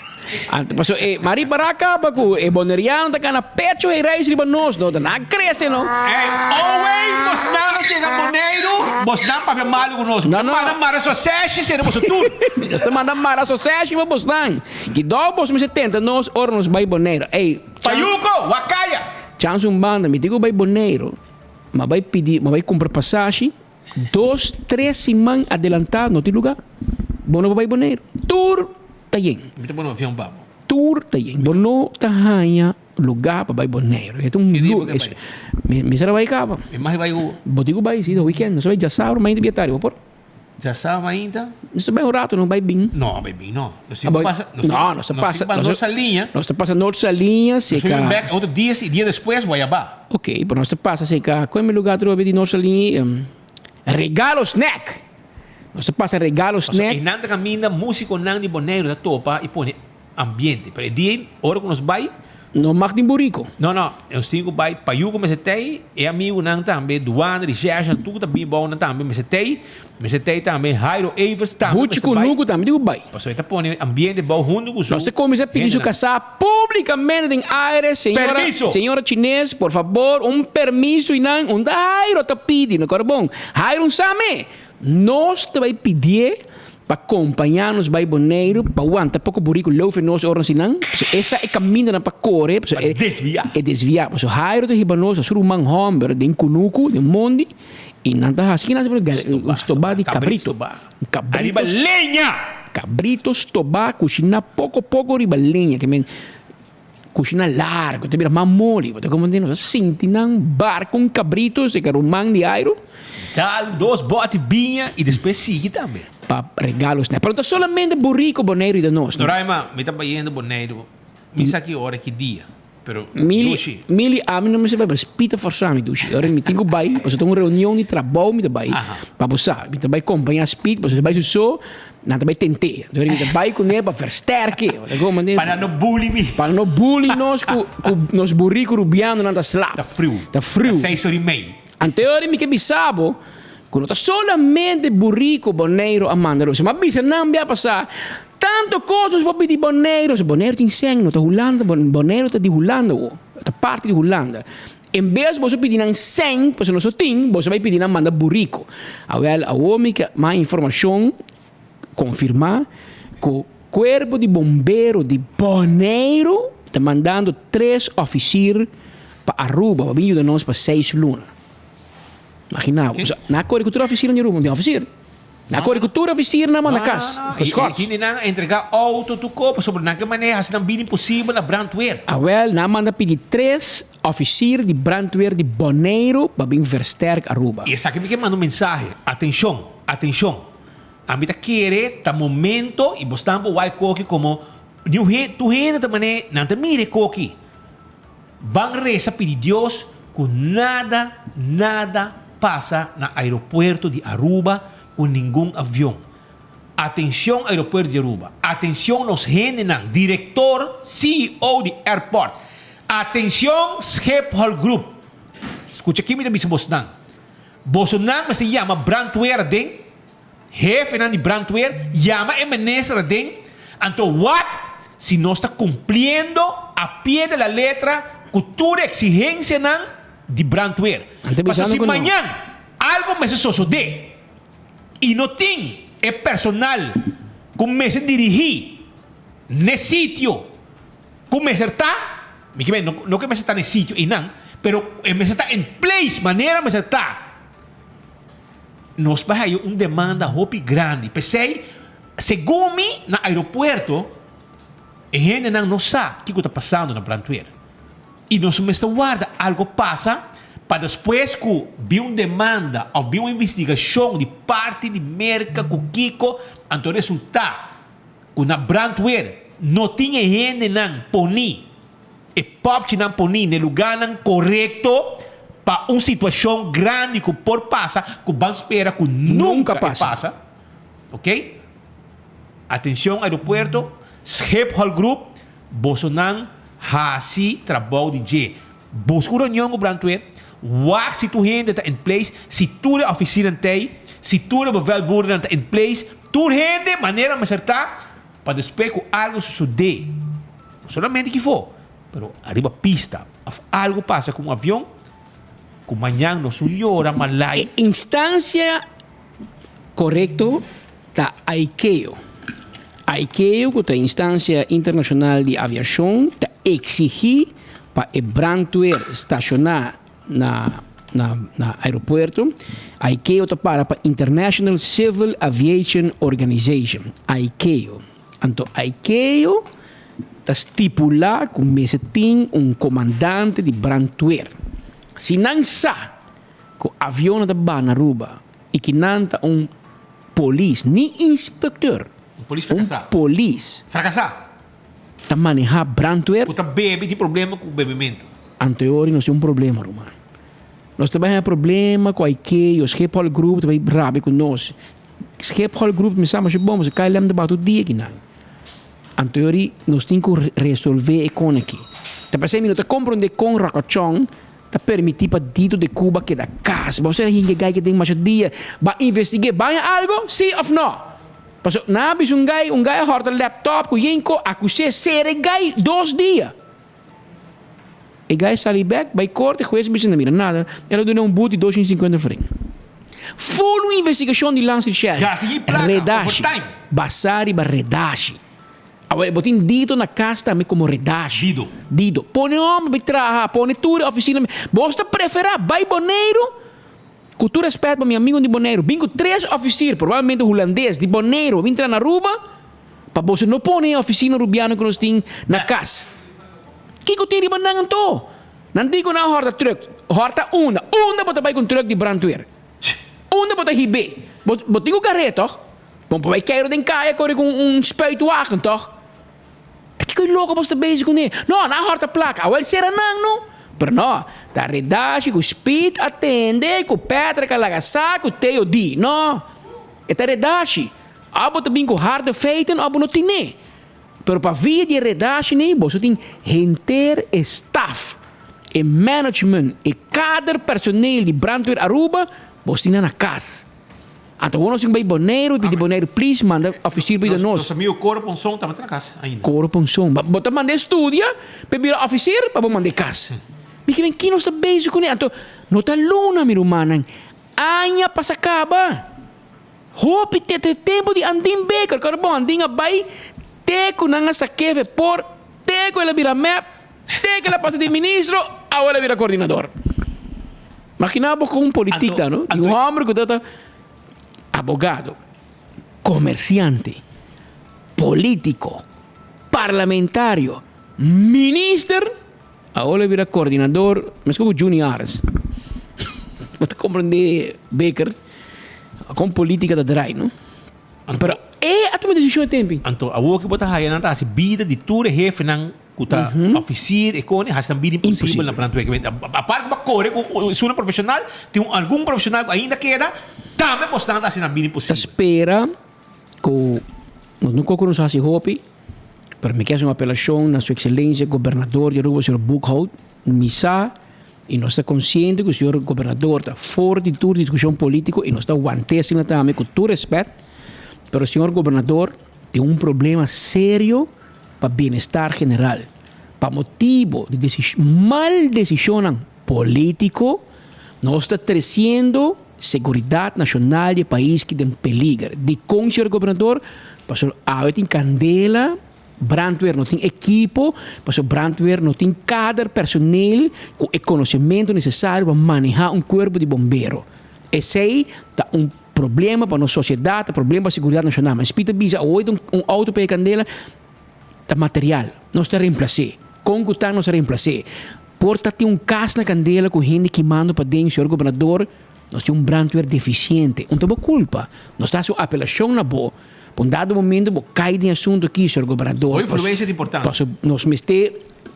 Anto pasobra e mari para kaba ku e boneriano ta gana pecho e reis riba nos, no ta nan krese no. Ey, owey, bosnan no chega Boneiru, bosnan papia malu ku nos. No, no. Manda mara soseshi sera boso tur. Nos ta manda mara soseshi pa bosnan. Ki dou bos mester tenta nos ora nos bai Boneiru. Ey, chan. Payuko, wakaya. Chans un banda, mi tin ku bai Boneiru, ma bai pidi, ma bai kumpra pasashi, dos, tres siman adelantá no tin lugá. Bo no por bai Boneiru. Tur ta yen. Mi ta pone un avion pa bo. Tur ta yen. Bo no ta haña. lugá pa bai Boneiru. E ta un lu Mi mi sera bai kaba. Mi mag bai ku. Bo tin ku bai si, ta weekend. Nos ta bai djasabra mainta bia tardi, bo por? Djasabra mainta? Nos ta bai un rato, nos bai bin. No, bai bin no. Nos tin ku pasa. No, nos ta pasa. Nos tin pa Saliña. Nos ta pasa Noord Saliña, seka. Nos ta bin bek otro dia i dia despues Guayabá. Ok, pero nos ta pasa seka, kua e lugá atrobe di Noord Saliña? Regalo Snack! Nos ta pasa Regalo Snack. Pasobra einan ta kaminda músikonan di Boneiru ta topa i pone ambiente. Pero e dia ei, ora ku nos bai. No mag tin buriku. No, no. Nos tin ku bai Payuku mester tei, e amigunan tambe, Duane, Richeshan, tur ku ta bin bou nan tambe mester tei. Mester tei tambe Jairo Evers tambe Buchi mester bai. Kunuku tambe tin ku bai. Pasobra e ta pone ambiente bou huntu ku su Nos ta kuminsá pidi su hendenan. kasá públikamente den aire, señora, Permiso! señora Chines, por fabor, un permiso i nan, unda Jairo ta pidi, no kòrda bon. Jairo un sa me! Nos ta bai pidié pa kompañá nos bai Boneiru pa wanta poko buriku lou fe nos ora nos sinan. Pasobra esa e kamindanan pa kore, pasobra e desviá. E desviá. Pasobra Jairo ta hiba nos, su ruman hòmber den kunuku, den mondi, i nan ta hasi kinan un stobá di kabrito. Un kabrito. Ariba leña! Kabrito stobá kushiná poko poko riba leña. Ke men Kushina largo, ta bira mas moli. Bo ta comprende? Nos a sinti nan bar cu un cabrito, seca ruman di Airo. Dal dos boti biña y despues sigui tambe. Pa regalos. Pero no ta solamente burico Boneiru y da nos. Noraima, mi ta bayendo Boneiru. Mi sa ki ora y ki dia. Pero, Mili, dushi. Mili, ami no mester bai, pero Pita forsa mi, dushi. Ora mi tin cu bai, pasobra ta un reunion di trabou mi ta bai. Pa bo sa, mi ta bai compaña Speed, pasobra si bai su so, Nan ta bai tent'é. Anto mi ta bai kuné pa versterk'é. Bo ta komprendé? Pa nan no bully mi. Pa nan no bully nos ku ku nos buriku rubianonan ta slap. Ta friu. Ta friu. Ta seis ora i mei. Anto ora mi ke bisa bo ku no ta solamente buriku Boneiru a manda nos. Mi a bisa nan bia pasá, tantu kos nos por pidi Boneiru. Boneiru tin sèn, no ta Hulanda. Boneiru ta di Hulanda awo. Ta parti di Hulanda. En bes boso pidi nan sèn, pasobra nos no tin, boso bai pidi nan manda buriku. Awèl, awor mi ke mas informashon konfirmá ku Kuerpo di Bombero di Boneiru ta mandando tres òfisir pa Aruba pa bin yuda nos pa seis luna. Imaginá bo, nan a kore ku tur òfisirnan di Aruba, no tin òfisir. Na kore ku tur ofisiernan manda kas. I kende nan a entrega outo tur ko pasobra nan ke maneha hasi nan bida imposibel na brandweer. Awel, nan manda pidi tres ofisier di brandweer di Boneiru pa bin versterk Aruba. I esaki mi ke manda un mensahe, atenshon, atenshon. Ami ta kere ta momento i bosnan por wak e koki komo niun hende, tur hende ta mane nan ta mira e koki. Ban resa pidi Dios cu nada, nada pasa na aeropuerto di Aruba cu ningun avion. Atencion aeropuerto di Aruba, atencion nos hendenan, director, ceo di airport, atencion Schiphol Group. Scucha ki mi ta bisa bosnan. Bosonan mester yama brandweer aden. Hefenan di brandweer yama e minister aden, anto wak si nos ta cumpliendo a pie de la letra cu tur e exigencianan di brandweer. Pasobra si mañan algo mester sosode y no tin e personal cu mester dirigi n'e sitio cu mester ta, mi ke no cu e mester ta n'e sitio eynan, pero e mester ta in place manera mester ta. Nos bai haya un demanda hopi grandi. P'esei, segun mi, na aeropuerto e hendenan no sa kiko ta pasando na brandweer. I nos mester warda algo pasa pa despues ku bin un demanda òf bin un investigashon di parti di Merka ku kiko, anto resultá ku na brandweer no tin e hendenan poni. E popchinan poní n'e lugánan korekto pa un situashon grandi ku por pasa ku ban spera ku nunka e pasa. Ok. Atenshon aeropuerto, Schiphol Group, bosonan hasi trabou di dje. Buska un reunion ku brandweer, wak si tur hende ta in place, si tur e ofisiernan t'ei, si tur e bevelvoerdernan ta in place, tur hende manera mester ta pa despues ku algu sosodé. No solamente kifó, pero ariba pista of algo pasa ku un avion ku mañan nos un yora malai. E instancia korekto ta ICAO. ICAO ku ta instancia internashonal di aviashon ta eksigí pa e brandweer stashoná na na na aeropuerto. ICAO ta para pa International Civil Aviation Organization, ICAO. Anto ICAO. Ta stipulá ku mester tin un komandante di brandweer. Si nan sa ku avionnan ta baha na Aruba i ki nan ta un polis, ni inspekteur, Un polis un frakasá. polis Frakasá. ta manehá brandweer. Ku ta bebe i tin problema ku bebementu. Anteori nos tin un problema, ruman. Nos ta bai haña problema ku IKEA, Schiphol Group ta bai rabia ku nos. Schiphol Group mi sa masha bon pasobra KLM ta baha tur dia akinan. Anto yori nos tin ku resolve e kon aki. Ta p'esei mi no ta komprende kon Rocochon ta permiti pa Dito de Cuba keda kas. Bo sa hinka e gai ke den masha dia. Ba investig'é, ba haña algo? Si of no? Pasobra nan a bisa un gai, un gai a hòrta laptop ku yenko akus'é sera e gai dos dia. E gai sali bek bai korte, hues a bisa no mira nada, el a duna un boete di 250 florin. Full un investigashon di Landsrecherche. Gasta yi plaka, Redashi. overtime. Basá riba redashi. Awor bo tin Dito na kas tambe komo redashi. Dido. Dido. Pone hòmber bai traha, pone tur e ofisina. Bos ta preferá bai Boneiru, ku tur rèspèt pa mi amigonan di Boneiru, bin ku tres òfisir, probablemente hulandes, di Boneiru, bin traha na Aruba, Pa boso no pone e oficina Rubiano cu nos tin na cas. Kico tin riba nan anto? Nan di cu nan a horta truck. Horta unda? Unda bo ta bay cu un truck di brandweer? Unda bo ta hib'é? Bo, bo tin cu gar'é toch? Bo no por bay keiro den caya core cu un spuitwagen toch? Ta kico e loco boso ta bezig cun'é? No, nan a horta placa. Awel cera nan no. Pero no, ta redashi cu Speed a tende, cu Patrick a laga sa, cu Theo di. No, e ta redashi. Abo ta bin ku harde feiten abo no tine. Pero pa via di e redashinan boso tin henter e staf, e management, e kader personeel di Brandweer Aruba, boso tin nan na kas. Anto awor nos tin ku bai Boneiru i pidi Boneiru please manda ofisier pa yuda nos. Nos amigo Coro Ponson tabata na kas ainda. Coro Ponson. Bo ta manda e studia pa e bira ofisier pa bo manda e kas. Mi ke men ki nos ta bezig kuné? Anto no ta luna mi rumannan, aña pasa kaba. Hopi te te tempo di Andin Baker, kòrda bon, Andin a bai te ku nan a sak'é por, te ku el a bira mep, te ku el a pasa di ministro, awor el a bira kordinador. Maginá bo kon politik ta, no? Di un hòmber ku ta abogado, komersiante, polítiko, parlamentario, minister, awor el a bira kordinador, meskos ku Juni Ares. Bo ta komprendé Baker? Kon politica ta draai, no? Pero e a tuma decision e tempi. Anto awor ki bo ta haya nan ta hasi bida di tur e hefenan ku ta officier e kone hasi nan bida imposibel na plan tuer. Apart ku bo a kore ku esunnan profesional tin un algun profesional ku ainda keda tambe bosnan ta hasi nan bida imposibel. Ta spera ku nos no koko nos hasi hopi pero mi ke hasi un apelashon na su excelencia gobernador di Aruba señor Boekhout. Mi sa y nos ta consciente cu señor Gobernador ta for di tur discusion politico y nos ta want'e asina tambe cu tur respet, pero señor Gobernador tin un problema serio pa bienestar general, pa motibo di mal decisionnan politico nos ta treciendo seguridad nacional di e pais ki den peliger. Dicon señor Gobernador? Pasobra awe tin candela. Brandweer no tin ekipo, pasobra brandweer no tin kader personeel ku e konosementu nesesario pa manehá un kuerpo di bombero. Esei ta un problema pa nos sosiedat, ta problema pa seguridat nashonal. Ma Speed ta bisa awoy ta un outo pega kandela ta material, nos ta remplas'é. Kon ku ta nos ta remplas'é. Por ta tin un kas na kandela ku hende kimando paden, señor gobernador, nos tin un brandweer defisiente. Un ta bo kulpa. Nos ta hasi un apelashon na bo. Pa un dado momento bo kai den asunto aki, señor gobernador. Bo influencia ta importante. Paso nos mester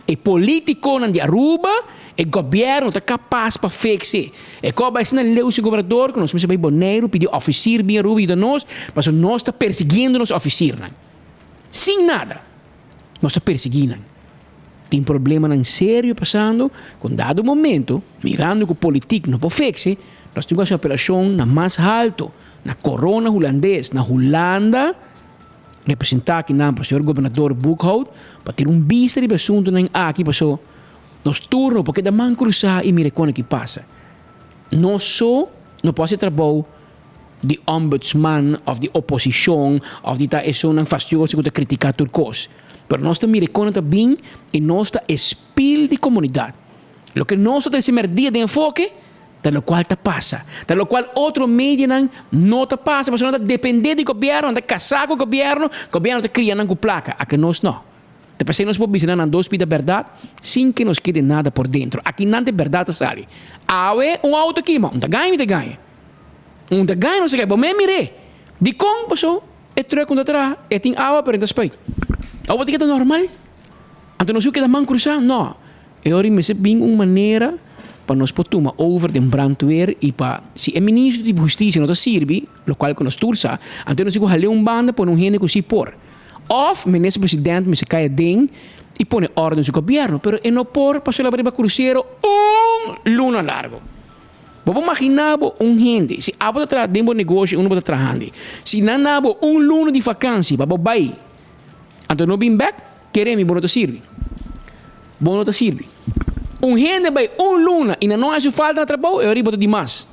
e politiconan di Aruba, e gobierno ta capas pa fix'e. E cos bai asina leu, señor gobernador, cu nos mester bai Boneiru pidi officier bin Aruba yuda nos, paso nos ta persiguiendo nos officiernan. Sin nada. Nos ta persegui nan. Tin problemanan serio pasando, cu un dado momento, mirando cu politic no por fix'e, nos tin cu haci un apelacion na mas halto. Na Corona Hulandes, na Hulanda, representá akinan pa señor Gobernador Boekhout pa tira un bista riba e asuntunan aki paso nos tur no por keda man krusá i mira kon aki pasa. Nos so no por hasi trabou di ombudsman òf di oposishon òf di ta esunnan fastioso ku ta kritiká tur kos. Pero nos ta mira e kon nan ta bin i nos ta e spil di komunidat. Loke nos ta trese mèrdia den enfoke Ta locual ta pasa. Ta locual otro medianan no ta pasa pasobra nan ta depende di gobierno, nan ta casa cu gobierno, gobierno ta cria nan cu placa. Aki nos no. Ta p'esei nos por bisa na nan dos pida bèrdat sin ke nos kede nada por dentro. Aki nan te bèrdat ta sali. Awe un outo kima, un ta gaña mi ta gaña. Un ta gaña nos ta gaña. Bo mei mir'é. Dikon? Paso e trùk un ta traha, e tin awa pero e ta spuit. Awor bo ta keda normal? Anto nos yu keda man krusá? No. E ora mester bin un manera pa nos por tuma over den brandweer y pa si e ministro di husticia no ta sirbi, locual cu nos tur sa, anto nos tin cu hal'e un banda pone un hende cu si por. Of minister president mester cay aden y pone orden den su gobierno, pero e no por pasobra el a riba crucero un luna largo. Bo por magina bo un hende, si abo ta traha den bo negoshi unda bo ta trahandi, si nan da bo un luna di vakantie pa bo bay, anto no bin bek, Kere mi bo no ta sirbi. Bo no ta sirbi. Un hende bai un luna i nan no haci falta na trabou, e ora bo ta dimas.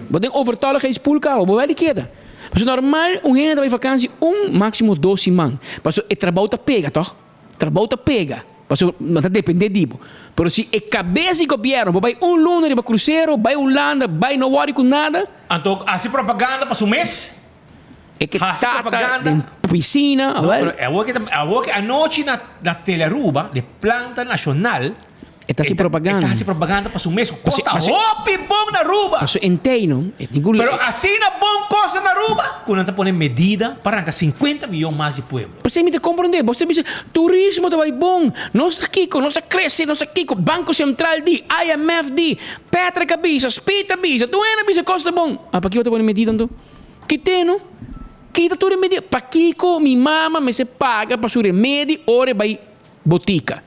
Bo den overtolligheidspool caba, bo bai di keda. Pasobra normal un hende ta bai vakantie un, maximo dos siman. Pasobra e trabou ta pega toch? Trabou ta pega. Pasobra nan ta depende di bo. Pero si e cabes di gobierno bo bai un luna riba crucero, bai Hulanda, bai no worry cu nada. Anto haci propaganda pa su mes? E ke tata den piscina. No, pero awor ke awor ke anochi na na Telearuba de planta nacional. E ta hasi propaganda. E ta hasi propaganda pa su mes. Kosta hopi bon na Aruba. Paso entei no. E tin ku. Pero asina bon kosta na Aruba ku nan ta pone medida pa ranka 50 miyon mas di pueblo. P'esei mi ta komprondé. Bo ta bisa turismo ta bai bon. Nos ta kiko, nos ta krese, nos ta kiko. Banko Sentral di, IMF di, Patrick a bisa, Speed a bisa, tur hende a bisa kos ta bon. A pakiko bo ta pone medida anto? Kit'é no? Kita tur remedi. Pakiko mi mama mester paga pa su remedi ora e bai botika?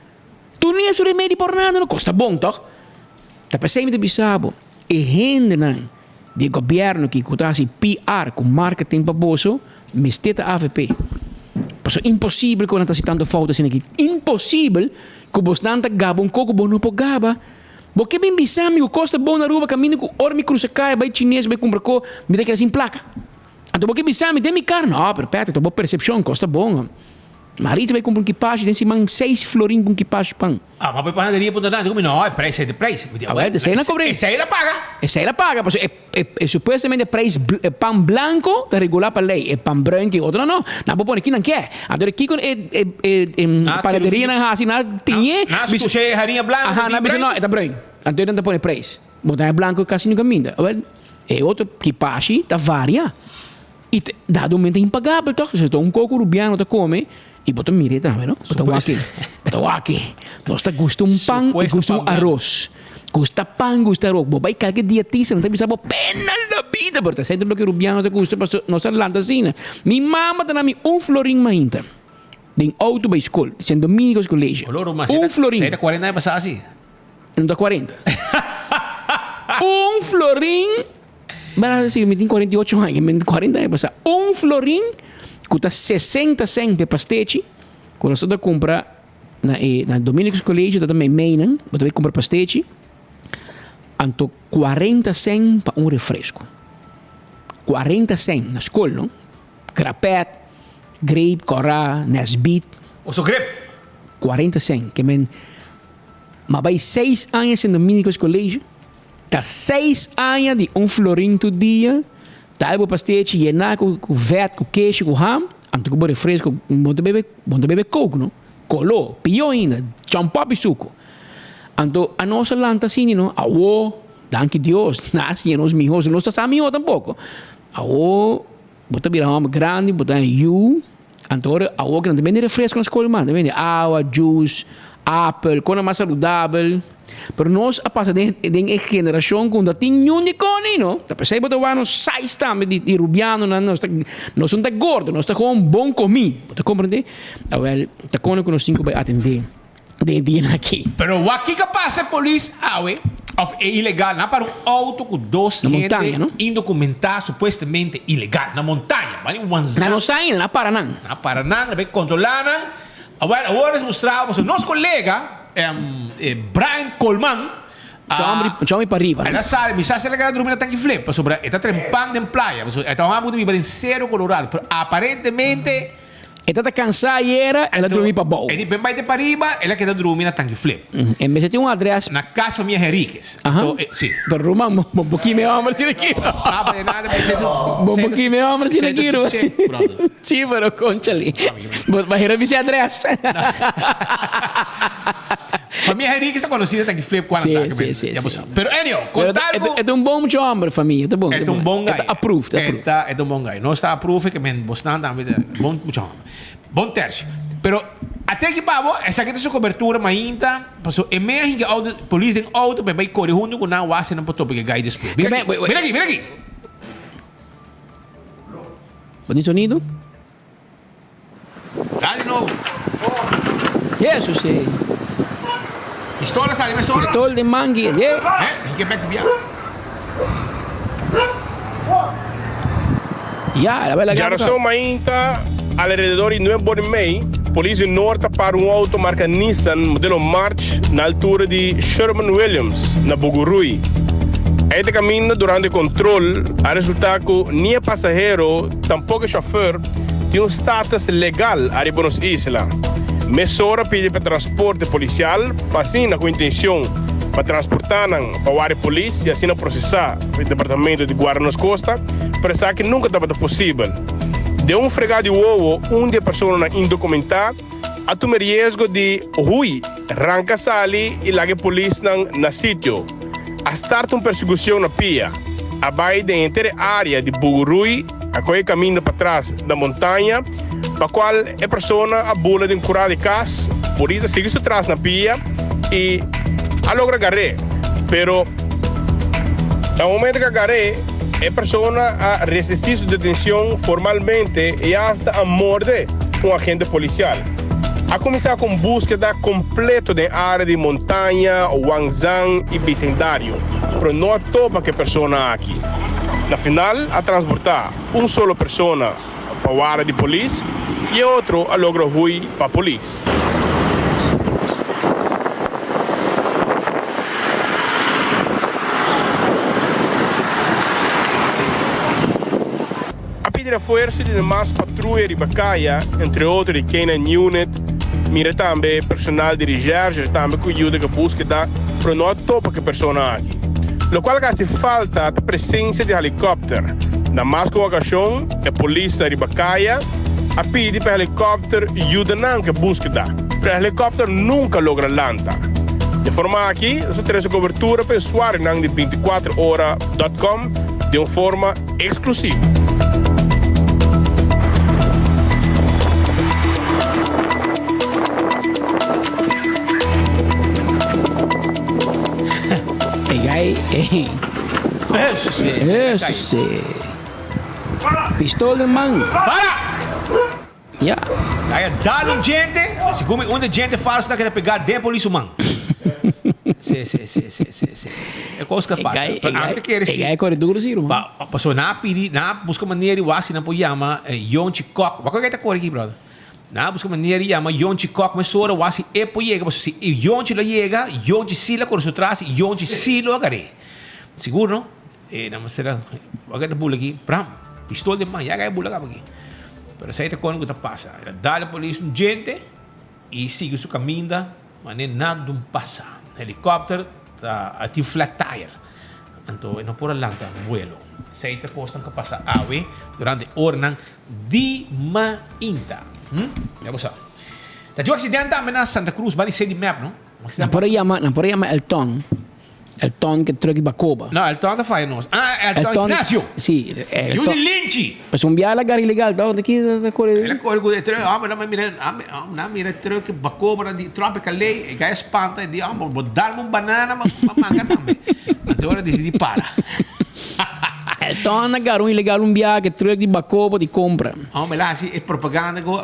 Tur nia su remedi por nada no kosta bon tòg? Ta p'esei mi ta bisa bo, e hendenan di e gobièrnu aki ku ta hasi PR ku marketing pa boso mester ta avp. Pasobra imposibel ku nan ta hasi tantu fout asina aki. Imposibel ku bosnan ta gaba un kos ku bo no por gaba. Bo ke bin bisa mi ku kos ta bon na Aruba kaminda ku ora mi krusa kaya bai chines bai kumpra ko mi ta keda sin plaka. Anto bo ke bisa mi den mi kar? No, pero Patrick ta bo persepshon kos ta bon. Maritza bai kumpra un kipashi den siman seis florin pa un kipashi pan. Ah, ma bai panaderia punta nan, dico mi no, e prijs e prijs. Mi di, Awel, esei nan kobr'é. Esei la paga. Esei la paga, pasobra e e supuestamente e prijs e pan blanco ta regulá pa lei, e pan bruin ke otro no. Nan por pone kinan ke. Anto de kiko e e e panaderianan hasi nan tiñe. Nan susha e hariña blanco Aha, nan bisa no, e ta bruin. Anto nan ta pone prijs. Bo ta haña blanco kasi nunca minda. Awel, e otro kipashi ta varia. I te dado momento ta impagabel toch. Si ta un koko rubiano ta kome i bo ta mir'é tambe no. Bo ta wak e. Bo ta wak e. Nos ta gusta un pan i gusta un aros. Gusta pan, gusta aros. Bo bai kalke dietista nan ta bisa bo pena la bida pero ta esei loke rubiano ta gusta pasobra nos a lanta asina. Mi mama ta na mi un florin mainta den auto bai skol, Sint Dominicus College. Un florin. Esei ta cuarenta aña pasá asi? No ta cuarenta. Un florin. Bala si mi tin 48 aña, mi 40 aña pasá. Un florin ku ta 60 cent pe pastechi, ku nos ta kumpra na e na Dominicus College ta mei meinan, bo ta bai kumpra pastechi, anto 40 cent pa un refresco. 40 cent na skol no. Krapèt, grape, kòrá, nesbit. Oso grep. 40 cent, ke men ma bai 6 aña Sint Dominicus College. Ta seis aña di un florin tur dia, dal bo pastechi yená ku vèt, ku keshi, ku ham, anto ku bo refresco, bo ta bebe, bo ta bebe coke no, koló, pió ainda, chòmpòp i suku. Anto anos a lanta asina no, awo, danki Dios, nan a siña nos mihó, si nos ta sa mihó tampoko. Awo bo ta bira hòmber grandi, bo ta haña yu, anto ora awo ku nan ta bende refresco na skol mas, nan ta bende awa, juice, apel, kosnan mas saludabel. Pero nos a pasa den den e generashon ku no tin niun di koni no. Ta p'esei bo ta wak nos size tambe di di rubianonan nos ta nos no ta gordo nos ta gewoon bon komí. Bo ta komprendé? Awèl ta kono ku nos tin ku bai atendé den e dianan aki. Pero wak kiko a pasa e polis awe of e ilegal nan a para un auto ku dos Na montaña hende no? indokumentá supuestamente ilegal na montaña. Bani un Na wanzan no sa ainda nan a para nan. Nan a para nan nan bai kontrolá nan. Awèl awor es mustra bo nos kolega. Brian Colman a Chombi pa riba. El a sali, mi sa si el a keda drumi na tanki flip, pasobra e ta trempan den playa, pasobra e ta un amo di biba den Cerro Colorado, pero aparentemente. E tata cansá ayera, el a drumi pabou. E di ben bai te pariba, el a keda drumi na Tanki Flip. E mester tin un adres. Na cas famia Henriquez. Aha. Anto, e, si. Pero ruman, bo, bo por kima e homber asina aki. Ah, pero nada, pero esei su- Bo por kima e homber asina esei ta aki, su ruman. check, brother. Sí, pero conchale. Bo bo hera bisa adres. Famia Henriquez ta conoci na Tanki Flip cuando Sí, ta, sí, sí, ya bo sí. sa. Pero anyhow, Pero conta e algo. ta- e ta un bon mucho homber, famia. E ta bon. E ta un bon guy. E ta approved, approved. E ta, e ta un bon guy. Nos ta approve ke men bosnan tambe ta bon mucha homber. Bon tercio. Pero ate aki pa bo, esaki ta su cobertura mainta, paso e mea hinka auto, polis den auto pa e bai kore hunto ku nan wak si nan por topa ke guy despues. Mira aki, mira aki, mira aki. Bo tin sonido? Dale nobo. Jesus eh. Pistola sali mesora. Pistol den mangi eh. Eh, hinka bek di bia. Ya, el a bai laga Djarason mainta, alrededor di nuebe bor di mei, polis di Noord ta para un auto marka Nissan modelo March na altura di Sherman Williams na Bogorui. Ei ta kaminda durante kontrol a resulta ku ni e pasahero tampoko e shòfèr tin un status legal ariba nos isla. Mesora pidi pa transporte polisial pa asina ku intencion pa transporta nan pa wari polis y asina procesa pa e departamento di Guarda Nos Costa, pero esaki nunca tabata posibel. Den un frega di wowo un di e personanan indocumenta a tuma e riesgo di huy, ranca sali y laga e polisnan na sitio. A start un persecucion na pia, a bay den henter e area di Bugurui, a coge caminda patras na montaña, pa cual e persona a bula den cura di cas, polis a sigui su tras na pia y a logra gar'é, pero na momento cu a gar'é, e persona a resisti su detencion formalmente y hasta a morde un agente policial. A cuminsa cu un buskeda completo den area di montaña, Wangzang y bicendario, pero no a topa cu e persona aki. Na final a transporta un solo persona pa wara di polis y e otro a logra huy pa polis. A pidi refuerso di demas patruya riba kaya, entre otro di K-9 Unit, mira tambe personal di Recherche tambe ku yuda ku buskeda, pero no a topa ku e persona aki. Lokual ku a hasi falta ta presensia di helikòpter. Na mas ku un okashon e polisnan riba kaya a pidi pa e helikòpter yuda nan ku e buskeda, pero e helikòpter nunka logra lanta. Di e forma aki nos ta trese kobertura pa e usuarionan di 24 ora dòt kòm den un forma Exclusivo. E gai eh. Eso sí. Pistol den man. Para! Ya. Gai a dal un djente, segun mi un de djente falso ta keda pegá den polis su man. Sí, sí, sí, sí, sí, sí. E kos ka pasa. E gai, Pero ami ta kere e si. gai kore duro si, ruman. Pa, pasobra nan a pidi, nan a buska manera di wak si nan por yama Yonchi Kok. Wak ku ta kore aki, brother. Nan a buska manera di yama Yonchi Kok mesora wak si e por yega. Pasobra si Yonchi lo yega, Yonchi si lo kore su tras i Yonchi si lo agar'é. Sigur no? E nan mester a wak ta bula aki, pram, pistol den man, ya gai bula kaba aki. Pero esei ta kon ku ta pasa. El a dal e polis un djente i sigui su kaminda manera nada un pasa. Helikòpter ta a tin flat tire, anto e no por a lanta vuelo. Esei ta kosnan ku a pasa awe durante oranan di mainta. Ya bo sa. Ta tin un aksidente tambe na Santa Cruz, banda di Cdmep, no? Nan por a yama, nan por a yama Elton. Elton ke truck di Bacoba. No, Elton ta faya nos. Ah, Elton Ignacio. Si, Yu di Linchi. Pues un biaha el a gara ilegal toch? Di ki ta kore? El a kore ku e truck. Hombre, nan mira, nan mira e truck Bacoba nan di Tropical Ley. E gaya spanta e di, hombre, bo dalme un banana, ma manga tambe. Anto ora disidi para. Elton a gara un ilegal un biaha ke truck di Bacoba di compra. Hombre, el a hasi e propaganda ku,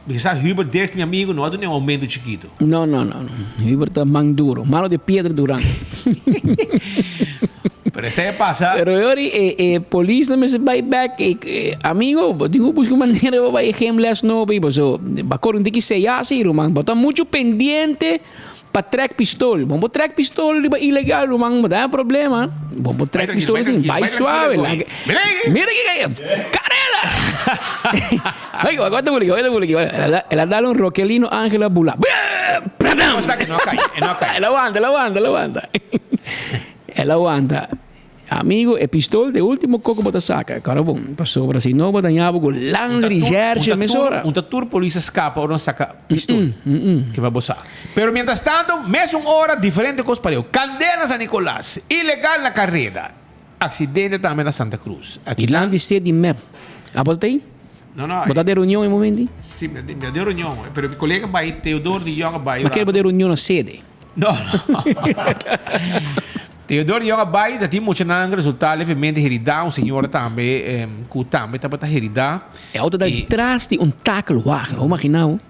mi sa Hubert Dirks, mi amigo, no a duna un aumento chikito. No, no, no, no. Hubert ta man duro. Mano de piedra Duran. Pero esei a pasa. Pero yori e e polis nan mester bai bek e e amigo bo tin ku buska un manera pa bai e gymles nobo ei paso bo a kore un tiki seya si ruman bo ta muchu pendiente pa trek pistol bo por trek pistol riba ilegal ruman bo ta haña problema bo por trek pistol asin bai suave laga mira aki kareda. Ay, aguanta buli, aguanta buli. El a dal un Roquelino Ángel a bula. No está que no cae, no cae. El aguanta, el aguanta, el aguanta. El aguanta. Amigo, e pistol de último coco bota saca. Cara bom, pasobra si no bo daña bo cu Landrecherche mesora. Un ta tur polis a scapa ora nan saca pistol. Ke pa bo sa. Pero mientras tanto, mesun ora diferente cos pareu. Candela na San Nicolas, ilegal na careda, accidente tambe na Santa Cruz. Aki nan di sed di mep. Abo ta ei? No, no. Bo ta den reunion e momento? Si, mi ta den reunion. Pero mi colega bai, Theodor de Jong a bai. Ma kere bo den reunion na sede? No, no. Theodor Jong a bai, ta tin muchanan resultá levemente heridá, un señora tambe ku tambe tabata heridá. E auto ta tras di un takelwagen, bo imaginá bo?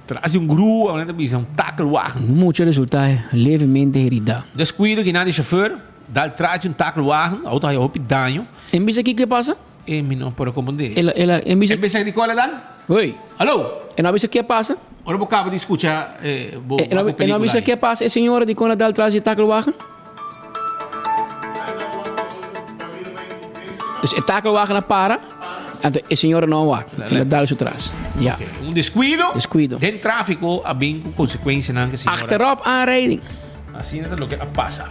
Tras di un grua, nan ta bisa, un takelwagen. Mucha resultá levemente heridá. Deskuido kinan di shofùr, dal tras di un takelwagen, auto haya hopi daño. En bisa kiko a pasa? E mi no por a comprende. El a, el a, en bisa. En bisa di cual edad? Hoi. Hallo. E no a bisa ke a pasa? Ora bo caba di scucha eh, bo E, no, e no a bisa ke a pasa e señora di con a dal tras di takelwagen? Dus e takelwagen a para, anto e señora no a wak. El a dal su tras. Ja. Okay. Un descuido. Descuido. Den trafico a bin cu consecuencianan ke señora. Achterop aanrijding. Asina ta loke a pasa.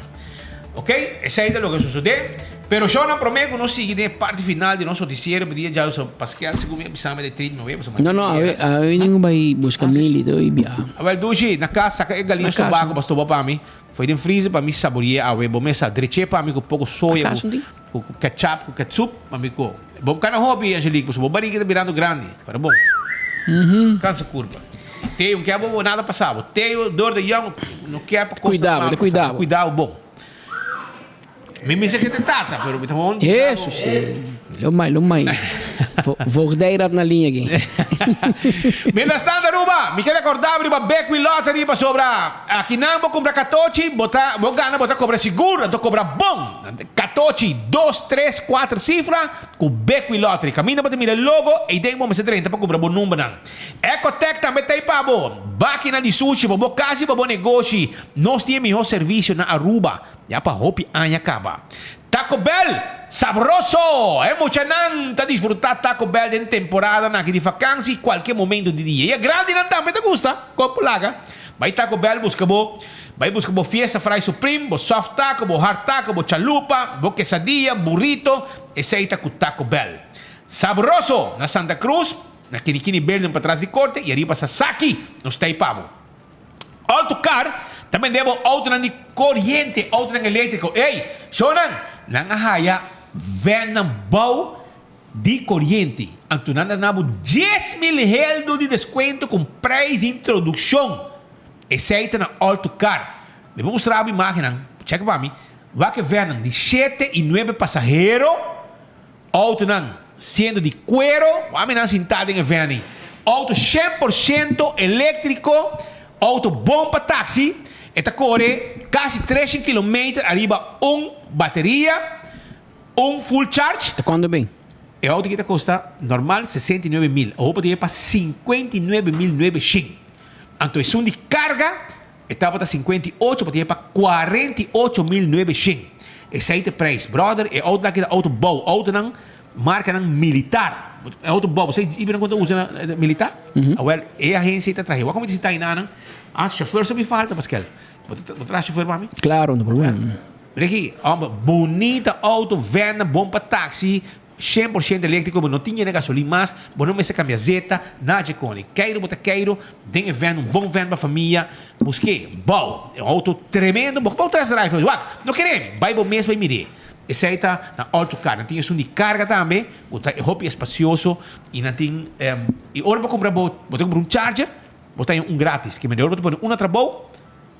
Ok, esei ta loke sosodé. Pero shownan promé ku nos sigui den e parti final di nos notisiero mi dia djaduso Paskel segun mi a bisa mi de trit mi web No no awe awe ningun bai buska mili to i biaha. Awel Dushi, na kas saka e galiña stobaku pa stoba pa mi. Foi den freezer pa mi sabori'é awe. Bo mesa drech'é pa mi ku poko soya ku ku ketchup ku ketchup pa mi ku. Bo kana hopi Angelique pasobra bo barriga ta birando grandi. Pero bon. Kansa kurpa. Teo, no ke bo nada pasa bo. Teo dor de yong no ke pa cosa Cuidado, malo te pasa bo. cuidado. Cuidado bon. Mi mester ke te tata, pero mi ta gewoon bisa Eso si. Lo mai, lo mai. Voogdijraad na liña aki. Mientras tanto Aruba, mi ke recorda bo riba Bekwin Lottery pasobra akinan bo cumpra catochi, bo ta bo gana bo ta cobra sigur, anto cobra bon. Catochi, dos, tres, cuater cifra cu Bekwin Lottery. Caminda bo ta mira e logo, eyden bo mester drenta pa cumpra bo numbernan. Ecotec tambe ta ei pa bo. Bakina di sushi pa bo kas i pa bo negoshi. Nos tin e mihó servisio na Aruba ya pa hopi aña kaba. Taco Bell, sabroso! E muchanan ta disfrutá Taco Bell den temporadanan aki di fakansi i kualke momento di dia. I e grandinan tambe ta gusta. Kon por laga? Bai Taco Bell buska bo Bai buska bo Fiesta Fry Supreme, bo soft taco, bo hard taco, bo chalupa, bo quesadilla, burrito. Esei ta ku Taco Bell. Sabroso! Na Santa Cruz. Na Kinikini Building patras di korte i ariba Sasaki nos ta ei pa bo. Auto Car ta bende bo autonan di koriente, autonan eléktriko. Ey, shownan, nan a haya vennan bou di koriente. Anto nan ta duna bo 10,000 heldo di deskuento ku prijs di introdukshon. Esei ta na Auto Car. Mi por mustra bo imagennan, chèk pa mi. Wak e vennan di shete i nuebe pasahero. Autonan siendo di cuero, wami nan sinta den e van ei. Auto shen por shento electrico, auto bon pa taxi, e ta core casi treshen kilometer ariba un bateria, un full charge. Ta cuanto ben? E auto aki ta costa normal 69 mil, awor por tin e pa 59,900. Anto esun di carga E tabata 58 pa tin e pa 48,900. Esei ta e prijs. Brother, e auto aki ta auto bou. Autonan, marcanan militar. E auto bou. Bo sa ibe nan con ta usa na militar? Awel, e agencia ta trahe. Wak como ta sinta ayina nan. Ah, chauffeur so mi falta, Pascal. Bo ta bo ta traha chauffeur pa mi? Claro, no problema. Ricky, homber, bunita auto, venda, bon pa taxi. 100% eléktriko, bo no tin yena gasolin mas, bo no mester kambia zeta, nada dje koni. Keiru bo ta keiru den e vèn, un bon vèn pa famia, busk'é, bou. E outo tremendo, bo por test drive, wak, no kere mi, bai bo mes bai mir'é. Esei ta na Autocar, nan tin esun di karga tambe, ku ta hopi espasioso i nan tin, i ora bo kumpra bo, bo ta kumpra un charger, bo ta haña un gratis, ke mende ora bo ta pone un na trabou,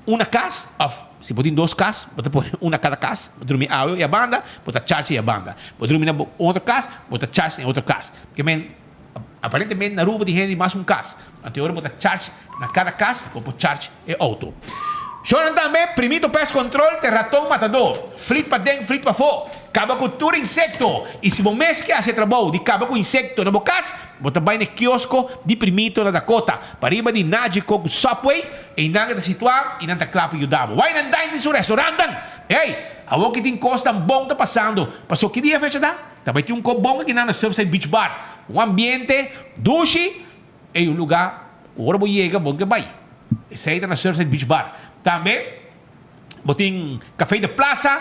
Un na kas, òf si bo tin dos kas, bo ta pone un na kada kas, bo drumi awe e banda, bo ta charge e banda. Bo drumi na bo otro kas, bo ta charge na e otro kas. Ke men, aparentemente na Aruba tin hende di mas un kas. Anto e ora bo ta charge na kada kas, bo por charge e outo. Shownan tambe, Primito Pest Control te raton matadó. Flit paden, flit pafó. Kaba ku tur insekto. I si bo mes ke hasi e trabou di kaba ku insekto na bo kas, bo ta bai na e kiosko di Primito na Dakota. Pariba di Nagico ku Subway, einan e ta situá i nan ta kla pa yuda bo. Wine and Dine tin su restaurantnan! Ey! Awor ki tin kosnan bon ta pasando. Paso ki dia fecha ta? Ta bai tin un kop bon akinan na Surfside Beach Bar. Un ambiente dushi ei un lugá ku ora bo yega bo ke bai. Esei ta na Surfside Beach Bar. Tambe bo tin Café de Plaza.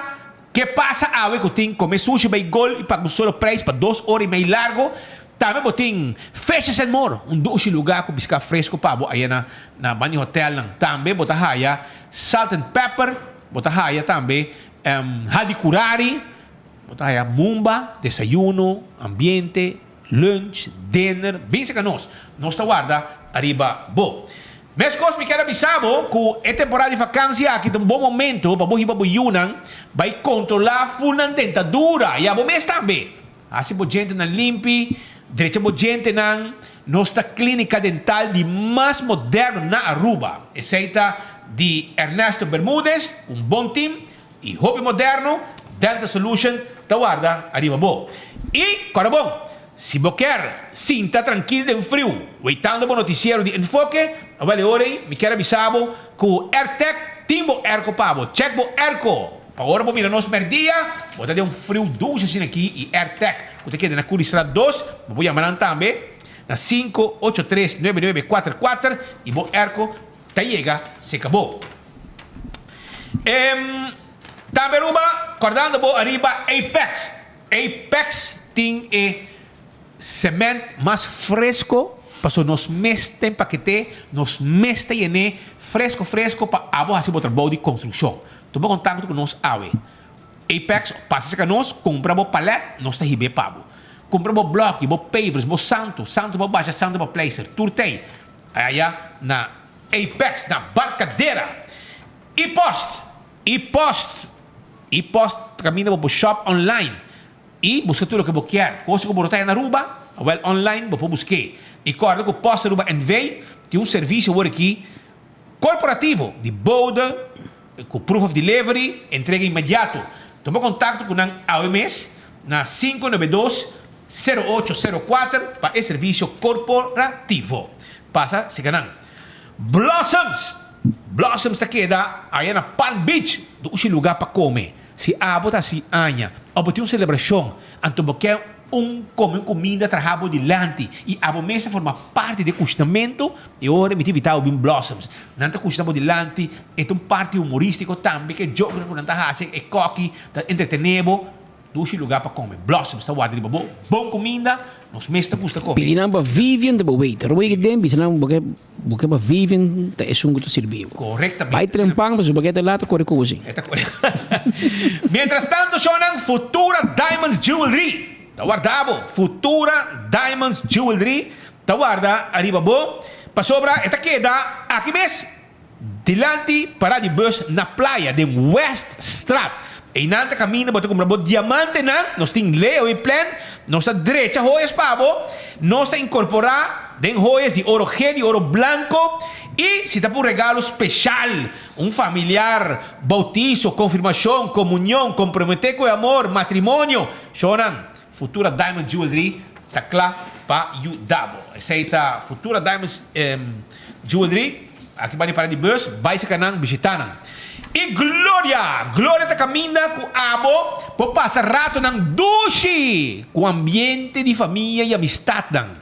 Ke pasa awe ku tin kome sushi bai gol i paga un solo prijs pa dos ora i mei largo. Tambe bo tin Fishes and More, un dushi lugá ku piská fresku pa bo aya na na banda di hotelnan. Tambe bo ta haya Salt and Pepper, bo ta haya tambe Hadi Kurari. Bo ta haya mumba, desayuno, ambiente, lunch, dinner, bin seka nos. Nos ta warda ariba bo. Meskos mi kier a bisa bo ku e temporada di vakansia aki ta un bon momento pa bo hiba bo yunan bai kontrolá ful nan dentadura i abo mes tambe. Hasi bo djentenan limpi, drecha bo djentenan. Nos ta klínika dental di mas moderno na Aruba. Esei ta di Ernesto Bermudez, un bon tim. I hopi moderno, Dental Solution ta warda ariba bo. I kòrda bon, si bo kier sinta trankil den friu weitando bo notisiero di Enfoke, awel e ora ei mi kier a bisa bo ku Airtec tin bo airco pa bo. Check bo airco pa ora bo mira nos mèrdia, bo ta den un friu dushi asina aki i Airtec ku ta keda na Curiestraat dos, bo por yama nan tambe na 583 9944 i bo airco ta yega seka bo. Em tambe Aruba, kordando bo ariba Apex. Apex tin e cement mas fresco paso nos mes ta empakete, nos mes ta yené fresco fresco pa abo hasi bo trabou di construccion. Tuma contacto cu nos awe. Apex, pasa cerca nos, cumpra bo palet, nos ta hib'é pa bo. Cumpra bo bloki, bo pavers, bo santo, santo pa basha, santo pa pleister, tur t'ey. Aya na Apex na Barcadera. E post, e post, e post ta caminda bo por shop online y busca tur loke bo kier. Cosa cu bo no ta haya na Aruba, awel online bo por busque. Y corda cu Post Aruba NV tin un servicio awor aki corporativo di bode cu proof of delivery, entrega inmediato. Tuma contacto cu nan awe mes na 592 0804 pa e servicio corporativo. Pasa sega nan. Blossoms! Blossoms ta keda aya na Palm Beach, ta ushi luga pa come. Si abo ta hasi aña of bo tin un celebracion, anto bo ke un come un cuminda traha bo dilanti y abo mes ta forma parti di e cushinamento, e ora mi ta invita bo bin Blossoms. Nan ta cushina bo dilanti, e ta un parti humoristico tambe, ke jokenan cu nan ta hasi, e koki ta entretene bo. Dushi lugar pa come. Blossoms ta warda riba bo. Bon cuminda, nos mes ta gusta come. Pidi nan pa Vivian ta bo waiter. Ora bo yega den, bisa nan bo ke bo ke pa Vivian ta esun ku ta sirbi bo. Correctamente. Bai tren pan pasobra bo ke ta laat ta kore ku bo sin. E ta kore. Mientras tanto shownan Futura Diamonds Jewelry ta warda bo. Futura Diamonds Jewelry ta warda ariba bo pasobra e ta keda aki mes. Dilanti pará di bus na playa den Weststraat. Einan ta kaminda bo ta kumpra bo diamantenan. Nos tin layaway plan. Nos ta drecha hoyas pa bo. Nos ta inkorporá den hoyas di oro geel i oro blanko. I si ta pa un regalo speshal, un familiar, bautiso, konfirmashon, komunion, komprometé ku e amor, matrimonio, shownan, Futura Diamond Jewelry ta kla pa yuda bo. Esei ta Futura Diamonds Jewelry. Aki bai di para di bus, bai saka nan, bishita nan. I Gloria! Gloria ta kaminda ku abo por pasa ratonan dushi ku ambiente di famia i amistatnan.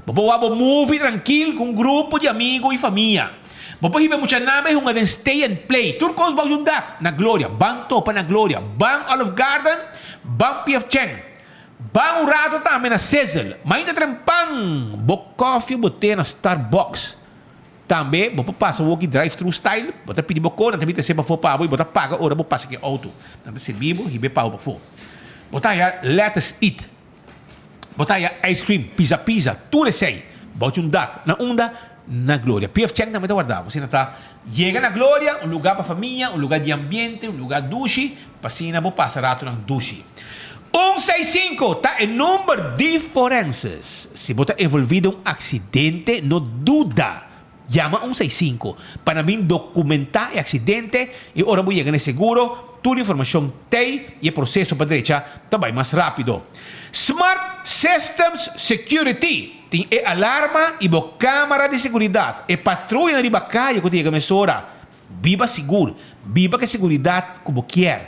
Bo por wak bo movie trankil ku un grupo di amigo i famia. Bo por hiba e muchanan bai hunga den stay and play. Tur kos bou di un dak. Na Gloria. Ban topa na Gloria. Ban Olive Garden. Ban PF Chang. Ban un rato tambe na Sizzle. Mainta trempan bo koffie bo te na Starbucks. Tambe bo por pasa woki drive thru style. Bo ta pidi bo ko, nan ta bin trese pafó pa bo i bo ta paga ora bo pasa ku e outo. Nan ta sirbi bo, hiba e pago pafó. Bo ta haya Let Us Eat. Bo ta haya ice cream, pizza pizza, tur esei. Bo tin un dak. Na unda? Na Gloria. PF Chang tambe ta warda bo. Asina ta yega na Gloria, un luga pa famia, un luga di ambiente, un luga dushi, pa asina bo pasa ratonan dushi. Un seis sinku ta e number di forenses. Si bo ta envolvi den un aksidente, no duda. Yama un seis sinku pa nan bin dokumentá e aksidente i ora bo yega na e seguro, tur informashon t'ei i e proseso pa drecha ta bai mas rápido. Smart Systems Security tin e alarma i bo kámara di seguridat, e patruyanan riba kaya ku ta yega mesora. Biba sigur, biba ku e seguridat ku bo kier.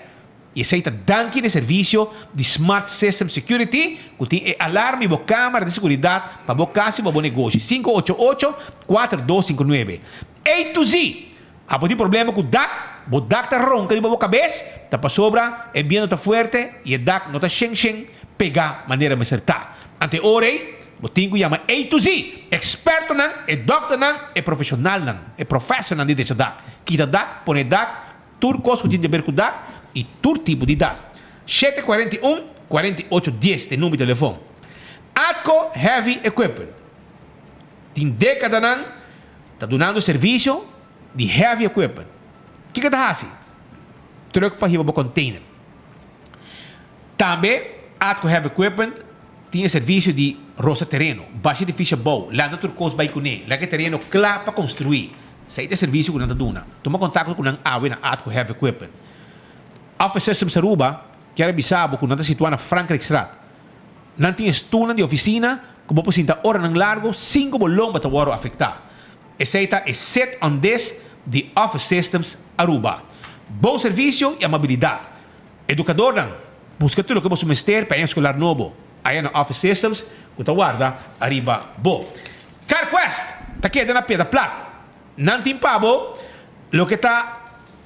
I esei ta danki na e servisio di Smart System Security ku tin e alarm i bo kamera di seguridat pa bo kas i pa bo negoshi. 588 4259 A to Z! Abo tin problema ku dak? Bo dak ta ronka riba bo kabes? Ta pasobra e biento ta fuerte i e dak no ta shen shen pegá manera mester ta. Ante e ora ei, bo tin ku yama A to Z! Ekspertonan, e dòkternan, e profeshonalnan, e profèsornan di drecha dak. Kita dak, pone dak, Tur kos ku tin di ber ku dak i tur tipo di dak. 7 41 48 dies ta e number di telefon. Atco Heavy Equipment tin dekadanan ta dunando servisio di heavy equipment. Kiko ta hasi? Truck pa hiba bo container. Tambe Atco Heavy Equipment tin e servisio di rosa tereno, basha edifisio abou, lanta tur kos bai kuné, laga e tereno kla pa konstruí. Esei ta e servisio ku nan ta duna. Tuma kontakto ku nan awe na Atco Heavy Equipment. Office Systems Aruba kier a bisa bo ku nan ta situá na Frankrijkstraat. Nan tin e stulnan di ofisina ku bo por sinta oranan largu sin ku bo lomba ta wòrdu afektá. Esei ta e sit on desk di Office Systems Aruba. Bon servisio i amabilidat. Edukadornan, buska tur loke boso mester pa e aña skolar nobo. Aya na Office Systems ku ta warda ariba bo. CarQuest ta keda na Piedra Plat. Nan tin pa bo loke ta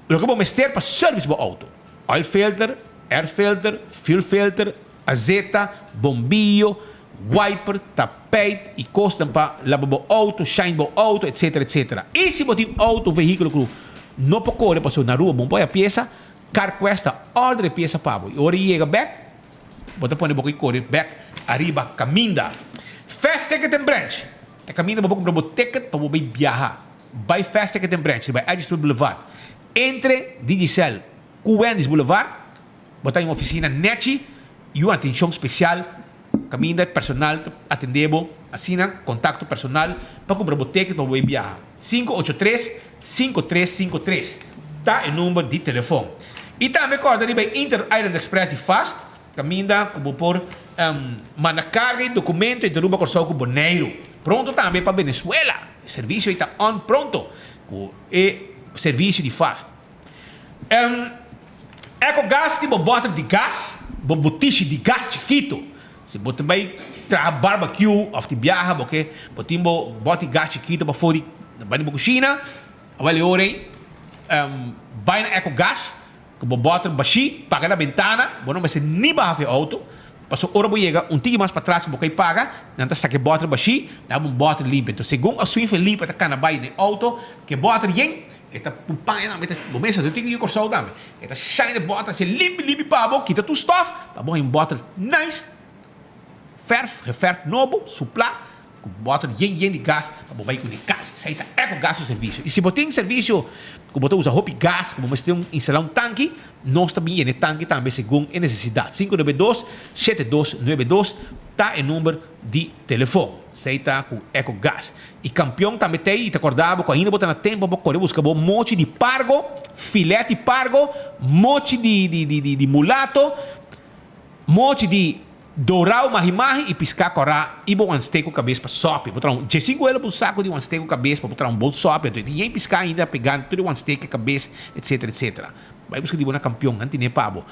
loke bo mester pa service bo auto. Oil filter, air filter, fuel filter, azeta, bombillo, wiper, tapijt y cosnan pa laba bo auto, shine bo auto, etc. Etc. Y si bo tin auto, vehiculo cu no por core pasobra na Aruba bo no por haya pieza, CarQuest ta order e pieza pa bo y ora e yega bek, Bo ta pone bo ki kore bek ariba kaminda. Fast Ticket and Branch ta kaminda bo por kumpra bo ticket pa bo bai biaha. Bai Fast Ticket and Branch riba Edgefield Boulevard. Entre Digicel ku Wendy's Boulevard bo ta den un ofisina nechi i un atenshon spesial kaminda e personal ta atende bo asina kontakto personal pa kumpra bo ticket pa bo bai biaha. 583 5353 ta e number di telefon. I tambe kòrda riba e Inter Island Express di Fast, kaminda ku bo por manda karga i dokumento entre Aruba, Kòrsou ku Boneiru. Pronto tambe pa Venezuela. E servisio ei ta on pronto ku e servisio di Fast. Ecogas tin bo bòter di gas, bo butishi di gas chikitu. Si bo ta bai traha barbecue of di biaha bo ke bo tin bo bòt di gas chikitu pafó di bai di bo kushina, awel e ora ei bai na Ecogas ku bo bòter bashí paga na bentana, bo no mester ni baha for e outo, pasobra ora bo yega un tiki mas patras ku bo kai paga, nan ta saka e bòter bashí, nan bo un bòter limpio. Enton segun Oswin Felipe ta kana bai na e outo ku e bòter yen, e ta pun paña tambe, e ta bo mester tin ku yu Kòrsou tambe. E ta shine e bòter así limpi limpi pa bo, kita tur stòf, pa bo haña un bòter nice, fèrf, gefèrf nobo, suplá, ku bòter yen yen di gas pa bo bai kuné kas. Esei ta Ecogas su servisio. I si bo tin servisio ku bo ta usa hopi gas, ku bo mester un instalá un tanki, nos ta bin yena e tanki tambe segun e nesesidat. 592 7292 ta e number di telefon. Esei ta ku Ecogas. I kampion tambe t'ei i ta kòrda bo ku ainda bo ta na tempu pa kore buska bo mochi di pargo, filet di pargo, mochi di di di di di mulato, mochi di dorau mahi mahi i piská kòrá i bo wan steak ku kabes pa sòpi. Bo traha un djesinku elo pa un saku di wan steak ku kabes pa bo traha un bon sòpi. Anto e tin yen piská ainda pegá tur e wan steak e kabes etsetera etsetera. Bai buska di bo na kampion, nan tine pa bo.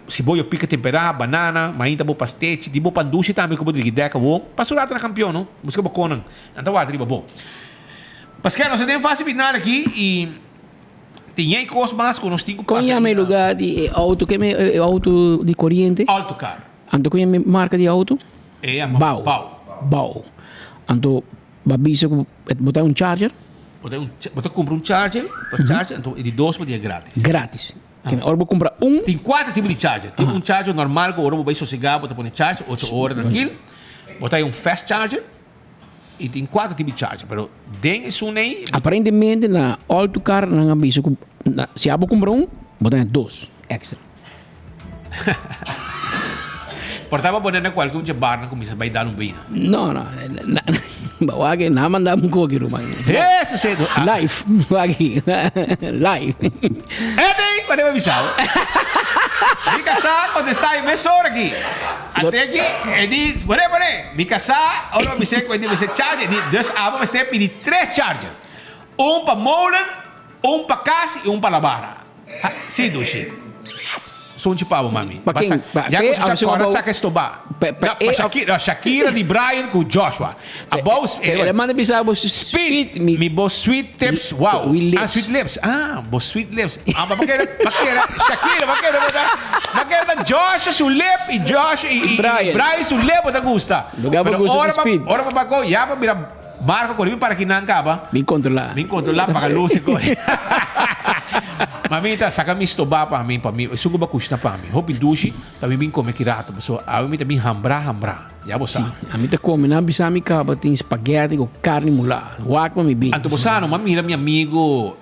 Si bo yo pica temperá, banana, mainta bo pastechi, di bo pan dushi tambe ku bo drigi dek awo. Pasa un rato na kampion no, buska bo konan, nan ta warda riba bo. Paske nos ta den fase final aki i tin yei kos mas ku nos tin ku Kon pasa yama e ainda. lugar di e auto? Ke e auto di koriente? Autocar. Anto kon yama e marka di auto? E yama Bau. Bau. Bau. Anto bo a bisa ku bo ta un charger? Bo ta un bo ta kumpra un charger pa charge anto e di dos bo tin e gratis. Gratis. Kende ora bo kumpra un. Tin kuater tipo di charger. Tin un charger normal ku ora bo bai sosegá bo ta pone charge ocho ora trankil. Bo ta hay un fast charger i tin kuater tipo di charger pero den esun ei. Aparentemente na Altocar nan a bisa ku si abo kumpra un bo ta haña dos extra. Por ta bo pone na kualke un dje barnan kuminsa bai dal un bida. No no bo wak nan a manda un koki ruman. Eso si Live wak live. Ete mane bo bisa bo. Mi kasá kontestá e mesora aki. Ate aki e di bone bone mi kasá ora bo bisa ku e di mester charger e di dus abo mester pidi tres charger. Un pa molen, un pa kas i un pa la bara. Si dushi. Sonchi pa bo, mami. Pa ken? Pa Ya pe, ku a Shakira abou- saka estoba. Pa- pa No, pa e- Shakira, Shakira di Brian ku Joshua. Abou El a manda bisa bo speed, mi bo sweet tips, wow. We lips. Ah, sweet lips. Ah, bo sweet lips. Ah, pa kere, pa kere Shakira, pa kere, pa kere ta Joshua su lip i Joshua i, i, Brian. i Brian su lip bo ta gusta. Lugar bo Pero gusta di ora pa, speed. ora pa bako, ya pa mira Marco kore mi para kinan kaba. Bin controla. Bin controla paga luz e kore. Mamita, saca mi stoba pa mi, pa mi. Esun ku ba kushna pa mi. Hopi dushi, pa mi bin come ki rato. Paso awe mi ta bin hambra hambra. Ya bo sa. Si, ami ta come. Nan bisa mi kaba tin spaghetti ku carni mulá. Wak pa mi bin. Anto bo sa no, m'a mira mi amigo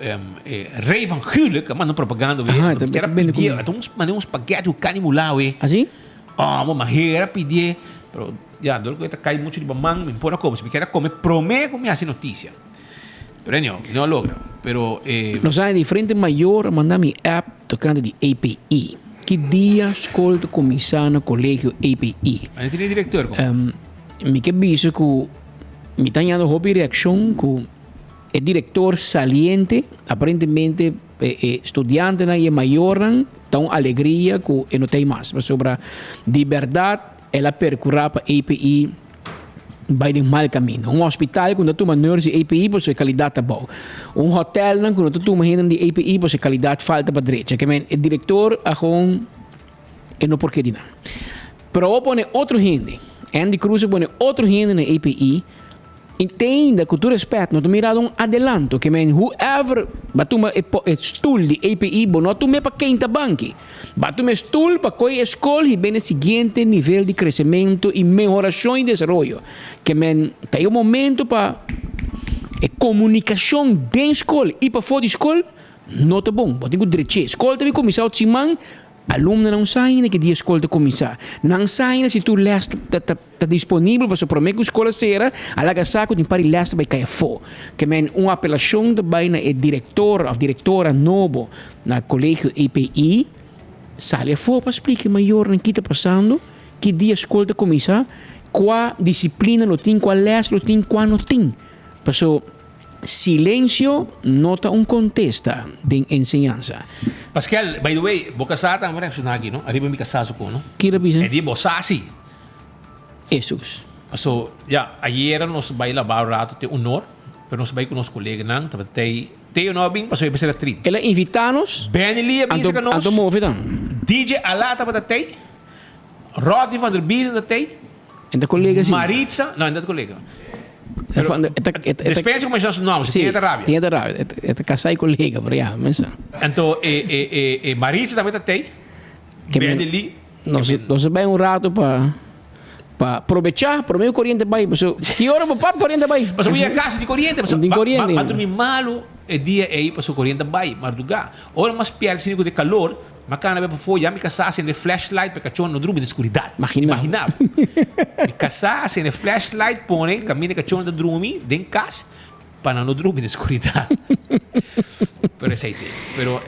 Ray van Gulik, a manda un propaganda we. Aha, Anto mi ta kier a bende pidié, ku mi. anto un manda un spaghetti ku carni mulá we. Asi? Oh, bo mahera pidié. Pero ya, dor ku e ta kai muchu riba man, mi por a kome. Si mi kier a kome promé ku mi hasi notisia. Pero anyhow, mi no a logra. Pero e. Nos a diferente mayor a manda mi app tokante di API. Ki dia skol ta kuminsá na kolegio API? A no tene direktor komo? Mi ke bisa ku mi ta hañando hopi reakshon ku e direktor saliente aparentemente e studiantenan i e mayornan ta un alegria ku e no ta ei mas. Pasobra di bèrdat el a perkurá pa API bai den mal kaminda. Un hospital ku no ta tuma nurse di API pasobra e kalidat ta bou. Un hotelnan ku no ta tuma hendenan di API pasobra e kalidat falta pa drecha. Ke men e direktor a gewoon e no por keda di nan. Pero awor pone otro hende. Andy Cruz a pone otro hende na API. I te ainda, ku tur respèt, no ta mirado un adelanto. Ke men whoever ba tuma e e stul di API, bo no a tum'é pa keinta banki. Ba tuma e stul pa koe e skol hib'é na e siguiente nivel di kresementu i mehorashon i desaroyo. Ke men ta e momento pa e komunikashon den skol i pafó di skol no ta bon. Bo tin ku drech'é. Skol ta bin kuminsá ot siman. Alumnonan sa ainda ki dia skol ta kuminsá. Nan sa ainda si tur lès ta ta disponibel pasobra promé ku skol a sera a laga sa ku tin par di lès ta bai kai afó. Ke men un apelashon ta bai na e direktor òf direktora nobo na Kolegio EPI sali afó pa splika e mayornan ki ta pasando, ki dia skol ta kuminsá, kua disiplina lo tin, kua lès lo tin, kua no tin. Paso. Silencio no ta un contesta den enseñansa. Paskel, by the way, bo casá tambe reacciona aki, no? Ariba mi casá su con, no? Kira bisa? E di bo sa si. Hesus. Paso, ya, ayera nos bai laba un rato te honor, pero nos bai cu nos coleganan, tabata tey, Teo no a bin, paso e mester a trin. El a invita nos. Benny Lee a bin Anto, cerca nos. anto move dan. DJ Ala tabata tey. Rodney van der Biesen ta tey. En ta colega si. Maritza, no, en dat colega. Pero, eta, eta, Despensa ku menshona su nomber, si Sí, tiene ta rabia. tiene ta rabia. Eta, eta casá y colega, pero ya, mensa. Anto e e e e Maritza tambe ta tey. Que men- Benny Lee. Nos, nos bai un rato pa pa probechá, promé ku koriente bai. Paso, ki ora bo pap koriente bai? Paso mi a casa di koriente, paso Di ba, koriente. ba, ba drumi malo e dia ei paso koriente bai, mardugá. Ora mas pierde sini ku de kalor, Ma cana be pafó, ya mi casá sende flashlight pa e cachón no drumi den scuridad. Imagina. Imagina bo. Mi casá sende flashlight pone caminda e cachón ta drumi den cas pa nan no drumi den scuridad. Pero esey te. Pero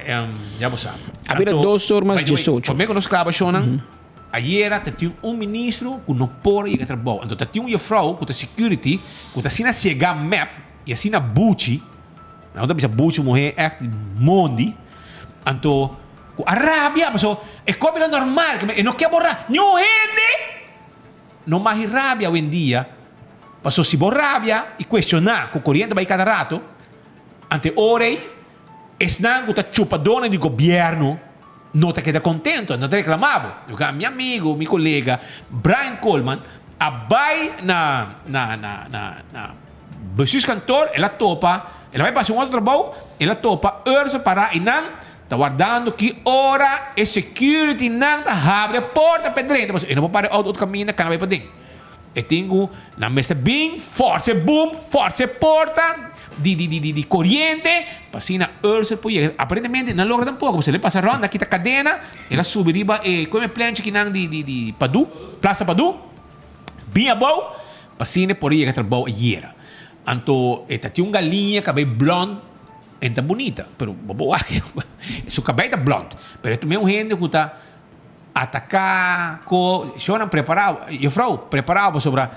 ya bo sa. A bira dos or mas By the way, diesocho. Prome cu nos claba shownan, ayera ta tin un ministro cu no por yega trabou. Anto ta tin un juffrouw cu ta security cu ta asina ciega mep y asina buchi. Nan ta bisa buchi muhé ègt di mondi. Anto ku a rabia paso e kopi lo normal ke e no ke bo rabia. Niun hende no mag rabia awendia paso si bo rabia i kuestioná ku koriente bai kada rato ante ora ei esnan ku ta chupadónan di gobièrnu no ta keda kontento, no ta reklamá bo. Mi amigo, mi kolega Brian Coleman a bai na na na na. Bestuurskantoor, el a topa, el a bai pasa un otro trabou, el a topa Ursa pará i nan ta wardando ki ora e security nan ta habri e porta p'e drenta, pasobra e no por para e auto otro kaminda kana bai paden. E tin ku nan mester bin forsa e boom, forsa e porta di di di di koriente pa asina Ursa por yega. Aparentemente nan logra tampoko, pasobra el a pasa rònt, nan kita kadena, el a subi riba e koe plenchi kinan di di di Padu, Plaza Padu. Bin abou, pa asina e por a yega trabou ayera. Anto e ta tin un galiña kabei blond, en ta bunita, pero bo por wak su kabei ta blond, pero e ta un hende ku ta ataká ko, shownan prepará, jufrou prepará pasobra.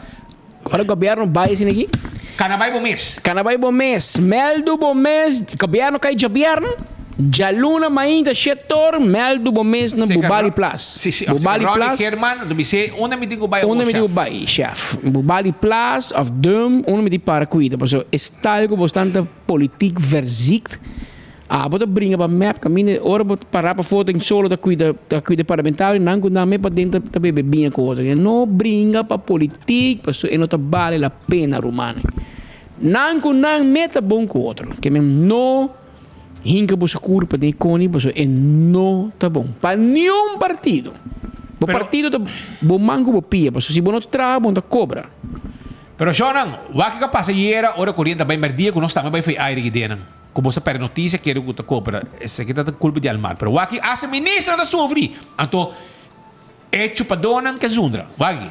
Ora gobierno bai asina aki. Kana bai bo mes. Kana bai bo mes, meldu bo mes, gobierno kai djabièrnè. Djaluna mainta shetor mèldu bo mes na Bubali Plas. Si, si. Bubali Ronnie Plas. Herman, anto mi se unda mi tin ku bai Unda mi tin ku chef? bai, chef? Bubali Plas of Dum, unda mi tin para kuida. Pasobra e style ku bo stan ta politiek verziekt. Abo ta bringa pa mep kaminda ora bo ta para pafó den solo ta kuida ta kuida parlamentario nan ku nan me paden ta ta bebe biña ku otro. No bringa pa politiek pasobra e no ta bale la pena rumannan. Nan ku nan me ta bon ku otro. Ke men no Hinka boso kurpa den e koni pasobra e no ta bon pa niun partido. Bo partido ta bo man ku bo pia pasobra si bo no traha bo no ta kobra. Pero shownan, wak kiko a pasa ayera ora koriente a bai merdia ku nos tambe bai fo'i aire kidenan. Ku boso a perde notisia kere ku ta kobra esaki ta kulpa di Almar. Pero wak hasta ministernan ta sufri. Anto e chupadónan ke zundra. Wak aki.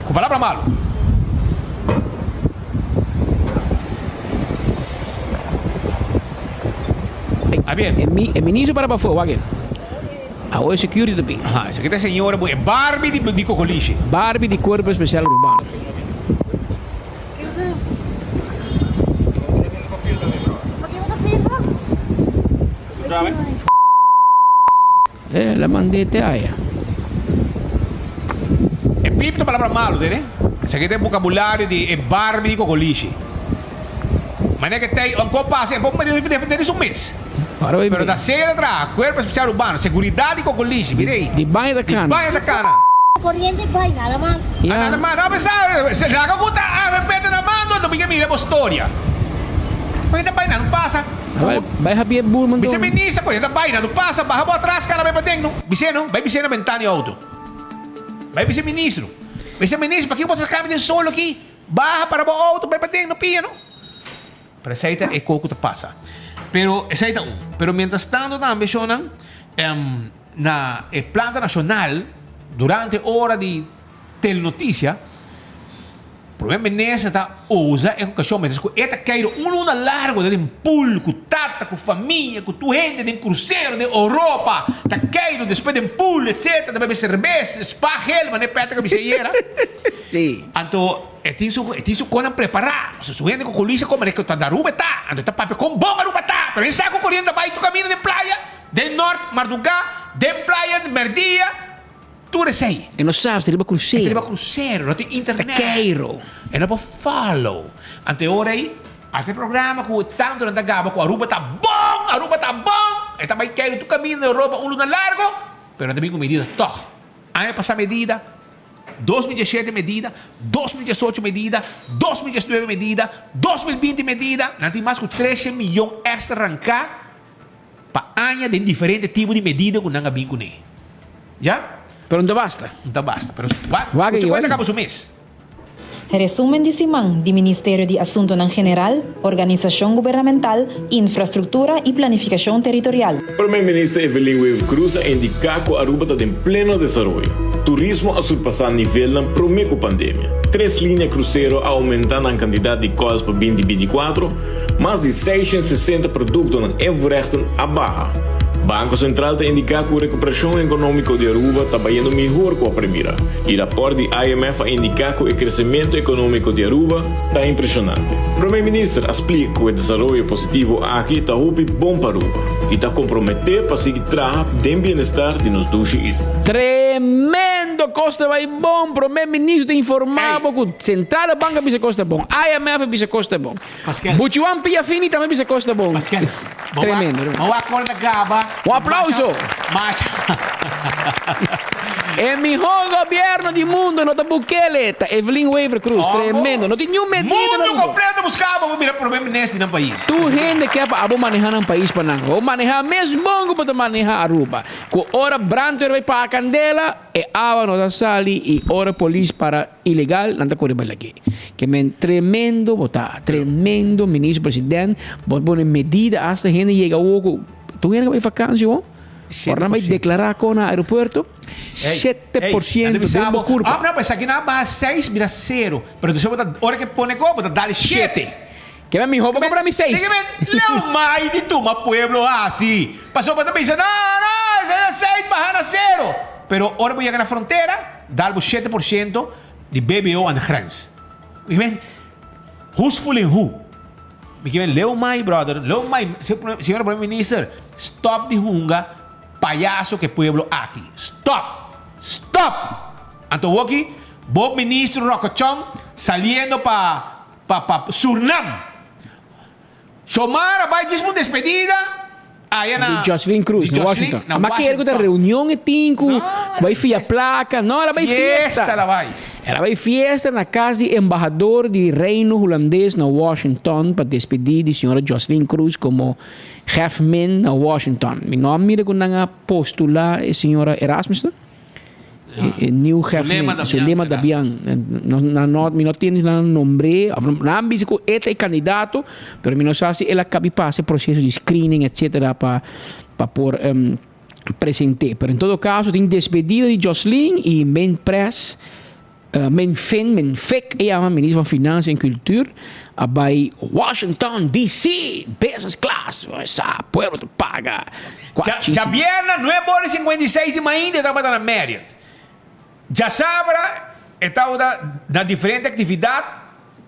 Ku palabra malu. Abien. E ministro para pafó, wak e. Awo e security ta bin. Aha, esaki ta e señora bu e Barbie di di Cocolishi. Barbie di Cuerpo Especial Urbano. E la mand'é te aya. E pip ta palabra malu, tene? Esaki ta e bokabulario di e Barbie di Cocolishi. Manera ke tei un kop pasa e por defende di su mes. Pero ta serio ta traha, Cuerpo Especial Urbano, seguridad di Cocolishi, mira ei. Di baña ta cana. Di baña ta cana. Coriente bai nada mas. Ah, nada mas. No pensa, laga cu ta avp ta na mando, anto mi ke mira bo storia. Coriente bai nada no pasa. Bai Javier Burman Bisé minister cu ta bai na no pasa baha bo atras cana bai paden no bisé no bai bisé na bentana di auto bai bisé ministro bisé ministro paki bo ta sacami den solo aki baha para bo auto bai paden no pia no pero esey ta e co cu ta pasa pero esey ta un pero mientras tanto tambe shownan na e planta nacional durante ora di Telenoticia, Prome Minister ta usa e ocasion mientras cu e ta cairo un luna largo den pool cu tata, cu famia, cu tur hende den crucero den Europa, ta cairo despues den pool etc. Ta bebe cerbes, spa gel mane Patrick a bisa ayera. Anto e tin su e tin su conan prepara, su su hende cu colicia como cu ta na Aruba e ta, anto e ta papia con bon Aruba ta, pero e sa cu coriente ta bay tur caminda den playa, den Noord, marduga, den playa, merdia. Tur esei. E no sa si riba crucero. E ta riba crucero, no tin internet. Ta keiro. E no por follow. Anto e ora ei, ata e programa cu tanto nan ta gaba cu Aruba ta bon, Aruba ta bon! E ta bay keiro tur caminda na Europa un luna largo, pero nan ta bin cu medida tog. Aña pasa medida, 2017 medida, 2018 medida, 2019 medida, 2020 medida, nan tin mas cu trece miyon extra ranca Pa aña den diferente tipo di medida ku nan a bin kuné. Ya? Pero no ta basta. No ta basta. Pero wak, skucha kon e ta kaba su mes. Resumen di siman di Ministerio di Asuntonan General, Organisashon Gubernamental, Infrastruktura i Planifikashon Teritorial. Prome Minister Evelyn Wever-Croes a indica cu Aruba ta den pleno desaroyo. Turismo a surpasa nivelnan prome cu pandemia. Tres linea crucero a aumenta nan cantidad di calls pa binti binticuatro, Mas di 660 produktonan en voorrechten a baha. Banko Sentral ta indiká ku rekuperashon ekonómiko di Aruba ta bayendo mihor ku a premira i rapòrt di IMF a indiká ku e kresementu ekonómiko di Aruba ta impreshonante. Prome Minister a splika ku e desaroyo positivo aki ta hopi bon pa Aruba i ta komprometé pa sigui traha den bienestar di nos dushi isla. Tremendo! Kos ta bai bon! Prome Minister ta informá bo ku Sentrale Bank a bisa kos ta bon, IMF a bisa kos ta bon. Buchiwan pia fini tambe bisa cos ta bon. Tremendo. Un aplauso. E miho gobierno di mundo no ta Bukele, ta Evelyn Wever Croes. Tremendo. No tin niun medida na Mundo completo buscaba pa bira prome minister di nan pais. Tur hende ke pa abo maneha nan pais pa nan. Bo maneha mes bon ku bo ta maneha Aruba. Ku ora brandweer bai paga kandela, e awa no ta sali i ora polis para Ilegal nan ta kore bai lag'é. Ke men tremendo bo ta, tremendo minister president, bo ta pone medida hasta hende yega awor ku tur hende ku bai vakansi awor, ora nan bai deklará kon na aeropuerto, 7% den bo kurpa. Ah, no, pero esaki nan a baha seis bira sero, pero despues bo ta ora ke pone kon bo ta dal shete. Ke men mihó bo kumpra mi seis. Ke men leu mai di tuma pueblo hasi. Pasobra bo ta bisa no, no, seis baha na sero. Pero ora bo yega na frontera. Dal bo 7% di BBO aan de grens. Je bent, who's fooling who? Mi ke men leu mai brother, leu mai, señora Prome Minister, stop di hunga payaso ke pueblo aki. Stop! Stop! Anto woki bo ministro Rocochon saliendo pa pa pa Surnam. Xiomara bai djis un despedida aya na Di Jocelyn Cruz di na Jocelyn Washington. na Ma kere ku ta Washington. reunion e tin ku bai fia plaka. No, el a bai Fiesta fiesta. la bai. El a bai fiesta na kas di embahador di Reino Hulandes na Washington pa despedí di señora Jocelyn Cruz komo Hefmin na Washington. Mi no a mira ku nan a postulá e señora Erasmus no. E nieuw Hefmin, Zulema Dabian. No, no, mi no tin nan nombr'é, of nan a bisa ku e ta e kandidato, pero mi no sa si el a kabi pasa e proseso di screening etcetera pa pa por present'é. Pero en todo kaso tin despedida di Jocelyn i men pres Men Fin, Men Fik e yama, Minister van Financiën en Cultuur, a bai Washington DC, business class, sa pueblo ta paga. Djabierna nuebe ora y 56 di mainta e tabata na Marriott. Djasabra e tabata na diferente actividad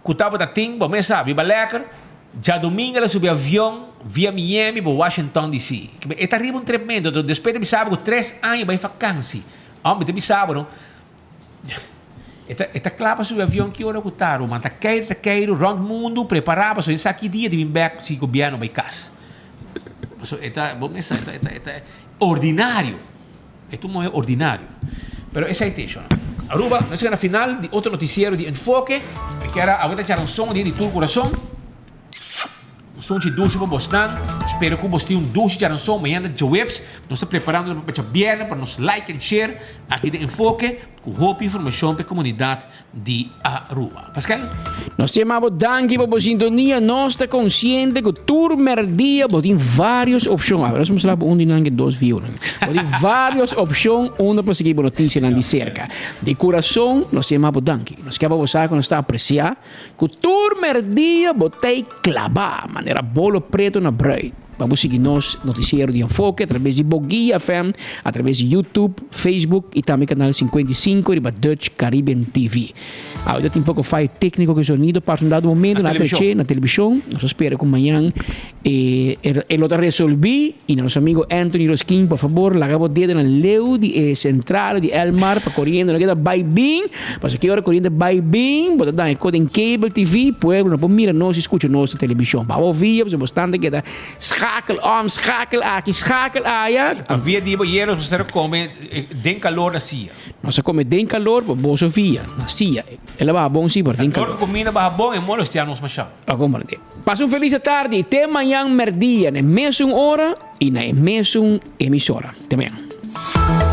cu tabata tin, bo mes sa, biba lekker. Djadomingo el a subi avion via Miami pa Washington DC. E ta riba un tremendo, despues ta bisa bo cu tres aña bai vakantie. Hombre, ta bisa bo no. E ta, e ta kla pa subi avion ki ora ku ta, ruman. Ta keiru, ta keiru rònt mundu, prepará pasobra esaki dia ta bin bèk si gobièrnu bai kas. Pasobra e ta, bo mester sa, e ta, e ta, e ta ordinario. E ta un muhé ordinario. Pero esei ta esho. Aruba, nos yega na final di otro notisiero di Enfoke. Mi kier a awor ta chara un son di di tur kurason. Un sunchi dushi pa bosnan. Spero ku bos tin un dushi djaranson. Mañana djaweps nos ta preparando pa djabièrnè pa nos like en share aki den Enfoke ku hopi informashon pa e komunidat di Aruba. Pascal? Nos ta yama bo danki pa bo sintonia. Nos ta konsiente ku tur mèrdia bo tin vários opshon. Awe nos mustra bo un di nan ke dos viewnan. Bo tin vários opshon unda pa sigui bo notisianan di serka. Di kurason nos ta yama bo danki. Nos ke pa bo sa ku nos ta apresiá. Ku tur merdia bo t'ei klabá manera bolo preto na brui. Pa bo sigui nos notisiero di Enfoke atrabes di Boguia FM, atrabes di YouTube, Facebook i tambe kanal 55 riba Dutch Caribbean TV. Awe ta tin poko fayo tékniko ku e sonido parse un dado momento na treché na televishon. Nos ta spera ku mañan e e lo ta resolví i na nos amigo Anthony Rosquin por fabor laga bo dedonan leu di e central di Elmar pa coriente no keda bai bin pasobra ki ora coriente bai bin bo ta daña ko den cable TV pueblo no por mira nos i scucha nos na television pa bo via pasobra bo stan ta keda schakel om schakel aki schakel aya. Pa via di bo yero nos ta come den calor na sia. Nos a come den calor pa boso via na sia el a baha bon si pero den calor. Calor cu comida baha bon e molestia nos masha. A komprendé. Pasa un felis atardi i te mañan mèrdia na e mesun ora i na e mesun emisora. Te mañan.